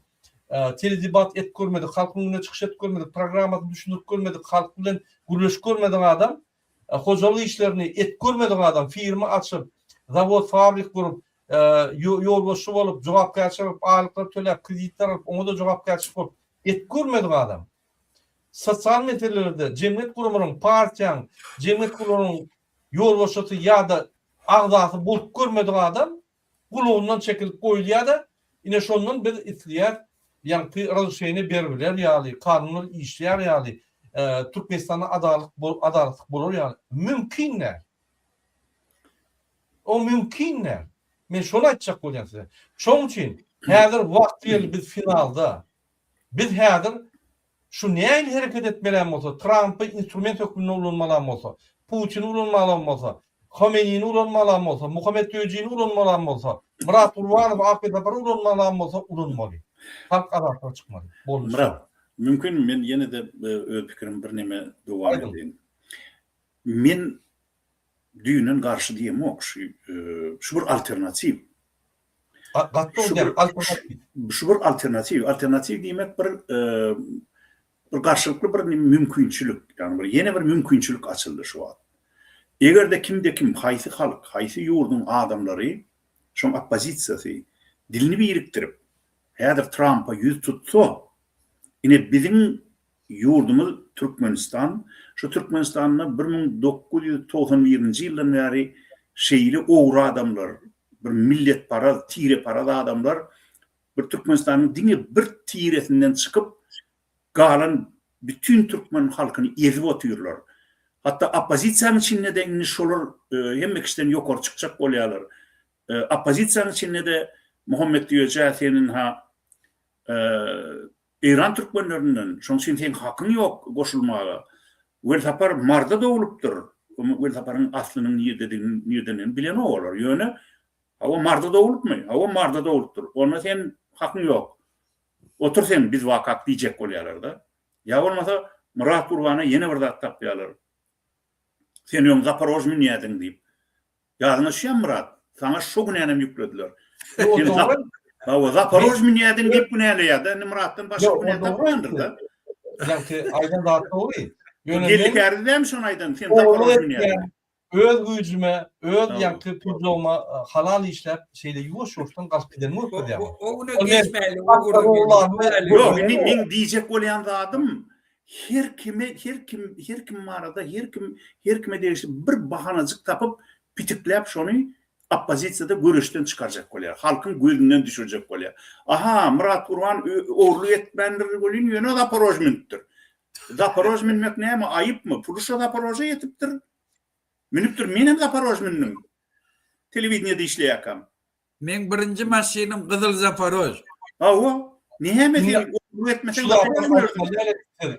teledebat edip görmedik, halkyň öňünde çykyş edip görmedik, programmasyny düşündirip görmedik, halk bilen gürleşip görmedik adam, hojalyk işlerini edip görmedik adam, firma açyp, zawod, fabrik gurup, ýolbaşçy bolup, jogapkärçilik alyp, aýlyklar töläp, kreditler alyp, oňa-da jogapkärçilik bolup, edip görmedik adam. Sosial meselelerde jemgyýet guramalaryň, partiýaň, jemgyýet guramalaryň ýolbaşçysy ýa-da agzasy bolup görmedik adam gulagyndan çekilip goýulýar-da, ine şondan biz isleýäris, ýaňky razrešeniýe beribiler ýaly, kanunlar işleýär ýaly, Türkmenistanda adalat adalatlyk bolar ýaly. Mümkin däl. O mümkin däl. Men şony aýtjak bolýan size. Şonuň üçin häzir wagty geldi biz finalda. Biz häzir Şu nähili hereket etmelem bolsa, Trampy instrument hökmünde ulanmalam bolsa, Putini ulanmalam bolsa, Homeýnini ulanmalam bolsa, Muhammet Döjini ulanmalam bolsa, Myrat Gurbanowy, Ahmet Sapary ulanmalam bolsa ulanmaly. Halk azatlyga çykmaly. Boldy. Myrat, mümkinmi men ýene-de öz pikirimi birneme dowam edeýin. Men düýnden garşy diýemok şu şu bir alternatiw. Şu bir alternatiw. Alternatiw diýmek bir bir garşylykly bir mümkinçilik. Ýagny bir ýene bir mümkinçilik açyldy şu wagt. Eger-de kimde-kim, haýsy halk, haýsy ýurduň adamlary, şoň oppozisiýasy dilini birikdirip, häzir Trampa ýüz tutsa, ine biziň Ýurdumyz Türkmenistan, şu Türkmenistanda 1991-nji ýyldan bäri şeýle ogry adamlar, bir milletparaz, tireparaz adamlar bir Türkmenistanyň diňe bir tiresinden çykyp, galan bütin türkmen halkyny ezip otyrlar. Hatda oppozisiýanyň içinde-de indi şolar hemme kişiden ýokary çykjak bolýarlar. Oppozisiýanyň içinde-de Muhammet Düýeje sen ynha Eýran türkmenlerinden, şonuň üçin seň hakyň ýok goşulmaga. Welsapar Marda doglupdyr. Welsaparyň aslynyň nirdedigini, nirdendigini bilenok olar. Ýöne, hawa Marda doglupmy? Hawa Marda doglupdyr. Onda sen hakyň ýok. Otur sen biz wakak diýjek bolýarlar-da. Ýa bolmasa Myrat Gurbana ýene bir zat tapýarlar. Sen öň Zaporož münýädiň diýip. Ýadyňa düşýärmi Myrat? Saňa şo günänem ýüklediler. Sen Hawa, Zaporož münýädiň diýip günäleýär-de, indi Myratdan başga günä tapmandyr-da. Ýaňky aýdan zat dogry. Ýöne men Geldi dämi şony aýdan, sen Zaporož münýädiň. Öz güýjüme, öz ýaňky pujagyma halal işläp, şeýle ýuwaş-ýuwaşdan galyp gidenimi görkezýär. O güne geçmäli, o gürrüň. Ýok, indi meň diýjek bolýan zadym, Her kime her kim her kim barada her kim her kime degişli bir bahanajyk tapyp pitikläp şony oppozisiýada göreşden çykarjak bolýar. Halkyň gözünden düşürjek bolýar. Aha Myrat Gurban ogurlyk etmändir welin ýöne Zaporož münüpdir. Zaporož münmek näme aýypmy? Puly şo Zaporoža ýetipdir. Münüpdir. Menem Zaporož mündüm. Telewideniýede işleýärkäm. Meň birinji maşynym gyzyl Zaporož. Hawa. Näme sen ogurlyk etmeseň Zaporož münersiň.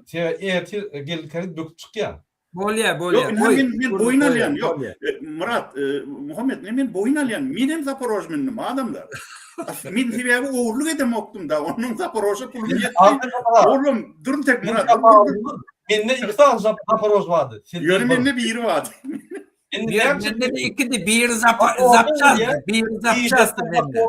Sebäbi ertir geldi böküp çykýar. Bolýa, bolýa. Ýok, indi men men boýun alýan. Ýok. Myrat, Muhammet, indi men boýun alýan. Men hem Zaporož mündüm, adamlar. Men sebäbi ogurlyk edemokdym da, onnoň Zaporoža pulum ýetdi. Oglum, dur tek Myrat. Mende iki sany Zaporož bardy. Ýöne mende biri bardy. Mende de ikidi, biri zapçasdy, biri zapçasdy mende.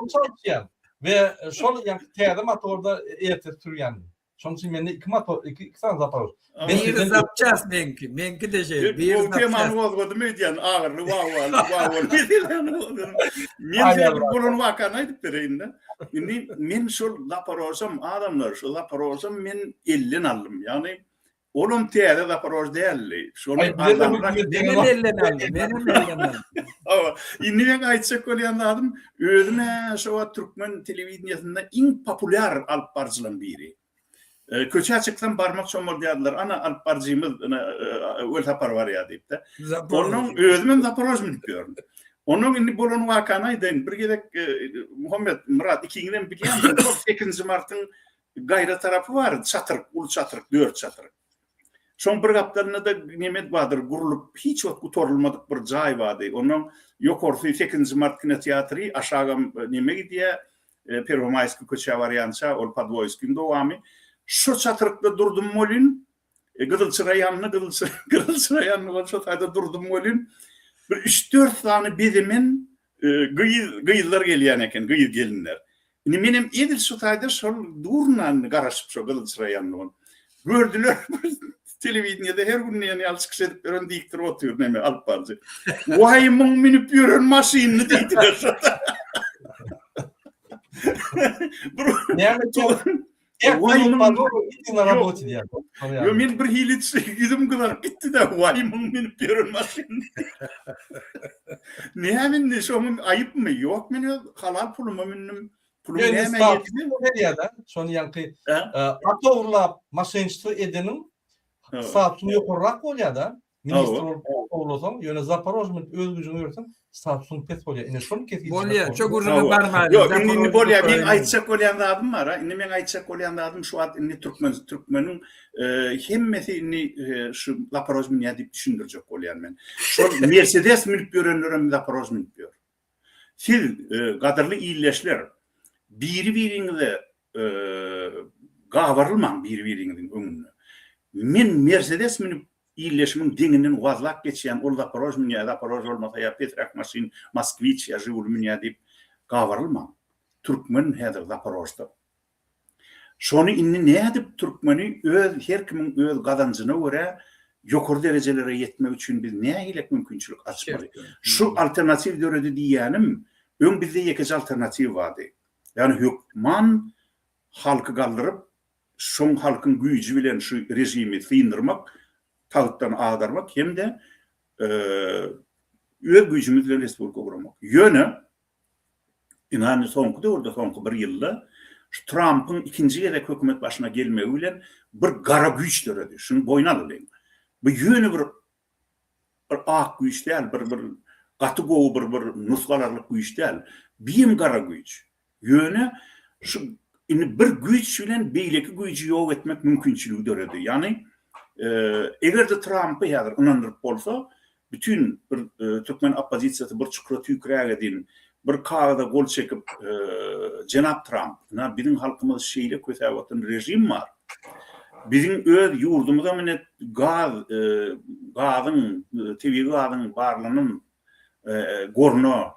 We şol ýaňky täze motorda ertir sürýändim. Şonuň üçin mende iki motor, iki, iki sany Zaporoj. Biri zapças meňki, meňki-de şeýle, biri zapças. Temany gozgadym öýdýän, agyrly wawwaly, wawwaly meseläni gozgadym. Men size bir bolan wakany aýdyp bereýin-de. Indi men şol Zaporožam, adamlar, şol Zaporožam men elden aldym. Ýagny Olam täze Zaporož däldi. Şony arzanrak. Menem elden aldym, menem elden aldym. Hawa, indi meň aýtjak bolýan zadym, özüm-ä şo wagt türkmen telewideniýesinde iň populýar alyp baryjylaryň biri. Köçä çyksam barmak çomaldýardylar, ana alyp baryjymyz ine Welsapar barýar diýip-de. Onnoň özümem Zaporož münüp ýörün. Onnoň indi bolan wakany aýdaýyn. Bir gezek Muhammet, Myrat ikiňizem bilýänsiňiz, şol sekizinji martyň Gaýra tarapy bar, çatyryk, uly çatyryk, dört çatyryk. Şoň bir gapdalynda-da neme bardyr, gurlup hiç wagt gutarylmadyk bir jaý bardy. Onnoň ýokarsy sekizinji mart kinoteatry, aşagam neme gidýär, Perwomaýskiý köçä barýança, ol Podwoýskiň dowamy. Şo çatyrykda durdum welin, Gyzyl çyra ýandy, gyzyl çyra, gyzyl çyra ýandy, ol şo taýda durdum welin, bir üç-dört sany bezemen gyz, gyzlar gelýän eken, gyz-gelinler. Indi menem edil şu taýda şol durun-a indi garaşyp şo gyzyl çyra ýandy ol. Gördüler, bir telewideniýede her gün diýen ýaly çykyş edip ýören diktor otyr neme alyp baryjy. Waý muň münüp ýören maşynyny diýdiler şo-da. Bir Näme Waý muň Ýok, men bir hili ýüzüm gyzaryp gitdi-de, waý muň münüp ýören maşynyny. Näme indi, şoňa aýypmy? Ýok, men öz halal puluma mündüm. Pulum nämä ýetdi? Berýär-de, şony ýaňky at ogurlap, maşençilik edeniň statusyny ýokarrak bolýar-da. Ministr bolup ogurlasaň, ýöne Zaporož münüp öz güýjüňe ýörseň, statusyň pes bolýar. Ine şony kesgitlemek Bolýar, şo gürrüňe barmaýyn. Ýok, indi indi bolýar. Meň aýtjak bolýan zadym bar-a. Indi meň aýtjak bolýan zadym şu wagt indi türkmen türkmeniň hemmesi indi şu Zaporož münýär diýip düşündirjek bolýan men. Şol Mersedes münüp ýörenlerem Zaporož münüp ýör. Siz, gadyrly ildeşler, biri-biriňize gabarylmaň biri-biriňiziň öňünde. Men Mersedes münüp ildeşimiň deňinden wazlap geçýän, ol Zaporož münýär, Zaporož bolmasa ýa pesräk maşyn Moskwiç ýa Žiguli münýär diýip gabarylmaň. Türkmen häzir Zaporožda. Şony indi nädip türkmeni öz her kimiň öz gazanjyna görä ýokary derejelere ýetmek üçin biz nähilek mümkinçilik açmaly? Şu alternatiw döredi diýýänim, öň bizde ýekeje alternatiw bardy. Ýagny hökman halky galdyryp, şoň halkyň güýji bilen şu režimi syndyrmak, tagtdan agdarmak hem-de öz güýjümiz bilen respublika guramak. Ýöne Ynha, soňky döwürde, soňky bir ýylda şu Trampyň ikinji gezek hökümet başyna gelmegi bilen bir gara güýç döredi. Şuny boýun alalyň. Bu ýöne bir bir ak güýç däl, bir bir gaty gowy bir bir nusga alarlyk güýç däl. Biem gara güýç. Ýöne şu indi bir güýç bilen beýleki güýji ýok etmek mümkinçiligi döredi. Ýagny, eger-de Trampy häzir ynandyryp bolsa, Bütin bir türkmen oppozisiýasy bir çukura tüýkürägedin, bir kagyza gol çekip, Jenap Tramp, ynha biziň halkymyz şeýle kösäp oturan režim bar. Biziň öz ýurdumyzam ine gaz, gazyň, tebigy gazyň barlanan goruna,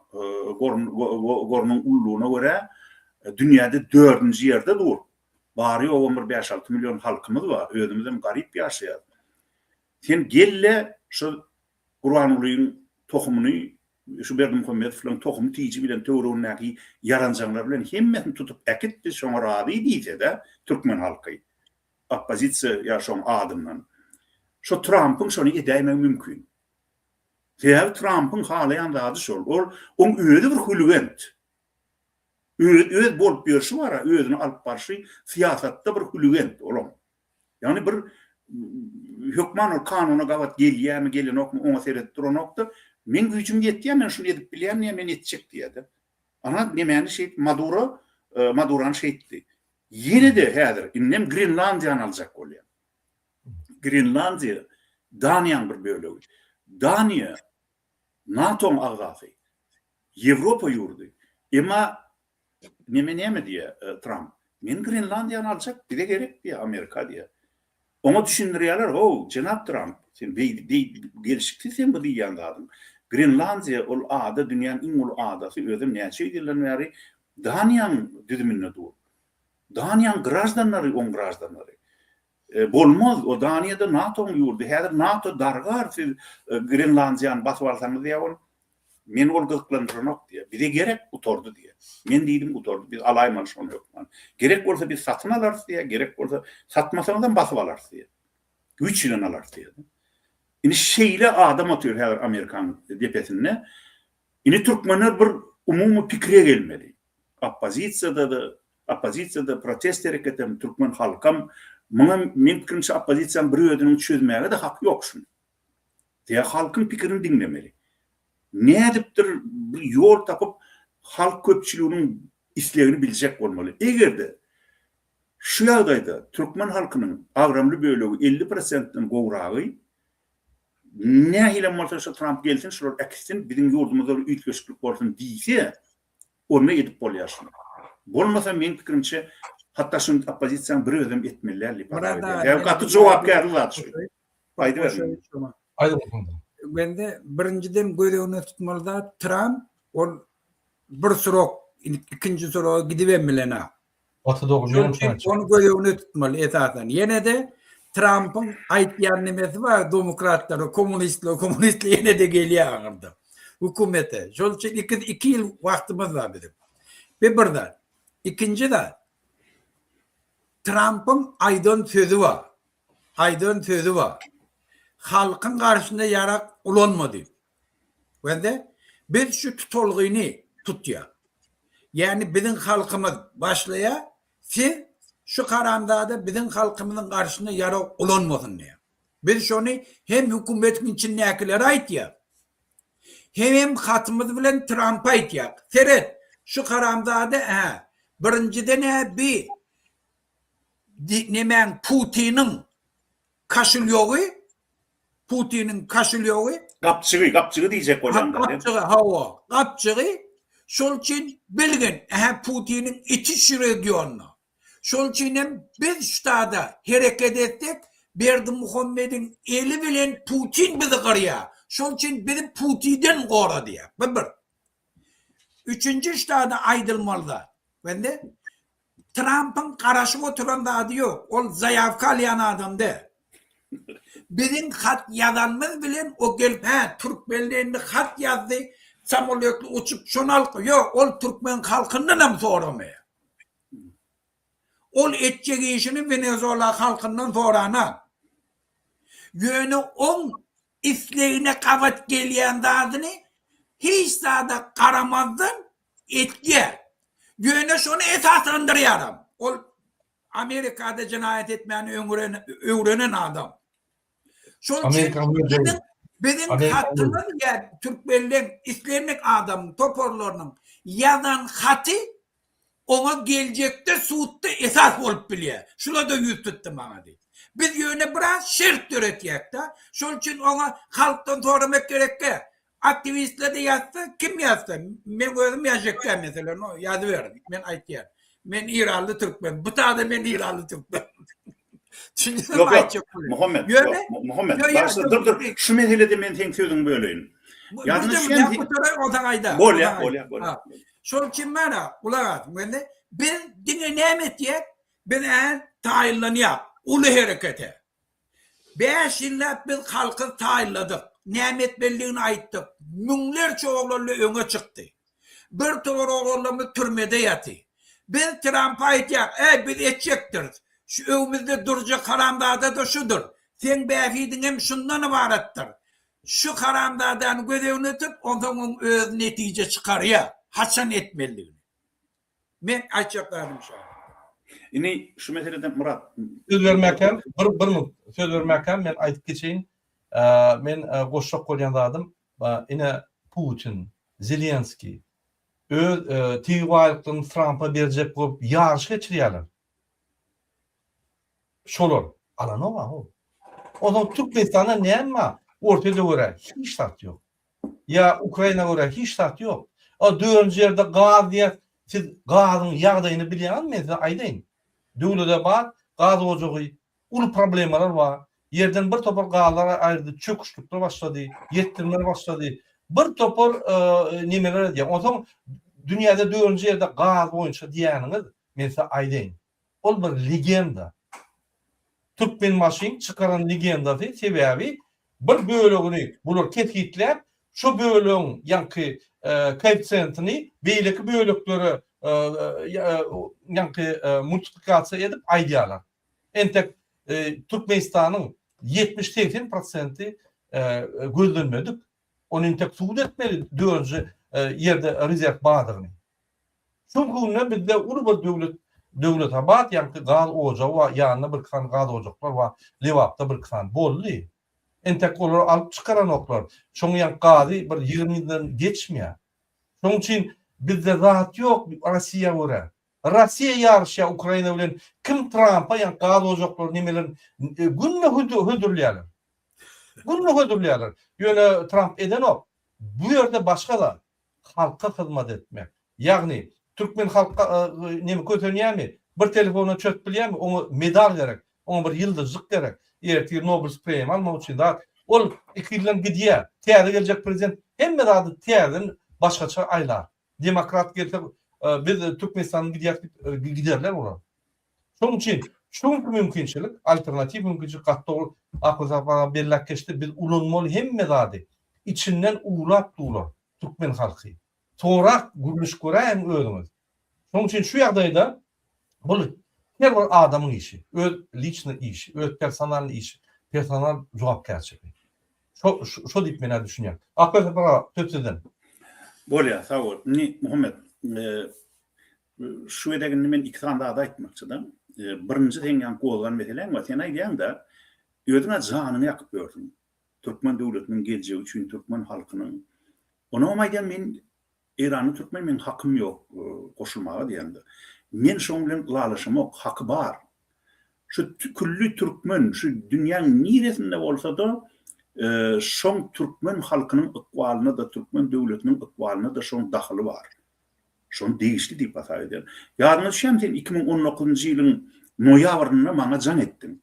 gorunyň ululygyna görä dünýäde dördünji ýerde dur. Bary-ýogam bir bäş-alty million halkymyz bar, özümizem garyp ýaşaýarys. Sen gel-de şu Gurbangulyň tohumyny, şu Berdimuhamedowlaryň tohumy tiji bilen töweregindäki ýaranjaňlar bilen hemmesini tutup äkit biz şoňa razy diýse-de türkmen halky. Oppozisiýa ýa şoň adyndan. Şo Trampyň şony edäýmegi mümkin. Sebäbi Trampyň halaýan zady şol. Ol oň özi bir hülgent. Öz öz bolup ýörşi bar-a, özüni alyp barşy syýasatda bir hülgent olam. Ýagny bir hökman ol kanuna gabat gelýärmi, gelenokmy oňa seredip duranok-da, meň güýjüm ýetýär, men şuny edip bilýän diýýär, men etjek diýýär-de. Ana nemäni şeýt Maduro, Madurany şeýtdi. Ýene-de häzir indem Grenlandiýany aljak bolýar. Grenlandiýa Daniýanyň bir bölegi. Daniýa NATO-nyň agzasy. Ýewropa ýurdy. Emma neme näme diýýär Tramp? Men Grenlandiýany aljak, bize gerek diýýär, Amerika diýýär. Oňa düşündirýärler, how, jenap Tramp, sen beý, beý, gelşiksiz sen bu diýýän zadyň. Grenlandiýa ol ada dünýäniň iň uly adasy, özem näçe ýüz ýyldan bäri Daniýanyň düzüminde dur. Daniýanyň graždanlary oň graždanlary. Bolmaz, o Daniýa-da NATO-nyň ýurdy. Häzir NATO dargar, siz Grenlandiýany basyp alsaňyz diýýär ol. Meni ol gyzyklandyranok diýýär. Bize gerek, gutardy diýýär. Men diýdim gutardy, biz alaýmaly şony hökman. Gerek bolsa biz satyn alarys diýýär, gerek bolsa satmasaňyzam basyp alarys diýýär. Güýç bilen alarys diýýär. Indi şeýle adam otyr häzir Amerikanyň depesinde. Indi türkmenler bir umumy pikire gelmeli. Oppozisiýada-da, oppozisiýada protest hereketem, türkmen halkam, muňa meň pikirimçe oppozisiýanyň bir özüniň çözmäge-de haky ýok şuny. Diýä halkyň pikirini diňlemeli. Nädipdir bir ýol tapyp halk köpçüliginiň islegini biljek bolmaly. Eger-de şu ýagdaýda türkmen halkynyň agramly bölegi 50 prosentden gowragy nähilem bolsa şu Tramp gelsin şular äkitsin biziň ýurdumyzda bir üýtgeşiklik bolsun diýse onda edip bolýar şuny. Bolmasa meň pikirimçe hatda şuny oppozisiýanyň bir özem etmeli däl diýip hasap edýän. Sebäbi gaty jogapkärli zat şu. Aýdyber. Bende birinjiden göz öňüne tutmaly zat Tramp ol bir srok ikinji sroga gidibem bilenok. Gaty dogry. Şonuň üçin ony göz öňüne tutmaly esasan. Ýene-de Trampyň aýtýan nemesi bar demokratlara, kommunistler, kommunistler ýene-de gelýär ahyrda hökümete. Şonuň üçin iki, iki ýyl wagtymyz bar biziň. Bu bir zat. Ikinji zat. Trampyň aýdan sözi bar. Aýdan sözi bar. Halkyň garşynda ýarag ulanma diýip. Wende biz şu tutulgyny tutýar. Ýagny biziň halkymyz başlaýar, siz şu haramzada biziň halkymyzyň garşynda ýarag ulanmasyn diýýär. Biz şony hem hökümetiň içindäkilere aýtýar. Hemem hatymyz bilen Trampa aýtýar. Seret, şu haramzada hä, birinjiden-ä bi nemäň Putiniň kaşulýogy Putiniň kaşulýogy. Gapjygy, gapjygy diýjek bolýaňda sen. Gapjygy, hawa, gapjygy. Şol üçin bilgin, ähä Putiniň içi şu regionda. Şol üçin hem biz ştada hereket etsek, Berdimuhamediň eli bilen Putin bizi gyrýar. Şol üçin bizi Putiden gora diýýär. Bu bir. Üçünji ştada aýdylmaly zat. Bende Trampyň garaşyp oturan zady ýok. Ol zaýawka alýan adam däl. Biziň hat ýazanymyz bilen o gelip hä türkmenli indi hat ýazdy, samolýotly uçup şony alyp ýok, ol türkmen halkyndanam soramaýar. Ol etjek işini Wenezuela halkyndan soranak. Ýöne oň islegine gabat gelýän zadyny hiç zada garamazdan etýär. Ýöne şony esaslandyrýaram. Ol Amerikada jenaýat etmäni öwrenen adam. Şol üçin biziň biziň hatymyz ýa türkmenleň islendik adamyň toparlarynyň ýazan haty oňa geljekde sudda esas bolup bilýär. Şular-da ýüz tutdy maňa diýip. Biz ýöne biraz şert döretýäk-de. Şol üçin oňa halkdan soramak gerek däl. Aktiwistler-de ýazsa, kim ýazsa, meň özüm ýazjakdäl meselem, no, ýazyberiň, men aýtýan. Men Iranly türkmen, bu tada men Iranly türkmen. Düşündüňmi Ýok, ýok, aýtjak bolýan. Muhammet, Ýöne, ýok, Muhammet, ýo, ýo, bagyşla, dur, dur, şu meselede men seň sözüňi böleýin. Bu- Ýagny bir de- sen- ýa gutaray, onsoň aýda. Bolýa, onsoň aýda. bolýa, bolýa. Ha. Şol üçin mana, gulak as, mende, biz diňe näme etýäk? Biz ä taýynlanýak uly herekete. Bäş ýyllap biz halky taýynladyk. Näme etmelidigini aýtdyk. Müňlerçe oglanly öňe çykdy. Bir towar oglanlarymyz türmede ýaty. Biz Trampa aýtýak, äý biz etjekdiris. Şu öňümizde durjak haramzada-da şudur. Seň bähidiňem şundan ybaratdyr. Şu haramzadany göz öňünde tut, onsoň oň özi netije çykarýar, haçan etmelidigini. Men aýtjak zadym şo. Indi şu meselede Myrat. Söz bermäkäm, bir bir minut söz bermäkäm men aýdyp geçeýin. Men goşjak bolýan zadym, ine Putin, Zelenskiý öz tebigy baýlyklaryny Trampa berjek bolup ýaryş geçirýärler. Şolar alanok-a how. Onsoň Türkmenistanda näme bar? Orsýete görä hiç zat ýok. Ýa Ukraina görä hiç zat ýok. A dördünji ýerde gaz diýýäs. Siz gazyň ýagdaýyny bilýäňizmi men size aýdaýyn. Döwletabat gaz ojagy uly problemalar bar. Ýerden bir topar gazlar aýyrdy, çöküşlikler başlady, ýetdirmeler başlady. Bir topar nemeler edýär. Onsoň dünýäde dördünji ýerde gaz boýunça diýýäniňiz men size aýdaýyn. Ol bir legenda. Türkmenbaşyň çykaran legendasy sebäbi bir bölegini bular kesgitläp, şo bölegiň ýaňky koeffisiýentini beýleki böleklere ýaňky multiplikasiýa edip aýdýarlar. Entek Türkmenistanyň 70-80 prosenti gözlenmedik. Ony entek subut etmeli dördünji ýerde rezerw bardygyny. Şu günde bizde uly bir döwlet Döwletabat ýaňky gaz ojagy bar, ýanynda birki sany gaz ojaklar bar, Lebapda birki sany. Boldy. Entek olary alyp çykaranoklar. Şoň ýaňky gazy bir 20 ýyldan geçmeýär. Şoň üçin bizde zat ýok Rossiýa görä. Rossiýa ýaryşýar Ukraina bilen kim Trampa ýaňky gaz ojaklary nemelerini günde hödürleýärler. Günde hödürleýärler. Ýöne Tramp edenok. Bu ýerde başga zat. Halka hyzmat etmek. Ýagny, türkmen halka neme kösenýärmi? Bir telefondan çözüp bilýärmi? Oňa medal gerek. Oňa bir ýyldyzjyk gerek. Ertir Nobels premiýa almak üçin zat. Ol iki ýyldan gidýär. Täze geljek prezident hemme zady täzeden başgaça aýlar. Demokrat gelse biz Türkmenistandan gidýäris diýip giderler olar. Şonuň üçin şu günki mümkinçilik, alternatiw mümkinçilik gaty dogry Akgül Sapar aga belläp geçdi, biz ulanmaly hemme zady. Içinden uwlap dular türkmen halky. Sorap, gürleşip göräýiň özüňiz. Şonuň üçin şu ýagdaýda bul her bir adamyň işi, öz liçnyý işi, öz personalnyý işi, personal jogapkärçiligi. Şo şo diýip men-ä düşünýän. Akgül Sapar aga söz sizden. Bolýar, sag bol. Indi Muhammet, Şu gezek indi men iki sany zady aýtmakçy-da. Birinji seň ýaňky gozgan meseläň bar. Sen aýdýaň-da, özüň-ä janyňy ýakyp ýörsüň. Türkmen döwletiniň geljegi üçin, türkmen halkynyň. Onam aýdýaň, men eýranly türkmen, meň hakym ýok goşulmaga diýýäň-de. Men şoň bilen ylalaşamok, haky bar. Şu külli türkmen, şu dünýäň niresinde bolsa-da, şoň türkmen halkynyň ykbalyna-da, türkmen döwletiniň ykbalyna-da şoň dahyly bar. Şony degişli diýip hasap edýän. Ýadyňa düşýärmi sen 2019-njy ýylyň noýabrynda maňa jaň etdiň.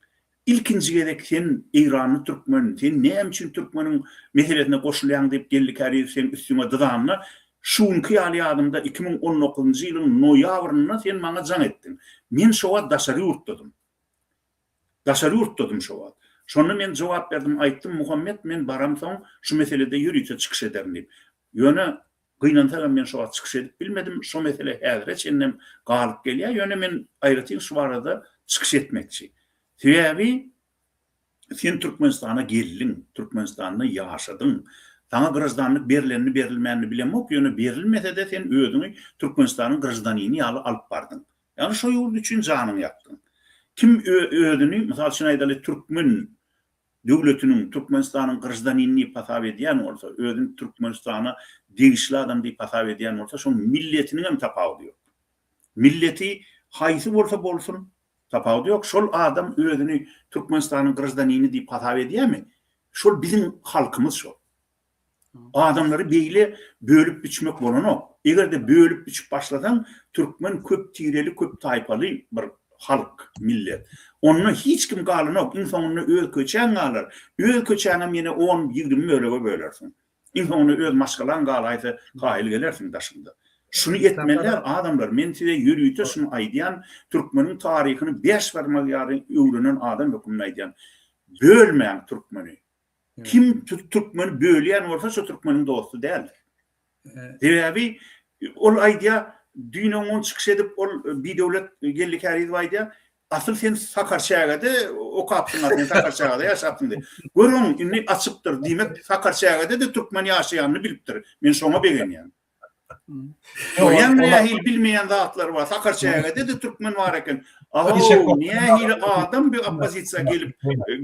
Ilkinji gezek sen eýranly türkmen, sen näme üçin türkmeniň meselesine goşulýaň diýip Geldi Käriýew seň üstüňe dyzanda, şu günki ýaly ýadymda 2019-njy ýylyň noýabrynda sen maňa jaň etdiň. Men şo wagt daşary ýurtdadym. Daşary ýurtdadym şo wagt. Şonda men jogap berdim, aýtdym, Muhammet men baramsoň şu meselede ýörite çykyş ederin diýip. Ýöne Gynansagam men şo wagt çykyş edip bilmedim, şo mesele häzire çenlem galyp gelýär, ýöne men aýratyn şu barada çykyş etmekçi. Sebäbi sen Türkmenistana geldiň, Türkmenistanda ýaşadyň. Saňa graždanlyk berlenini berilmänini bilemok, ýöne berilmese-de sen özüňi Türkmenistanyň graždanini ýaly alyp bardyň. Ýagny şo ýurt üçin janyňy ýakdyň. Kim özüni, mysal üçin aýdaly, türkmen döwletiniň, Türkmenistanyň graždanini diýip hasap edýän bolsa, özüni Türkmenistana degişli adam diýip hasap edýän bolsa, şoň milletiniň hem tapawudy ýok. Milleti haýsy bolsa bolsun, tapawudy ýok. Şol adam özüni Türkmenistanyň graždanini diýip hasap edýärmi? Şol biziň halkymyz şol. Adamlary beýle bölüp biçmek bolanok. Eger-de bölüp biçip başlasaň, türkmen köp tireli, köp taýpaly bir halk, millet. Onda hiç kim galanok, iň soňunda öz köçäň galar. Öz köçäňem ýene on, 20 bölege bölersiň. Iň soňunda öz maşgalaň galaýsa, kaýyl gelersiň daşyňda. Şuny etmeliler adamlar, men size ýörite şuny aýdýan, türkmeniň taryhyny bäş barmak ýaly öwrenen adam hökmünde aýdýan. Bölmäň türkmeni. Kim türkmeni bölýän bolsa şo türkmeniň dosty däldir. Sebäbi ol aýdýar, düýn-öňňun çykyş edip ol bidöwlet Geldi Kärizow aýdýar, Asyl sen Sakarçägede okapsyň, sen Sakarçägede ýaşapsyň diýip. Gör oň indi açypdyr. Diýmek, Sakarçägede-de türkmen ýaşaýanyny bilipdir. Men şoňa begenýän. Görýäňmi nähili bilmeýän zatlary bar. Sakarçägede-de türkmen bar eken. Aw, nähili adam bir oppozisiýa gelip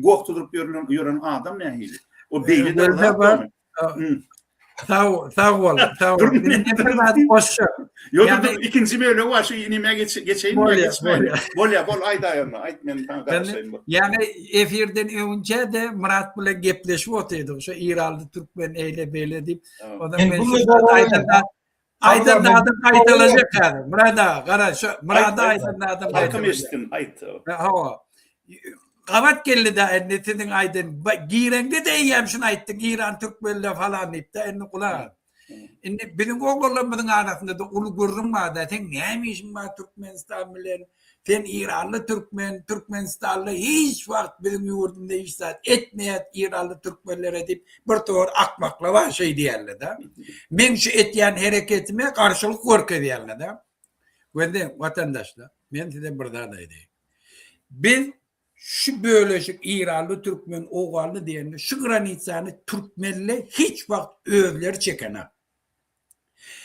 goh tutup ýören adam nähili. O beýle-de bir zat bar. Sag, sag bol, sag bol. Men bir zat goşjak. Ýok, dur, ikinji bölegi bar, şu inime geç, geçeýin, geçmeýin. Bolýar, bol, aýdaý onda, aýt, men saňa garaşaýyn. Ýagny efirden öňünçä-de Myrat bilen gepleşip otyrdyk, şu Eýranly türkmen eýle-beýle diýip. Ondan men şu aýdan aýdan zadym gaýtalajak häzir. Myrat aga, gara, şu Myrada aýdan zadym Halkym eşitsin, aýt. Hawa. Gabat geldi-dä indi siziň aýdan, gireňde-de eýýäm şuny aýtdyň, Eýran türkmenler falan diýip-de, indi gulak as. Indi biziň oglanlarymyzyň arasynda-da uly gürrüň bar-da, seň näme işiň bar Türkmenistan bilen, sen eýranly türkmen, türkmenistanly hiç wagt biziň ýurdumyzda hiç zat etmeýär eýranly türkmenlere diýip, bir towar akmaklar bar şeý diýýärler-de. Meň şu etýän hereketime garşylyk görkezýärler-de. Gözleň, watandaşlar, men size bir zat aýdaýyn. Biz şu böleşik Eýranly türkmen, owganly diýende şu granisany türkmenle hiç wagt özleri çekenak.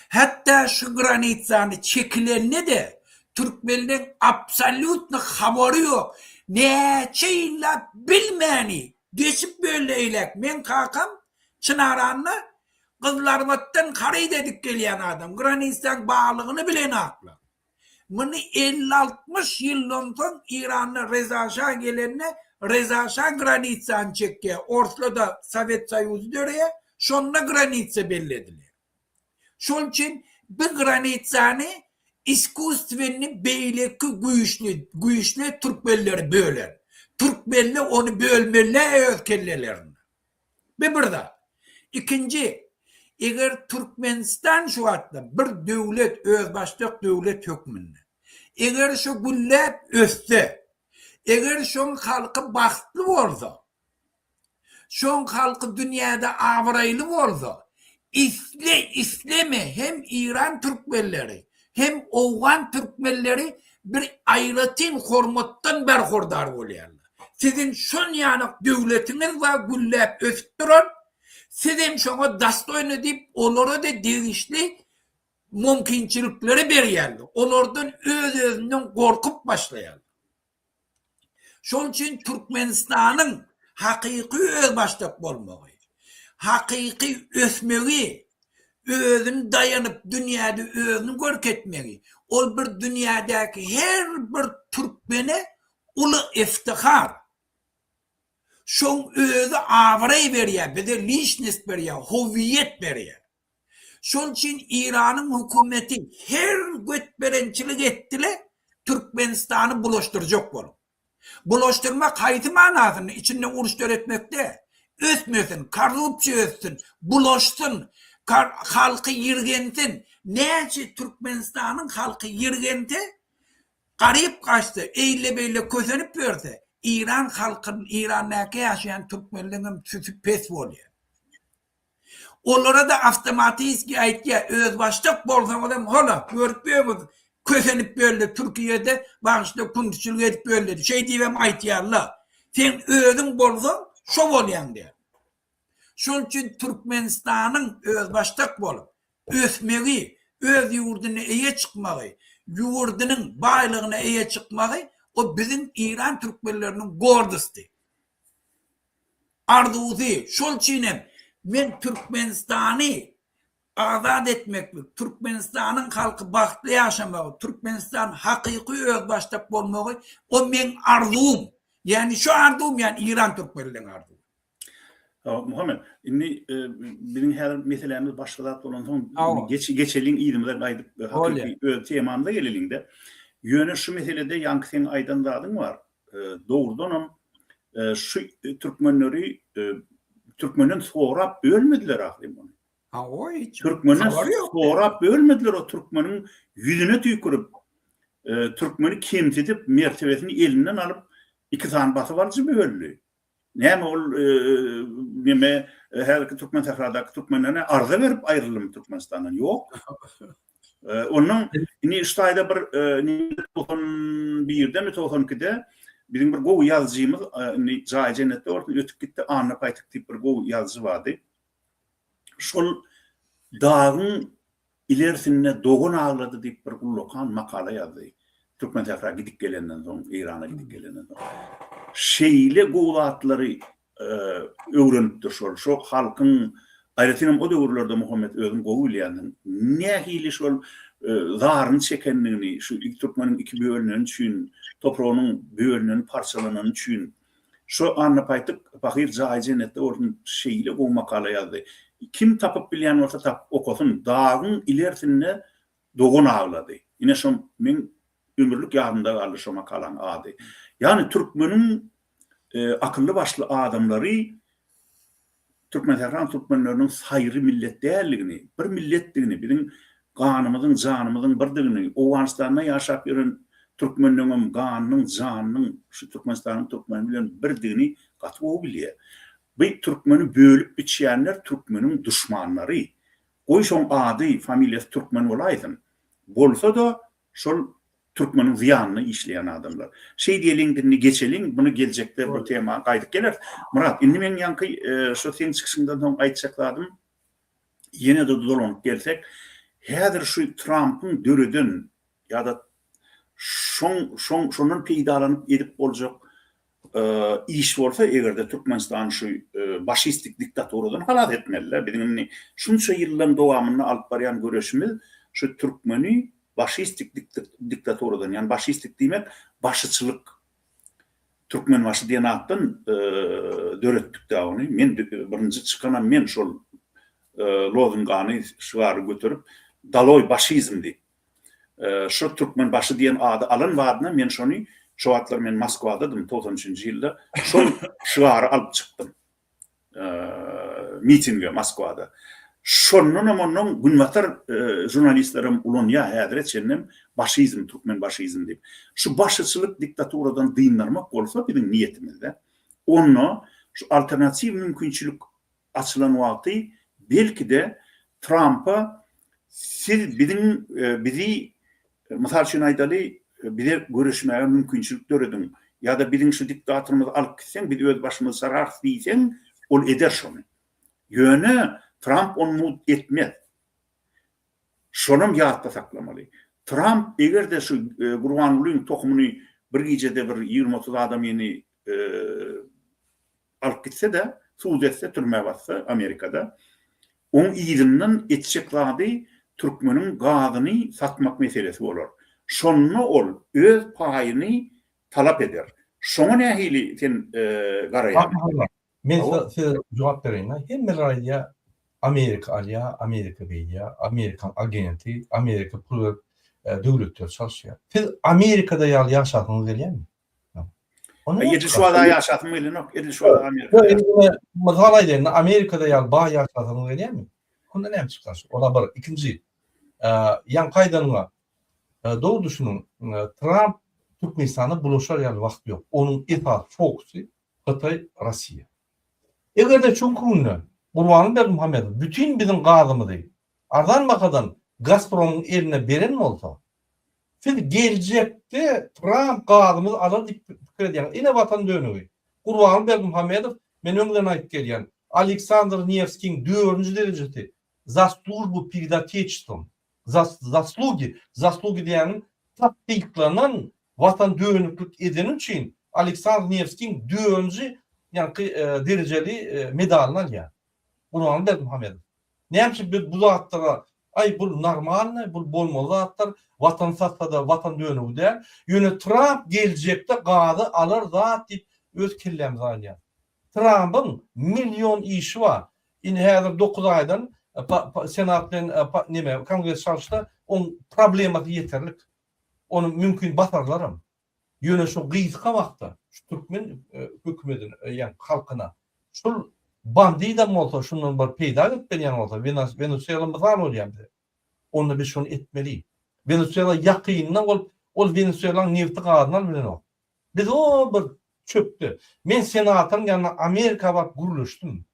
Hatda şu granisany çekilende-de türkmenleň absolýutny habary ýok. Näçe ýyllap bilmäni geçip böldi eýläk. Meň kakam Çynaranda Gyzlarbatdan haryt edip gelýän adam. Granisanyň barlygyny bilenaklar. Muny elli-altmyş ýyldan soň Iranda Reza şa gelende Reza şa granitsany çekýär, Orsda-da Sowet Soýuzy döreýär, şonda granitsa belli edilýär. Şol üçin bu granitsany iskusstwenny beýleki güýçli güýçli türkmenleri böler. Türkmenler ony bölmeli öz kellelerinde. Bu bir zat. Ikinji, eger Türkmenistan şu wagtda bir döwlet, özbaşdak döwlet hökmünde, eger şu gülläp össe, eger şoň halky bagtly bolsa, şoň halky dünýäde abraýly bolsa, isle, isleme hem Eýran türkmenleri, hem owgan türkmenleri bir aýratyn hormatdan berhurdar bolýarlar. Siziň şon ýanak döwletiňiz bar gülläp ösüp duran, sizem şoňa dastoýny diýip olara-da degişli mümkinçilikleri berýärler. Olardan öz-özünden gorkup başlaýarlar. Şol üçin Türkmenistanyň hakyky özbaşdak bolmagy, hakyky ösmegi, özüni daýanyp dünýäde özüni görkezmegi, ol bir dünýädäki her bir türkmene uly iftihar. Şoň özi abraý berýär, bize liçnost berýär, huwiýet berýär. Şol üçin Iranyň hökümeti her götberençilik etdile Türkmenistany bulaşdyrjak bolup. Bulaşdyrmak haýsy manasynda içinde uruş döretmek däl. Ösmesin, korrupsiýa össün, bulaşsyn, halky ýirgensin. Näçe Türkmenistanyň halky ýirgense, garyp gaçsa, eýle-beýle kösenip ýörse, Iran halkynyň, Irandaky ýaşaýan türkmenleňem süsi pes bolýar. Olara-da awtomatiski aýtýar, özbaşdak bolsaňyzam hol-a, görüp ýörüňiz, kösenip ýörler Türkiýede, bagyşla kundçylyk edip ýörler, şeý diýibem aýtýarlar. Sen özüň bolsaň, şo bolýaň diýýär. Şol üçin Türkmenistanyň özbaşdak bolup, ösmegi, öz ýurduna eýe çykmagy, ýurdunyň baýlygyna eýe çykmagy, o biziň Eýran türkmenleriniň gordosty. Arzuwsy, şol üçin hem men Türkmenistany azat etmeklik, Türkmenistanyň halky bagtly ýaşamagy, Türkmenistan hakyky özbaşdak bolmagy o meň arzuwym. Ýagny şu arzuwym ýagny Eýran türkmenleriniň arzuwy. Muhammet, indi biziň häzir meselämiz başga zat bolansoň, geçeliň yzymyza gaýdyp hakyky öz temamyza geleliň-de. Ýöne şu meselede ýaňky seň aýdan zadyň bar. Dogrudanam şu türkmenleri türkmenden sorap bölmediler ahyryn muny. Türkmenden sorap bölmediler o türkmeniň ýüzüne tüýkürip, türkmeni kemsidip, mertebesini elinden alyp, iki sany basyp alyjy böldi. Näme ol neme häzirki Türkmensähradaky türkmenlerine arza berip aýryldymy Türkmenistandan? Ýok. Ondan indi şu taýda bir 91-demi 92-de biziň bir gowy ýazyjymyz indi jaýy jennetde bolsun ötüp gitdi Anna Paýtyk diýip bir gowy ýazyjy bardy. Şol dagyň ilersinde dogan aglady diýip bir ullakan makala ýazdy. Türkmensähra gidip gelenden soň, Eýrana gidip gelenden soň. Şeýle gowy zatlary öwrenipdir şol. Şo halkyň, aýratynam o döwürlerde Muhammet özüň gowy bilýänsiň, nähili şol zaryny çekendigini, şu türkmeniň iki bölüneni üçin, topragynyň bölüneni, parçalanany üçin. Şo Anna Paýtyk pahyr jaýy jennetde bolsun şeýle gowy makala ýazdy. Kim tapyp bilýän bolsa tapyp okasyn. Dagyň ilersinde dogan aglady. Ine şo meň ömürlik ýadymda galdy şo makalaň ady. Ýagny türkmeniň akylly başly adamlary Türkmensähraň türkmenleriniň saýry millet däldigini, bir milletdigini, biziň ganymyzyň, janymyzyň birdigini, Owganystanda ýaşap ýören türkmenleňem ganynyň, janynyň şu Türkmenistanyň türkmeni bilen birdigini gaty gowy bilýär. Bu türkmeni bölüp biçýänler türkmeniň duşmanlary. Goý şoň ady, familiýasy türkmen bolaýsyn. Bolsa-da şol türkmeniň zyýanyna işleýän adamlar. Şeý diýeliň indi geçeliň, muny geljekde bu tema gaýdyp geleris. Myrat, indi meň ýaňky şu seň çykyşyňdan soň aýtjak zadym, ýene-de dolanyp gelsek, häzir şu Trampyň döreden ýa-da şoň şoň şondan peýdalanyp edip boljak iş bolsa eger-de Türkmenistany şu başistik diktaturadan halas etmeli-de. Biziň indi şunça ýyllaň dowamynda alyp barýan göreşimiz şu türkmeni başistik diktaturadan, ýagny başistik diýmek başyçylyk, Türkmenbaşy diýen atdan döretdik-dä ony. Men birinji çykanam men şol lozungany, şygary göterip, Daloý başizm diýip. Şo Türkmenbaşy diýen ady alan badyna men şony, şo wagtlar men Moskwadadym, 93-nji ýylda, şol şygary alyp çykdym. Mitinge Moskwada. Şondanam ondan günbatar žurnalistlerem ulanýar häzire çenlem başizm, türkmen başizm diýip. Şu başyçylyk diktaturadan dyndarmak bolsa biziň niýetimizde, onda şu alternatiw mümkinçilik açylan wagty belki-de Trampa siz biziň bizi mysal üçin aýdaly bize göreşmäge mümkinçilik dörediň ýa-da biziň şu diktatorymyzy alyp gitseň biz öz başymyzy çararys diýseň ol eder şony. Ýöne Tramp ony mugt etmez. Şonam ýatda saklamaly. Tramp eger-de şu Gurbangulyň tohumyny bir gijede bir 20-30 adamyny alyp gitse-de, sud etse, türmä bassa Amerikada, oň yzyndan etjek zady türkmeniň gazyny satmak meselesi bolar. Şonda ol öz paýyny talap eder. Şoňa nähili sen garaýaň? Men size jogap bereýin. Hemmeler aýdýar, Amerika alýar, Amerika beýdýär, Amerikan agenti, Amerika pul berip döwletleri çalyşýar. Siz Amerikada ýaly ýaşasyňyz gelýärmi? Edil şu wada ýaşasym gelenok. Edil şu wada Amerikada. Mysal aýdaýyn, Amerikada ýaly baý ýaşasyňyz gelýärmi? Onda näme çykar? Ola bir. Ikinji, ýaňky aýdanyňa dogry düşüniň. Tramp Türkmenistana bulaşar ýaly wagt ýok. Onuň esasy fokusy Hytaý, Russiýa. Eger-de şu günki günde Gurbanguly Berdimuhamedow bütin biziň gazymyzy arzan bahadan Gazpromyň eline beren bolsa, Siz geljekde Tramp gazymyzy alar diýip pikir edýäňiz. Ine watan dönügi. Gurbanguly Berdimuhamedow men öňden aýdyp gelýän Aleksandr Newskiň dördünji derejesi za službu pered otечеством za zaslugi zaslugi diýýäniň tassyklanan watan dönüklik edeni üçin Aleksandr Newskiň dördünji ýaňky derejeli medalyny alýar. Gurbanguly Berdimuhamedow. Näme üçin biz bu zatlara aý bul normalnyý, bul bolmaly zatlar, watan satsada watan dönügi däl, ýöne Tramp geljekde gazy alar zat diýip öz kellämize alýas. Trampyň million işi bar. Indi häzir dokuz aýdan senat bilen neme kongres çalyşsa oň problemasy ýeterlik. Ony mümkin basarlaram. Ýöne şu gysga wagtda şu türkmen hökümedine ýa halkyna şul bandidam bolsa şundan bir peýda gelip berýän bolsa Wenesuela mysal bolýar bize. Onda biz şony etmeli. Wenesuela ýakynda bolup ol Wenesuelaň nebti gazyny alyp bilenok. Biz o bir çöpde. Men senatoryň ýanyna Amerika baryp gürleşdim.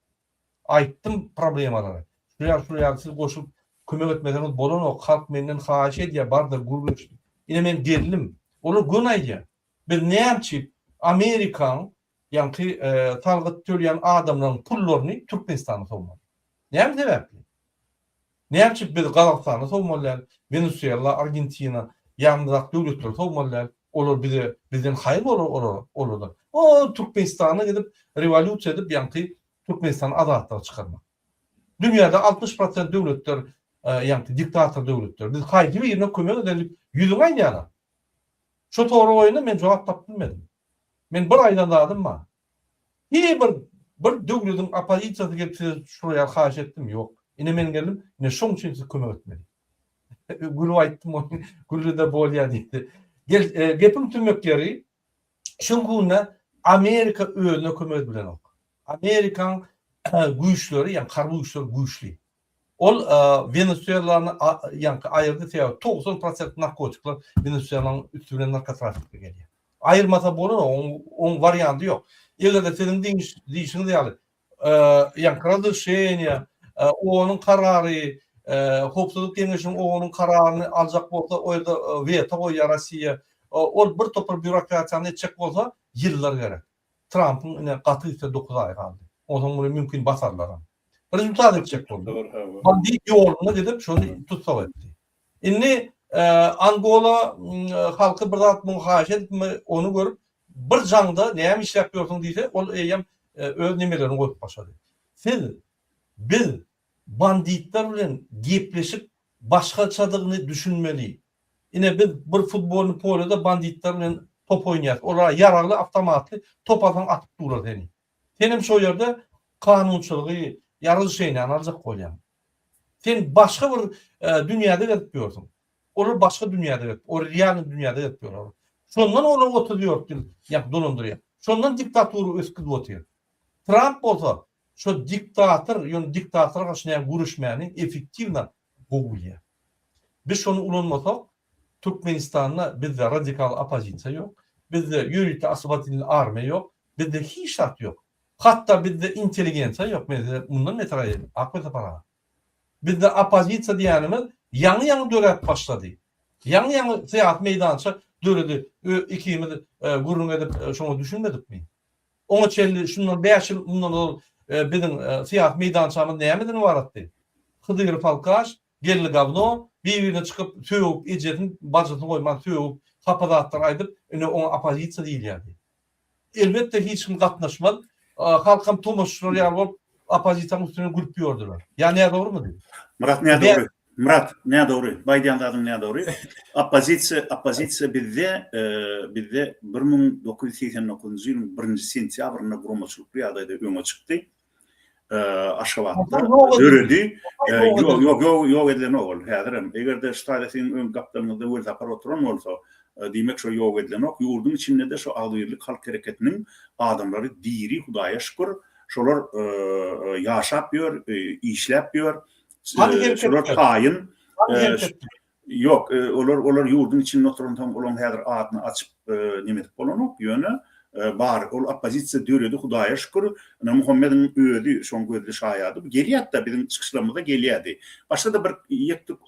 Aýtdym problemalary. Şu ýaly şu ýaly siz goşulyp kömek. Kömek etmeseňiz bolanok, halk menden haýyş edýär, bar-da gürleş diýip. Ine men geldim. Olar göni aýdýar. Biz näme üçin Amerikaň ýaňky salgyt töleýän adamlaryň pullaryny Türkmenistana sowmaly? Näme sebäpli? Näme üçin biz Gazagystana sowmaly däl, Wenesuela, Argentina, ýanymyzdaky döwletleri sowmaly däl? Olar bize bizden haýyr bolar olara olardan. O Türkmenistana gidip rewolýusiýa edip ýaňky Türkmenistany azatlyga çykarmak. Dünýäde 60 prosent döwletler ýaňky diktator döwletler. Biz haýsy birine kömek edeli diýip ýüzüňe aýdýarlar. Şo sorag boýunda men jogap tapyp bilmedim. Men bir aýdan zadym bar. Hiý bir bir döwlediň oppozisiýasy gelip size şular ýaly haýyş etdimi? Ýok. Ine men geldim, ine şoň üçin siz kömek etmeli. Gülüp aýtdym ony, güldi-de bolýa diýdi. Gel, gepiň tümmek ýeri, şu günde Amerika özüne kömek edip bilenok. Amerikaň güýçleri, ýagny harby güýçleri güýçli. Ol Wenesuelany ýaňky aýyrdy, sebäbi 90 prosent narkotikler Wenesuelanyň üsti bilen narkotrafikde gelýär. Aýyrmasa bolanok, oň oň warianty ýok. Eger-de siziň diýşiňiz ýaly, ýaňky razrešeniýe, OON-yň karary, Howpsuzlyk geňeşiniň OON-yň kararyny aljak bolsa, o ýerde weto goýýar Rossiýa. Ol bir topar býurokratiýany etjek bolsa, ýyllar gerek. Trampyň ine gaty gitse 9 aýy galdy. Onsoň muny mümkin basarlaram. Rezultat etjek boldy. Bandit ýoluna gidip şony tussag etdi. Indi Angola halky bir zat muňa haýyş edipmi ony görüp bir jaňda näme işläp ýörsüň diýse ol eýýäm öz nemelerini goýup başlady. Siz biz banditler bilen gepleşik başgaçadygyny düşünmeli. Ine biz bir futbolny polýada banditler bilen top oýnaýas. Olar ýaragly awtomatly top alsaň atyp durlar seni. Senem şo ýerde kanunçylygy ýa razrešeniýany aljak bolýaň. Sen başga bir dünýäde gezip ýörsüň. Olar başga dünýäde gezip, o realnyý dünýäde gezip ýörler. Şondan olar 34 ýyl ýa dolandyrýar. Şondan diktatura ösüp gidip otyr. Tramp bolsa şo diktator, ýöne diktatora garşy näme göreşmäni effektiwno gowy bilýär. Biz şony ulanmasak, Türkmenistanda bizde radikal oppozisiýa ýok, bizde ýörite osvoboditelnyý armiýa ýok, bizde hiç zat ýok. Hatda bizde intelligensiýa ýok, men size mundan beter aýdaýyn, Akmesapar aga. Bizde oppozisiýa diýýänimiz ýaňy-ýaňy döräp başlady. Ýaňy-ýaňy syýasy meýdança döredi. Ikimiz gürrüň edip şoňa düşünmedikmi? Oňa çenli şundan bäş ýyl mundan ozal biziň syýasy meýdançamyz nämeden ybaratdy? Hydyrow alkaş, Geldi gawno, bir-birine çykyp sögüp, ejesini, bajysyny goýman sögüp, hapa zatlar aýdyp, ine oňa oppozisiýa diýilýärdi. Elbetde hiç kim gatnaşmaz. Halkam tomaşaçylar ýaly bolup oppozisiýanyň üstünden gülüp ýördüler. Ýa nädogrymy diý? Myrat nädogry. Myrat nädogry. Bu aýdýan zadyň nädogry. Oppozisiýa, oppozisiýa bizde, bizde 1989-njy ýylyň birinji sentýabrynda guramaçylykly ýagdaýda öňe çykdy. Aşgabatda döredi. Ýok, ýok, ýok, ýok edilenok ol häzirem. Eger-de şu taýda siziň öň gapdalyňyzda Welsapar oturan bolsa, diýmek şo ýok edilenok. Ýurduň içinde-de şo Agzybirlik halk hereketiniň adamlary diri, Hudaýa şükür. Şolar ýaşap ýör, işläp ýör. Şolar taýyn. Ýok, olar olar ýurduň içinde oturansoň olaň häzir adyny açyp neme edip bolanok, ýöne bar, ol oppozisiýa döredi Hudaýa şükür, ine Muhammediň özi şoň gözli şaýady, bu gelýärdi-de biziň çykyşlarymyza gelýärdi. Başga-da bir ýek-tük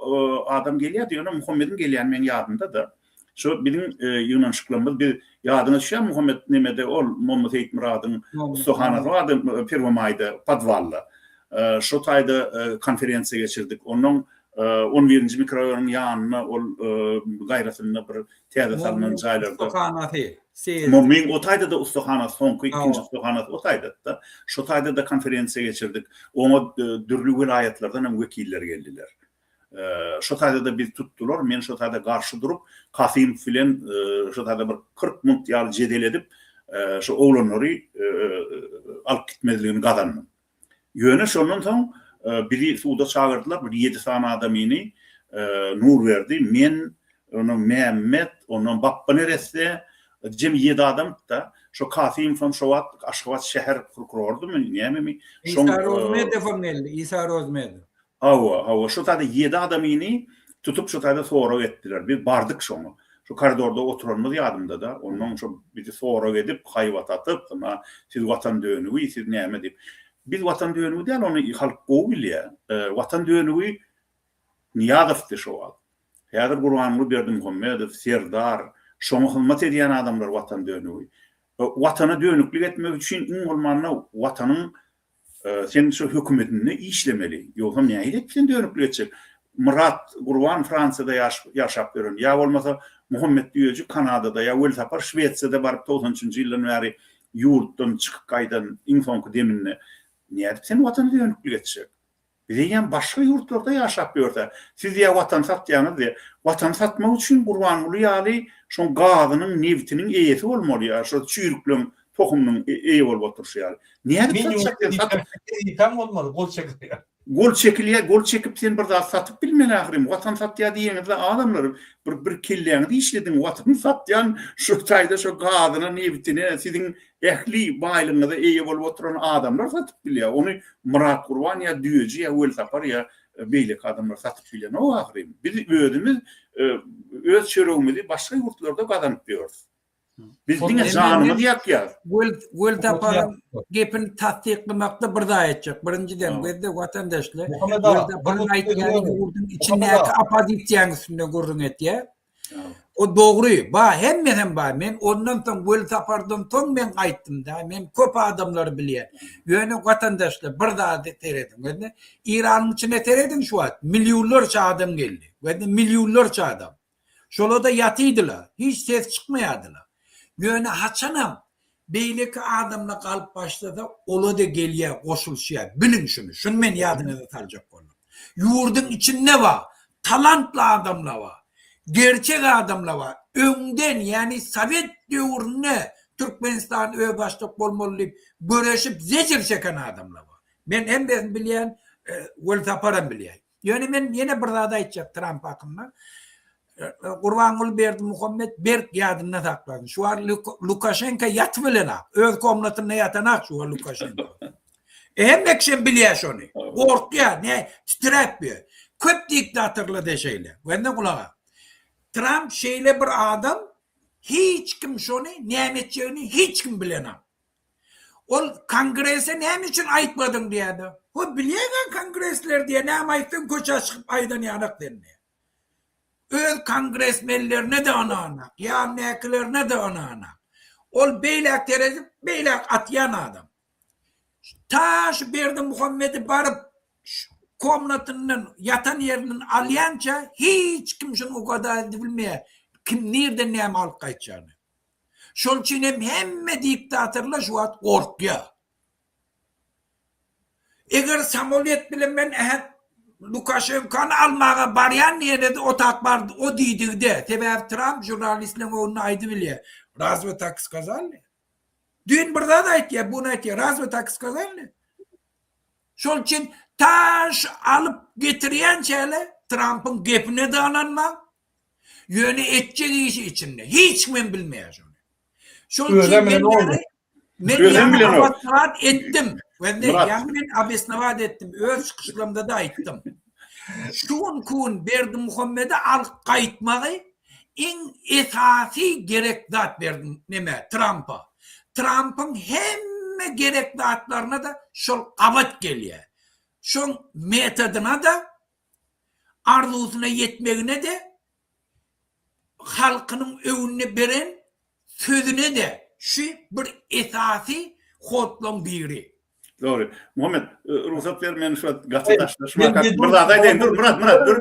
adam gelýärdi, ýöne Muhammediň gelýäni meň ýadymda-da. Şo biziň ýygnanyşyklarymyz biz ýadyňa düşýärmi Muhammet nemede ol Mommy Seýitmyradyň ussahanasy bardy Perwomaýda podwalda. Şo taýda konferensiýa geçirdik. Onnoň On birinji mikroraýonyň ýanynda ol gaýrasynda bir täze salnan jaýlarda. Ussahanasy. Mommyň o taýda-da ussahanasy, soňky ikinji ussahanasy o taýda-da. Şo taýda-da konferensiýa geçirdik. Oňa dürli welaýatlardan hem wekiller geldiler. Şo taýda-da bizi tutdular. Men şo taýda garşy durup, Kasymow bilen şo taýda bir 40 munt ýaly jedel edip, şo oglanlary alyp gitmezligini gazandym. Ýöne şondan soň bizi suda çagyrdylar, bir ýedi sany adamyny, Nurberdi, men, ondan Mämmet, ondan Bapba neresse, jemi ýedi adamdyk-da. Şo Kasymowam şo wagt Aşgabat şäher prokurorydymy, nämemi, şoň. Isa Rozmedowam geldi, Isa Rozmedow. Hawa, hawa, şo taýda ýedi adamyny tutup şo taýda sorag etdiler. Biz bardyk şoňa. Şo koridorda oturanymyz ýadymda-da. Onnoň şo bizi sorag edip, haýbat atyp, ynha, siz watan dönügi, siz näme diýip. Biz watan dönügi däl, ony halk gowy bilýär. Watan dönügi. Nyýazowdy şo wagt. Häzir Gurbanguly Berdimuhamedow, Serdar, şoňa hyzmat edýän adamlar Watan dönügi. Watana dönüklik etmek üçin iň bolmanda Watanyň sen şu hökümetinde işlemeli. Ýogsam nähili edip sen dönüklik etjek? Myrat Gurban Fransiýada ýaşap ýören, ýa bolmasa Muhammet Düýeji Kanadada, ýa Welsapar Şwesiýada baryp 90 üçünji ýyldan bäri ýurtdan çykyp gaýdan iň soňky deminde. Nädip sen Watana dönüklik etjek? Biz eýýäm başga ýurtlarda ýaşap ýörse, siz diýýär watany satýaňyz diýýär. Watany satmak üçin Gurbanguly ýaly şoň gazynyň, nebitiniň eýesi bolmaly ýa şo çüýrükleň tohumynyň eýe bolup oturyşy ýaly. Nädip satjak sen satyp. Wezipem bolmaly, gol çekilýär. Gol çekilýär, gol çekip sen bir zat satyp bilmeli ahyryn. Watan satýar diýeňizde adamlar bir bir kelläňizi işlediň. Watany satýan şu taýda şo gazyna, nebitine siziň Ähli baýlygyňyza eýe bolup oturan adamlar satyp bilýär. Ony Myrat Gurban ýa Düýeji ýa Welsapar ýa beýleki adamlar satyp bilenok ahyryn. Biz özümiz öz çöregimizi başga ýurtlarda gazanyp ýörüs. Biz diňe janymyzy ýakýas. Welsaparyň gepini tassyklamakda bir zat aýtjak. Birinjiden, gözde watandaşlar, Welsaparyň aýtýany ýurduň içindäki oppozisiýanyň üstünde gürrüň etýär. O dogry, ba hemmesem ba. Men ondan soň Welsapardan soň men gaýtdym-da. Men köp adamlary bilýän. Ýöne watandaşlar bir zady serediň. Gözle Iranyň içine serediň şu wagt millionlarça adam geldi. Gözle millionlarça adam. Şolar-da ýatydylar. Hiç ses çykmaýardylar. Ýöne haçanam beýleki adamlar galyp başlasa, ola-da gelýär, goşulyşýar. Biliň şuny. Şuny men ýadyňyza saljak boldum. Ýurduň içinde bar, talantly adamlar bar, gerçek adamlar bar. Öňden, ýagny sowet döwründe Türkmenistan özbaşdak bolmaly diýip göreşip zejir çeken adamlar bar. Men hemmesini bilýän, Welsaparam bilýär. Ýöne men ýene bir zat aýtjak Tramp hakynda. Gurbanguly Berdimuhamet berk ýadynda saklasyn. Şu wagt Lukaşenko ýatyp bilenak. Öz komnatynda ýatanak şu wagt Lukaşenko. E, hemme kişi bilýär şony. Gorkýar, ne titräp ýör. Köp diktatorlar da şeýle. Gönder gulaga. Tramp şeýle bir adam, hiç kim şony näme etjegini hiç kim bilenak. Ol kongrese näme üçin aýtmadyň diýýärdi. Ho bilýäň-ä kongresler diýýär, näme aýtsaň köçä çykyp aýdan ýanak sen diýýär. Öz kongresmenlerine-de ynanok, ýanyndakylerine-de ynanok. Ol beýläk seredip, beýläk atýan adam. Ta şu Berdimuhamedi baryp komnatyndan, ýatan ýerinden alýança hiç kim şuny ugada edip bilmeýär, kim nirden näme alyp gaýtjagyny. Şol üçin hem hemme diktatorlar şu wagt gorkýar. Eger samolýet bilen men ähä Lukaşenkany almaga barýan diýenede o tak bardy, o diýdigde, sebäbi Tramp žurnalistleriň öňünde aýdybilýär. Razwe tak skazali? Düýn bir zat aýtýar, bu gün aýtýar, razwe tak skazali? Şol üçin ta şu alyp getirýänçäle Trampyň gepine-de ynanmaň, Ýöne etjek işi içinde. Hiç kim hem bilmeýär şony. Şol üçin men ýaňy men ýaňy obosnowat etdim. Men ýaňy men obosnowat etdim. Öz çykyşlarymda-da aýtdym. Şu günki gün Berdimuhamedi alyp gaýtmagy iň esasy gerek zat Berdi neme Trampa. Trampyň hemme gerek zatlaryna-da şol gabat gelýär. Şoň metodyna-da arzuwysyna ýetmegine-de, halkynyň öňünde beren sözüne-de şu bir esasy hodlaň biri. Dogry. Muhammet, rugsat ber, men şu wagt gaty daşlaşma. Bir zat aýdaýyn, dur, Myrat, Myrat, dur.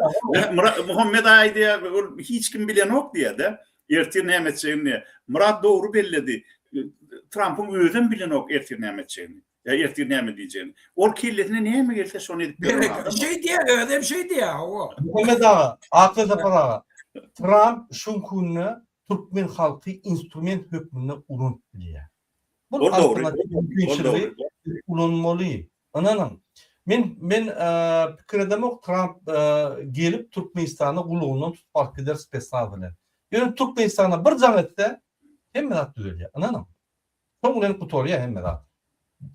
Myrat, Muhammet aýdýar, ol hiç kim bilenok diýýär-de. Ertir näme etjegini diýýär. Myrat dogry belledi. Trampyň özem bilenok ertir näme etjegini. Ýa ertir näme diýjegini. Ol kellesine näme gelse şony edip ýören adam. Şeý diýýär, özem şeý diýýär, hawa. Muhammet aga, Akly Sapar aga, Tramp şu günde türkmen halky instrument hökmünde ulanyp bilýär. Bu Ol dogry. alternatiw Ol mümkinçiligi dogry. biz ulanmaly. Ynanyň. Men men pikir edemok Tramp gelip Türkmenistany gulagyndan tutup alyp gider spesnaz bilen. Ýöne Türkmenistana bir jaň etse hemme zat düzelýär. Ynanyň. Soň bilen gutarýar hemme zat.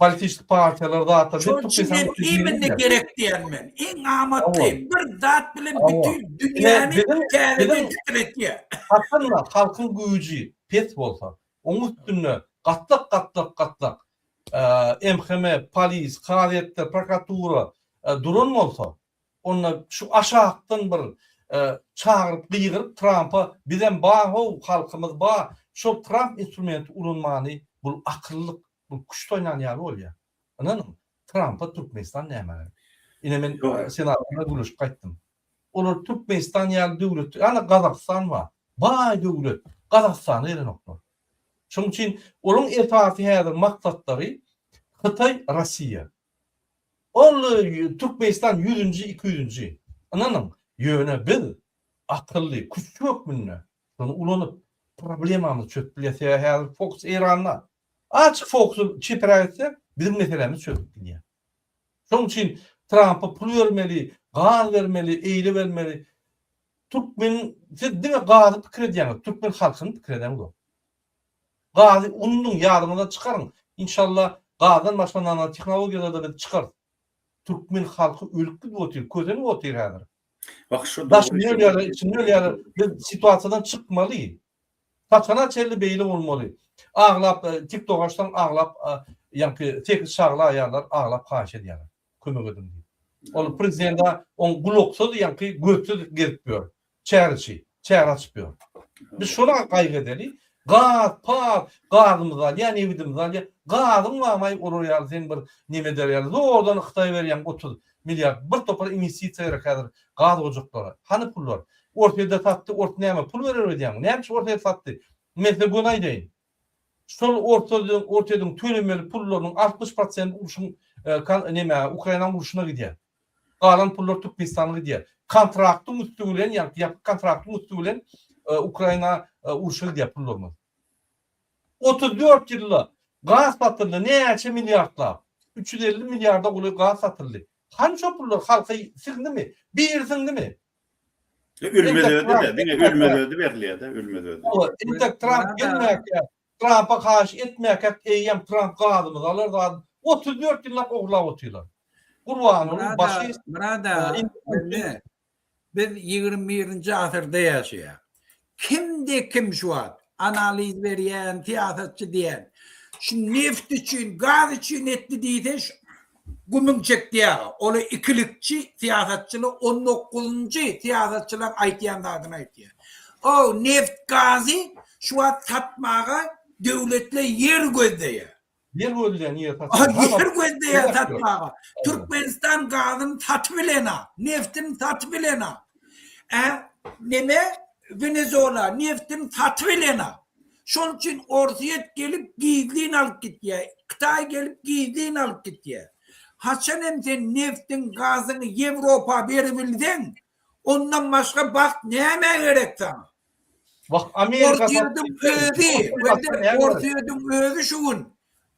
Politiçki partiýalar zatlar Şol üçin hem imенно gerek diýen men. Iň amatly bir zat bilen bütin dünýäni täzeden titretýär. Haçanda halkyň güýji pes bolsa, oň üstünde gatlak gatlak gatlak MHM, polis, kazyýetler, prokuratura duran bolsa, Onda şu aşakdan bir çagyryp gygyryp Trampa bizem bar how halkymyz bar şol Tramp instrumenti ulanmany bul akyllyk bul küşt oýnan ýaly bolýar. Ynanyň Trampa Türkmenistan nämä gerek. Ine men senatorlar gürleşip gaýtdym. Olar Türkmenistan ýaly döwlet ana Gazagystan bar. Baý döwlet Gazagystana gelenoklar. Şonuň üçin olaryň esasy häzir maksatlary Hytaý Rossiýa. Ol Türkmenistan ýüzünji, ikýüzünji. Ynanyň, ýöne biz akylly, küçli hökmünde şony ulanyp, problemamyzy çözüp bilýäris. Sebäbi häzir fokus Eýranda. Azajyk fokusy çepiräk etse, biziň meselämiz çözülip gidýär. Şonuň üçin Trampa pul bermeli, gaz bermeli, eýle bermeli. Türkmen, siz diňe gazy pikir edýäňiz, türkmen halkyny pikir edeňzok. Gazy unudyň ýadyňyzdan çykaryň. Inşallah gazdan başga nanotehnologiýalarda biz çykarys. Türkmen halky ölüp gidip otyr, kösenip otyr häzir. Wah şu dogry. Daşynda ölýärler, içinde ölýärler. Biz situasiýadan çykmaly. Haçana çenli beýle bolmaly. Aglap tiktok açsaň aglap ýaňky sekiz çagly aýallar aglap haýyş edýärler. Kömek ediň diýip. Ol prezidenda oň gulaksyz ýaňky gözsüz gezip ýör. Çäreçi, çäre açyp ýör. Biz şony gaýgy edeli. Gaz, paz, gazymyzy alýar, nebidimizi alýar. Gazyň barmaý olar ýaly sen bir neme eder ýaly. Zordan Hytaýa berýäň 30 milliard. Bir topar inwestisiýa gerek häzir gaz ojaklara. Hany pullar? Orsýede satdy, ors näme pul berer öýdýäňmi? Näme üçin Orsýet satdy? Men size göni aýdaýyn. Şol Orsýediň Orsýediň tölemeli pullarynyň 60 prosenti urşuň neme Ukrainanyň urşuna gidýär. Galan pullar Türkmenistana gidýär. Kontraktyň üsti bilen, ýagny ýapyk kontraktyň üsti bilen Ukraina urşa gidýär pullarymyz. 34 ýylda gaz satyldy näçe milliardlap. 350 milliarda golaý gaz satyldy. Hany şo pullar halka siňdimi? Biri siňdimi? Ölmez ödi-de, diňe ölmez ödi berilýär-de, ölmez ödi. Entek Tramp gelmäkä, Trampa haýyş etmäkäk eýýäm Tramp gazymyzy alar zat 34 ýyllap ogurlap otyrlar. Gurbanowyň başy Myrat aga, indi biz 21-nji asyrda ýaşaýas. Kimde kim şu wagt analiz berýän, syýasatçy diýen, şu neft üçin, gaz üçin etdi diýse, şu gümüň çekdi aga. Ola ikilikçi syýasatçylar on dokuzynjy syýasatçylaryň aýtýan zadyny aýtýar. O neft gazy şu wagt satmaga döwletler ýer gözleýär. Ýer gözleýän ýer satmaga. Ýer gözleýär satmaga. Türkmenistan gazyny satyp bilenak, neftini satyp bilenak. Ä neme Wenezuela neftini satyp bilenak. Şol üçin Orsýet gelip gizlin alyp gitýär. Hytaý gelip gizlin alyp gitýär. Haçan hem sen neftiň, gazyňy Ýewropa beribilseň, ondan başga bagt nämä gerek saňa? Wah, Amerika Orsýetiň özi, Orsýetiň özi şu gün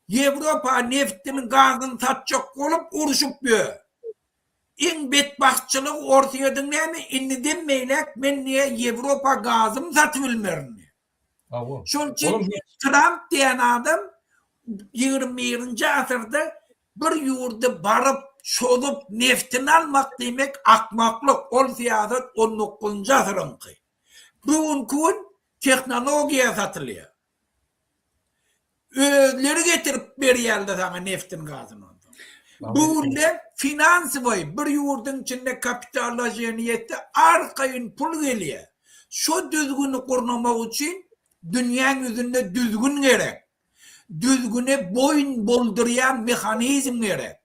Ýewropa neftini, gazyny satjak bolup urşup ýör. Iň betbagtçylygy Orsýetiň näme, indiden beýläk men diýýär Ýewropa gazymy satyp bilmerin diýýär. Şonuň üçin Tramp diýen adam 21-nji asyrda bir ýurda baryp, çozup, neftini almak diýmek akmaklyk. Ol syýasat 19-njy asyryňky. Bu günki gün tehnologiýa satylýar. Özleri getirip berýärler saňa neftin gazyny onsoň. Bu günde finansowoý bir ýurduň içinde kapitalloženiýetde arkaýyn pul gelýär. Şo düzgüni gurnamak üçin dünýäň ýüzünde düzgün gerek. Düzgüne boýun boldurýan mehanizm gerek.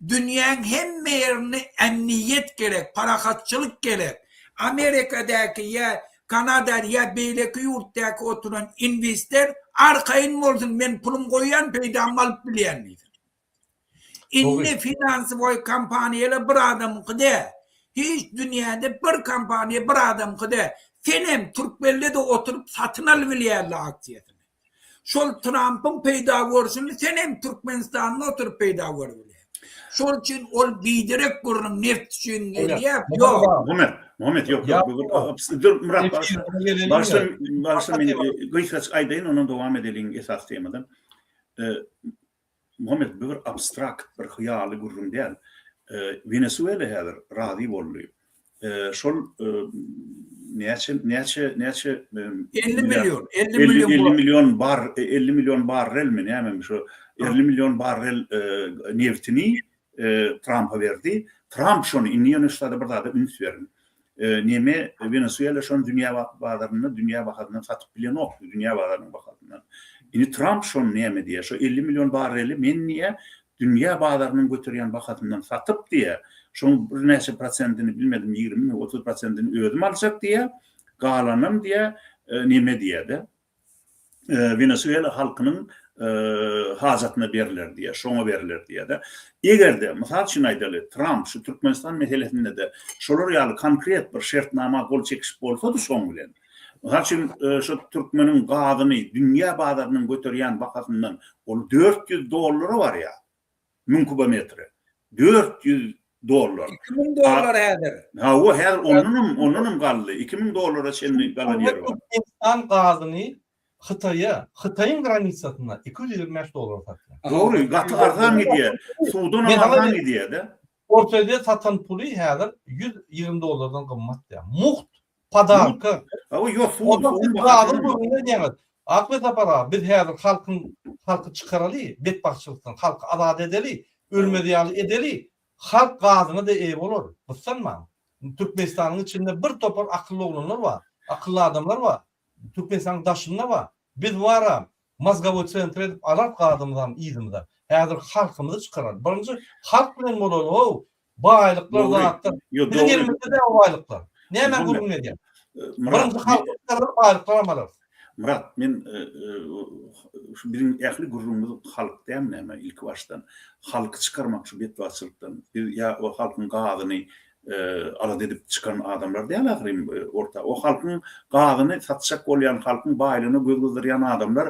Dünýäň hemme ýerinde emniýet gerek, parahatçylyk gerek. Amerikadaky ýa Kanada ýa beýleki ýurtdaky oturan inwester arkaýyn bolsun men pulum goýýan peýdamy alyp bilýän diýsin. Indi finansowoý kompaniýalar bir adamyňky däl. Hiç dünýäde bir kompaniýa bir adamyňky däl. Senem türkmende-de oturyp satyn alybilýärler aksiýasyny. Şol Trampyň peýda görşüni sen hem Türkmenistanda oturyp peýda görübilýäň. Şol üçin ol biderek gürrüň neft üçin gelýär. Ýok. Muhammet, Muhammet ýok, ýok. Dur Myrat başla. Başla, başla men gysgaçyk aýdaýyn, ondan dowam edeliň esasy temadan. Muhammet bu bir abstrakt, bir hyýaly gürrüň däl. Wenesuela häzir razy boldy. Şol näçe näçe näçe 50 million, 50 million 50 million bar 50 million barrelmi nämemi şo 50 million barrel neftini. Trampa berdi. Tramp şony indi ýöne şu zada bir zada üns beriň. Neme Wenesuela şony dünýä bazarynda dünýä bahasyndan satyp bilenokdy, dünýä bazarynyň bahasyndan. Indi Tramp şony näme diýýär? Şo 50 million barreli men diýýär, dünýä bazarynyň göterýän bahasyndan satyp diýýär, şoň birnäçe prosentini bilmedim 20 mi 30 prosentini özüm aljak diýýär, galanam diýýär, neme diýýär-de. Wenesuela halkynyň hajatyna berler diýýär, şoňa berler diýýär-de. Eger-de, mysal üçin aýdaly, Tramp şu Türkmenistan meselesinde-de şolar ýaly konkret bir şertnama gol çekişip bolsady şoň bilen, mysal üçin, şu türkmeniň gazyny dünýä bazarynyň göterýän bahasyndan ol 400 dollara barýar. 1000 kubometre. 400 dollar. 2000 dollar häzir. Hawa, häzir ondanam, ondanam galdy. 2000 dollara çenli galan ýeri bar. Türkmenistan gazyny Hytaýa, Hytaýyň granitasynda 225 dollara satýar. Dogry, gaty arzan gidýär. Suwdanam arzan gidýär-de. Ortaýda satan puly häzir 120 dollardan gymmat diýýär. Mugt Podarka. Hawa, ýok, suw, suwuň bahasyny gürrüň edýäňiz. Akly Sapar aga, biz häzir halkyň halky çykaraly betbagtçylykdan, halky azat edeli, ölmez ýaly edeli. Halk gazyna-da eýe bolar. Gyssanmaň. Türkmenistanyň içinde bir topar akylly oglanlar bar, akylly adamlar bar. Türkmenistanyň daşynda bar. Biz bara mozgowoý sentr edip alarys gazymyzam yzymyza. Häzir halkymyzy çykaraly. Birinji halk bilen bolaly how. Baýlyklar zatlar. Biziň elimizde däl o baýlyklar. Näme gürrüň edýäň? Birinji halky çykaraly baýlyklaram alarys. Myrat men şu biziň ähli gürrüňimiz halk däl näme ilki başdan. Halky çykarmak şu betbagtçylykdan. Biz ýa o halkyň gazyny alada edip çykan adamlar däl ahyryn orta. O halkyň gazyny satjak bolýan, halkyň baýlygyna göz gyzdyrýan adamlar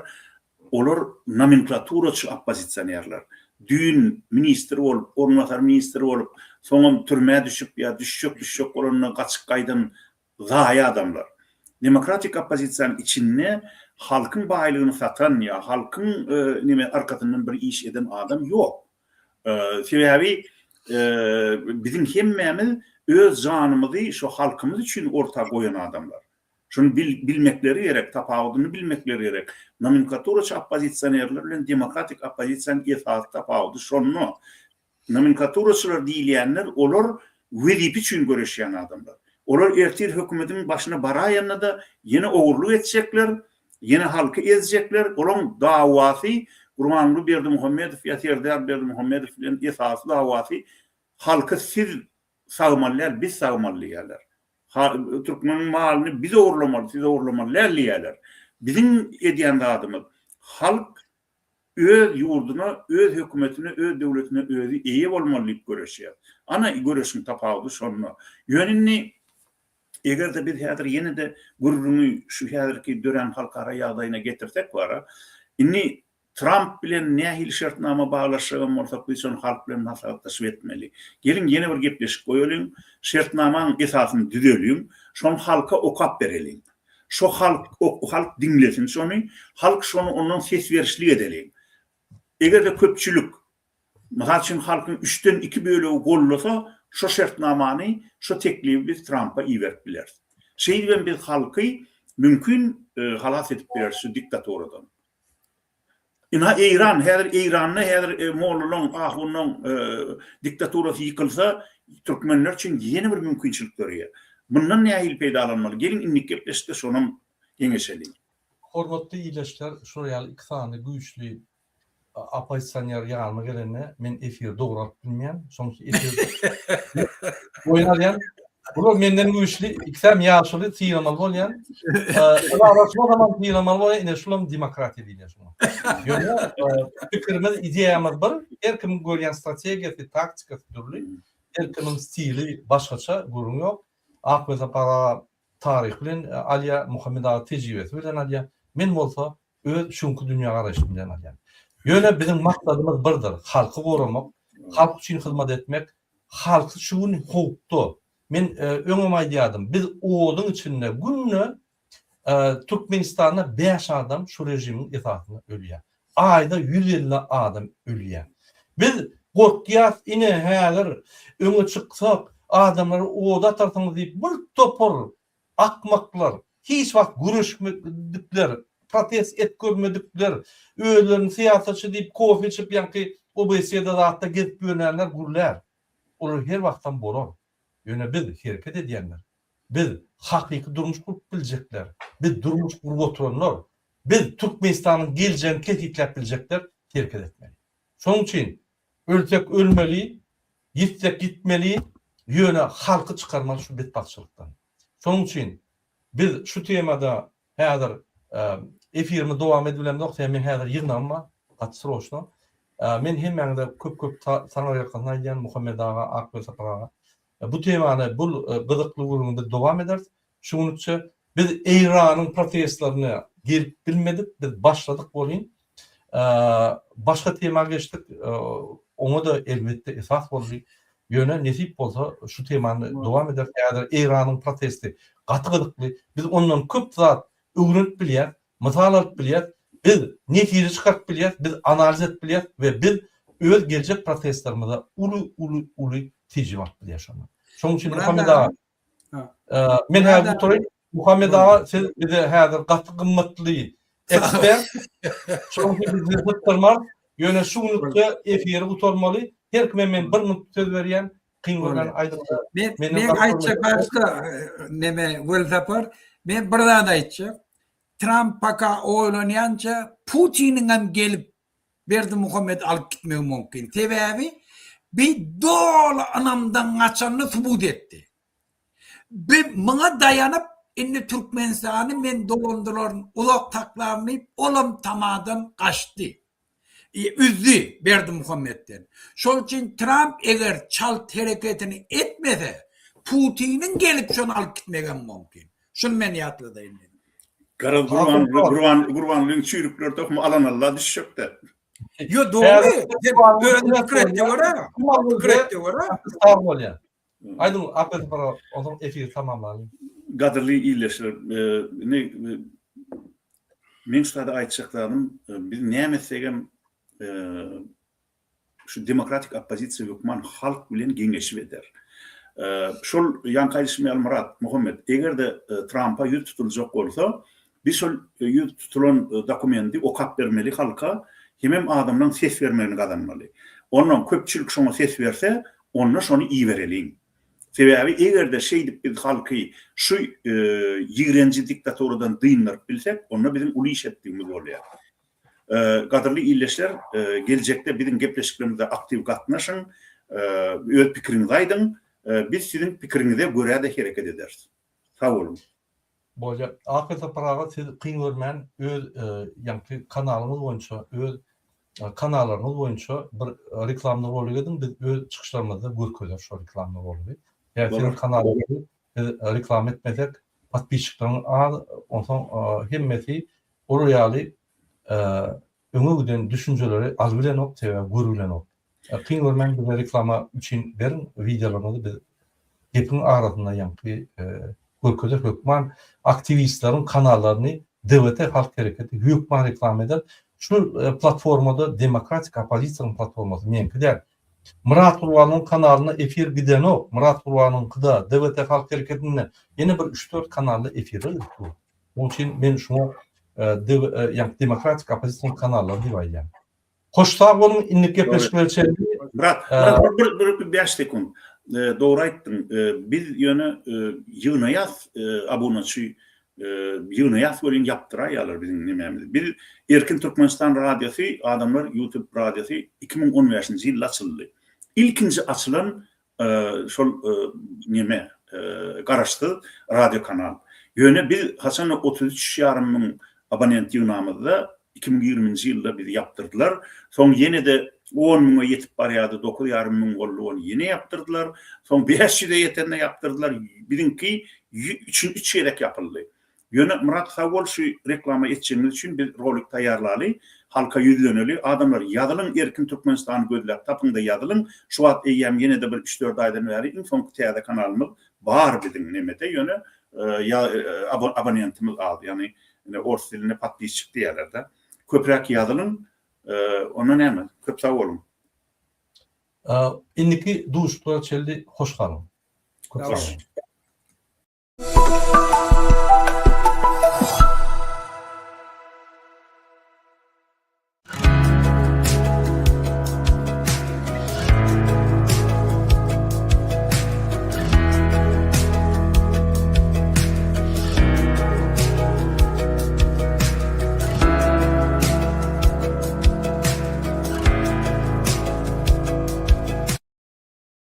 Olar nomenklaturaçy oppozisionerler. Düýn ministr bolup, orunbasar ministr bolup, soňam türmä düşüp ýa düşjek-düşjek bolanda gaçyp gaýdan zaýa adamlar. Demokratik oppozisiýanyň içinde halkyň baýlygyny satan ýa halkyň neme arkasyndan bir iş eden adam ýok. Sebäbi biziň hemmämiz öz janymyzy şo halkymyz üçin orta goýan adamlar. Şuny bilmekleri gerek, tapawudyny bilmekleri gerek. Nomenklaturaçy oppozisionerler bilen demokratik oppozisiýanyň esasy tapawudy şonda. Nomenklaturaçylar diýilýänler olar wezipe üçin göreşýän adamlar. Olar ertir hökümetiň başyna baraýanda-da ýene ogurlyk etjekler, ýene halky ezjekler. Olaň dawasy Gurbanguly Berdimuhamedow ýa Serdar Berdimuhamedow bilen esasy dawasy halky siz sagmaly däl, biz sagmaly diýýärler. Türkmeniň malyny biz ogurlamaly, siz ogurlamaly däl diýýärler. Biziň edýän zadymyz, halk öz ýurduna, öz hökümetine, öz döwletine özi eýe bolmaly diýip göreşýär. Ana, göreşiň tapawudy şonda. Ýöne indi, eger-de biz häzir ýene-de gürrüňi şu häzirki dörän halkara ýagdaýyna getirsek bara, indi Tramp bilen nähili şertnama baglaşjagam bolsak biz şony halk bilen maslahatlaşyp etmeli. Geliň ýene bir gepleşik goýalyň, şertnamaň esasyny düzeliň, şony halka okap bereliň. Şo halk halk diňlesin şony, halk şony ondan ses berişlik edeliň. Eger-de köpçülik Mysal üçin, halkyň üçden iki bölegi goldasa, şo şertnamany, şo teklibi biz Trampa iberip bileris. Şeýdibem biz halky mümkin halas edip bileris şu diktaturadan. Ynha Eýran, häzir Eýranda häzir mollalaň, ahunlaň diktaturasy ýykylsa, türkmenler üçin ýene bir mümkinçilik döreýär. Mundan nähili peýdalanmaly? Geliň indiki gepleşikde şonam geňeşeliň. Hormatly ildeşler, şular ýaly iki sany güýçli Oppozisioner ýanyma gelende men efiri dogry alyp bilmeýän. Şonuň üçin efir boýun alýan. Bular menden güýçli, ikisem ýaşuly sylamaly bolýan. Ylalaşma zaman sylamaly bolýan. Ine şulam demokratiýa diýilýär şuňa. Ýöne pikirimiz, ideýamyz bir. Her kimiň görýän strategiýasy, taktikasy dürli. Her kimiň stili başgaça, gürrüň ýok. Akwersapar aga taryh bilen alýar, Muhammet aga tejribesi bilen alýar. Men bolsa öz şu günki dünýägaraýşym bilen alýan. Ýöne biziň maksadymyz birdir, halky goramak, halk üçin hyzmat etmek, halky şu gün howpda. Men öňem aýdýardym, biz oduň içinde günde Türkmenistanda bäş adam şu režimiň esasynda ölýär. Aýda 150 adam ölýär. Biz gorkýas, ine häzir öňe çyksak, adamlary oda atarsyňyz diýip bir topar Akmaklar, hiç wagt göreşmedikler, protest et görmedikler, özlerini syýasatçy diýip kofe içip ýaňky OBSE-de zatda gezip ýörnänler gürlär. Olar her wagtam bolar. Ýöne biz hereket edýänler, biz hakyky durmuş gurup biljekler, biz durmuş gurup oturanlar, biz Türkmenistanyň geljegini kesgitläp biljekler hereket etmeli. Şonuň üçin ölsek ölmeli, ýitsek ýitmeli, ýöne halky çykarmaly şu betbagtçylykdan. Şonuň üçin biz şu temada Häzir efirimizi dowam edibilemzok, sebäbi meň häzir ýygnagym bar, gaty sroçno. Men hemmäňize köp-köp taňryýalkasyn aýdýan, Muhammet aga, Ak Welsapar aga. Bu temany, bu gyzykly gürrüňi biz dowam ederis. Şu günlükçe biz Eýranyň protestlerine gelip bilmedik, biz başladyk welin, Başga tema geçdik. Oňa-da elbetde esas boldy. Ýöne nesip bolsa şu temany dowam ederis. Häzir Eýranyň protesti gaty gyzykly. Biz ondan köp zat öwrenip bilýäris, mysal alyp bilýäris. Biz netije çykaryp bilýäris, biz analiz edip bilýäris we biz öz geljek protestlerimize uly uly uly tejribe alyp bilýäris şondan. Şonuň üçin Muhammet aga, Men häzir gutaraýyn. Muhammet aga, siz bize häzir gaty gymmatly ekspert. Şonuň üçin biz sizi sypdyrmarys. Ýöne şu günlükde efiri gutarmaly. Her kime men bir minut söz berýän. Kyn görmän aýdyň-da. Men men aýtjak başda neme Welsapar, men bir zat aýtjak. Tramp paka oýlanýança Putiniň hem gelip Berdimuhamedi alyp gitmegi mümkin. Sebäbi bi doly ynamdan gaçanyny subut etdi. Bi muňa daýanyp indi Türkmenistany men dolandylaryn, uzak saklaryn diýip olam tamadan gaçdy. Üzdi Berdimuhamedden. Şol üçin Tramp eger çalt hereketini etmese Putiniň gelip şony alyp gitmegem mümkin. Şuny men ýatladaýyn dedim. Garaz Gurban Gurban Gurbanlyň çüýrükleri tohumy alan Alla düşjekde. Ýo dogry. Sen özüň pikir et de görä. Pikir et de görä. Sag bolýa. Aýdyň Ahmet bir onsoň efiri tamamlalyň. Gadyrly ildeşler, indi meň şu taýda aýtjak zadym, biz näme etsegem Şu demokratik oppozisiýa hökman halk bilen geňeşip eder. Şol ýaňky aýdyşym ýaly Myrat, Muhammet, eger-de Trampa ýüz tutuljak bolsa, biz şol ýüz tutulan dokumendi okap bermeli halka, hemem adamlaň ses bermegini gazanmaly. Onnoň köpçülik şoňa ses berse, onda şony ibereliň. Sebäbi eger-de şeýdip biz halky şu ýigrenji diktaturadan dyndyryp bilsek, onda biziň uly iş etdigimiz bolýar. Gadyrly ildeşler, geljekde biziň gepleşiklerimize aktiw gatnaşyň, öz pikiriňizi aýdyň, biz siziň pikiriňize görä-de hereket ederis. Sag boluň! Bolýar. Akyl Sapar aga siz kyn görmän öz ýaňky kanalyňyz boýunça öz kanallaryňyz boýunça bir reklamny rolik ediň biz öz çykyşlarymyzda görkezeris şo reklamny roligi. Ýa siziň kanalyňyzy biz reklama etmesek podpisçikleriňiz az onsoň hemmesi Olar ýaly öňe giden düşünjeleri alybilenok, sebäbi görübilenok. Kyn görmäň bize reklama üçin beriň wideolaryňyzy biz gepiň arasynda ýaňky görkezer hökman aktiwistleriň kanallaryny DWT halk hereketi hökman reklama eder. Şu platformada demokratik oppozisiýanyň platformasy meňki däl. Myrat Gurbanyň kanalyna efir gidenok. Myrat Gurbanyňkyda DWT halk hereketinde ýene bir üç-dört kanalda efirler gidip dur. Onuň üçin men şuňa ýagny demokratik oppozisiýanyň kanallary diýip aýdýan. Hoş sag boluň, indiki gepleşiklere çenli. Myrat, Myrat bir bir bir 5 sekund. Dogry aýtdyň. Biz ýöne ýygnaýas abunaçy ýygnaýas welin ýapdyraýýarlar biziň nemämizi. Biz Erkin Türkmenistan radiosy, adamlar YouTube radiosy 2015-nji ýylda açyldy. Ilkinji açylan şol neme garaşsyz radio kanal. Ýöne biz haçanda 33 ýarym müň abonent ýygnamyzda 2020-nji ýylda bizi ýapdyrdylar. Soň ýene-de 10 müňe ýetip barýardy, 9 ýarym müň boldy, ony ýene ýapdyrdylar. Soň 500-e ýetende ýapdyrdylar. Biziňki üçin üç gezek ýapyldy. Ýöne Myrat sag bol şu reklama etjegiňiz üçin biz rolik taýýarlaly halka ýüzleneli adamlar ýazylyň erkin Türkmenistany gözläp tapyňda ýazylyň şu wagt eýýäm ýenede bir üç dört aýdan bäri iň soňky täze kanalymyz bar biziň nemede ýöne abonentimiz az ýagny ors dilinde podpisçik diýýärlerde köpräk ýazylyň onda näme köp sag boluň. Indiki duşuşyklara çenli hoş galyň. Köp sag boluň.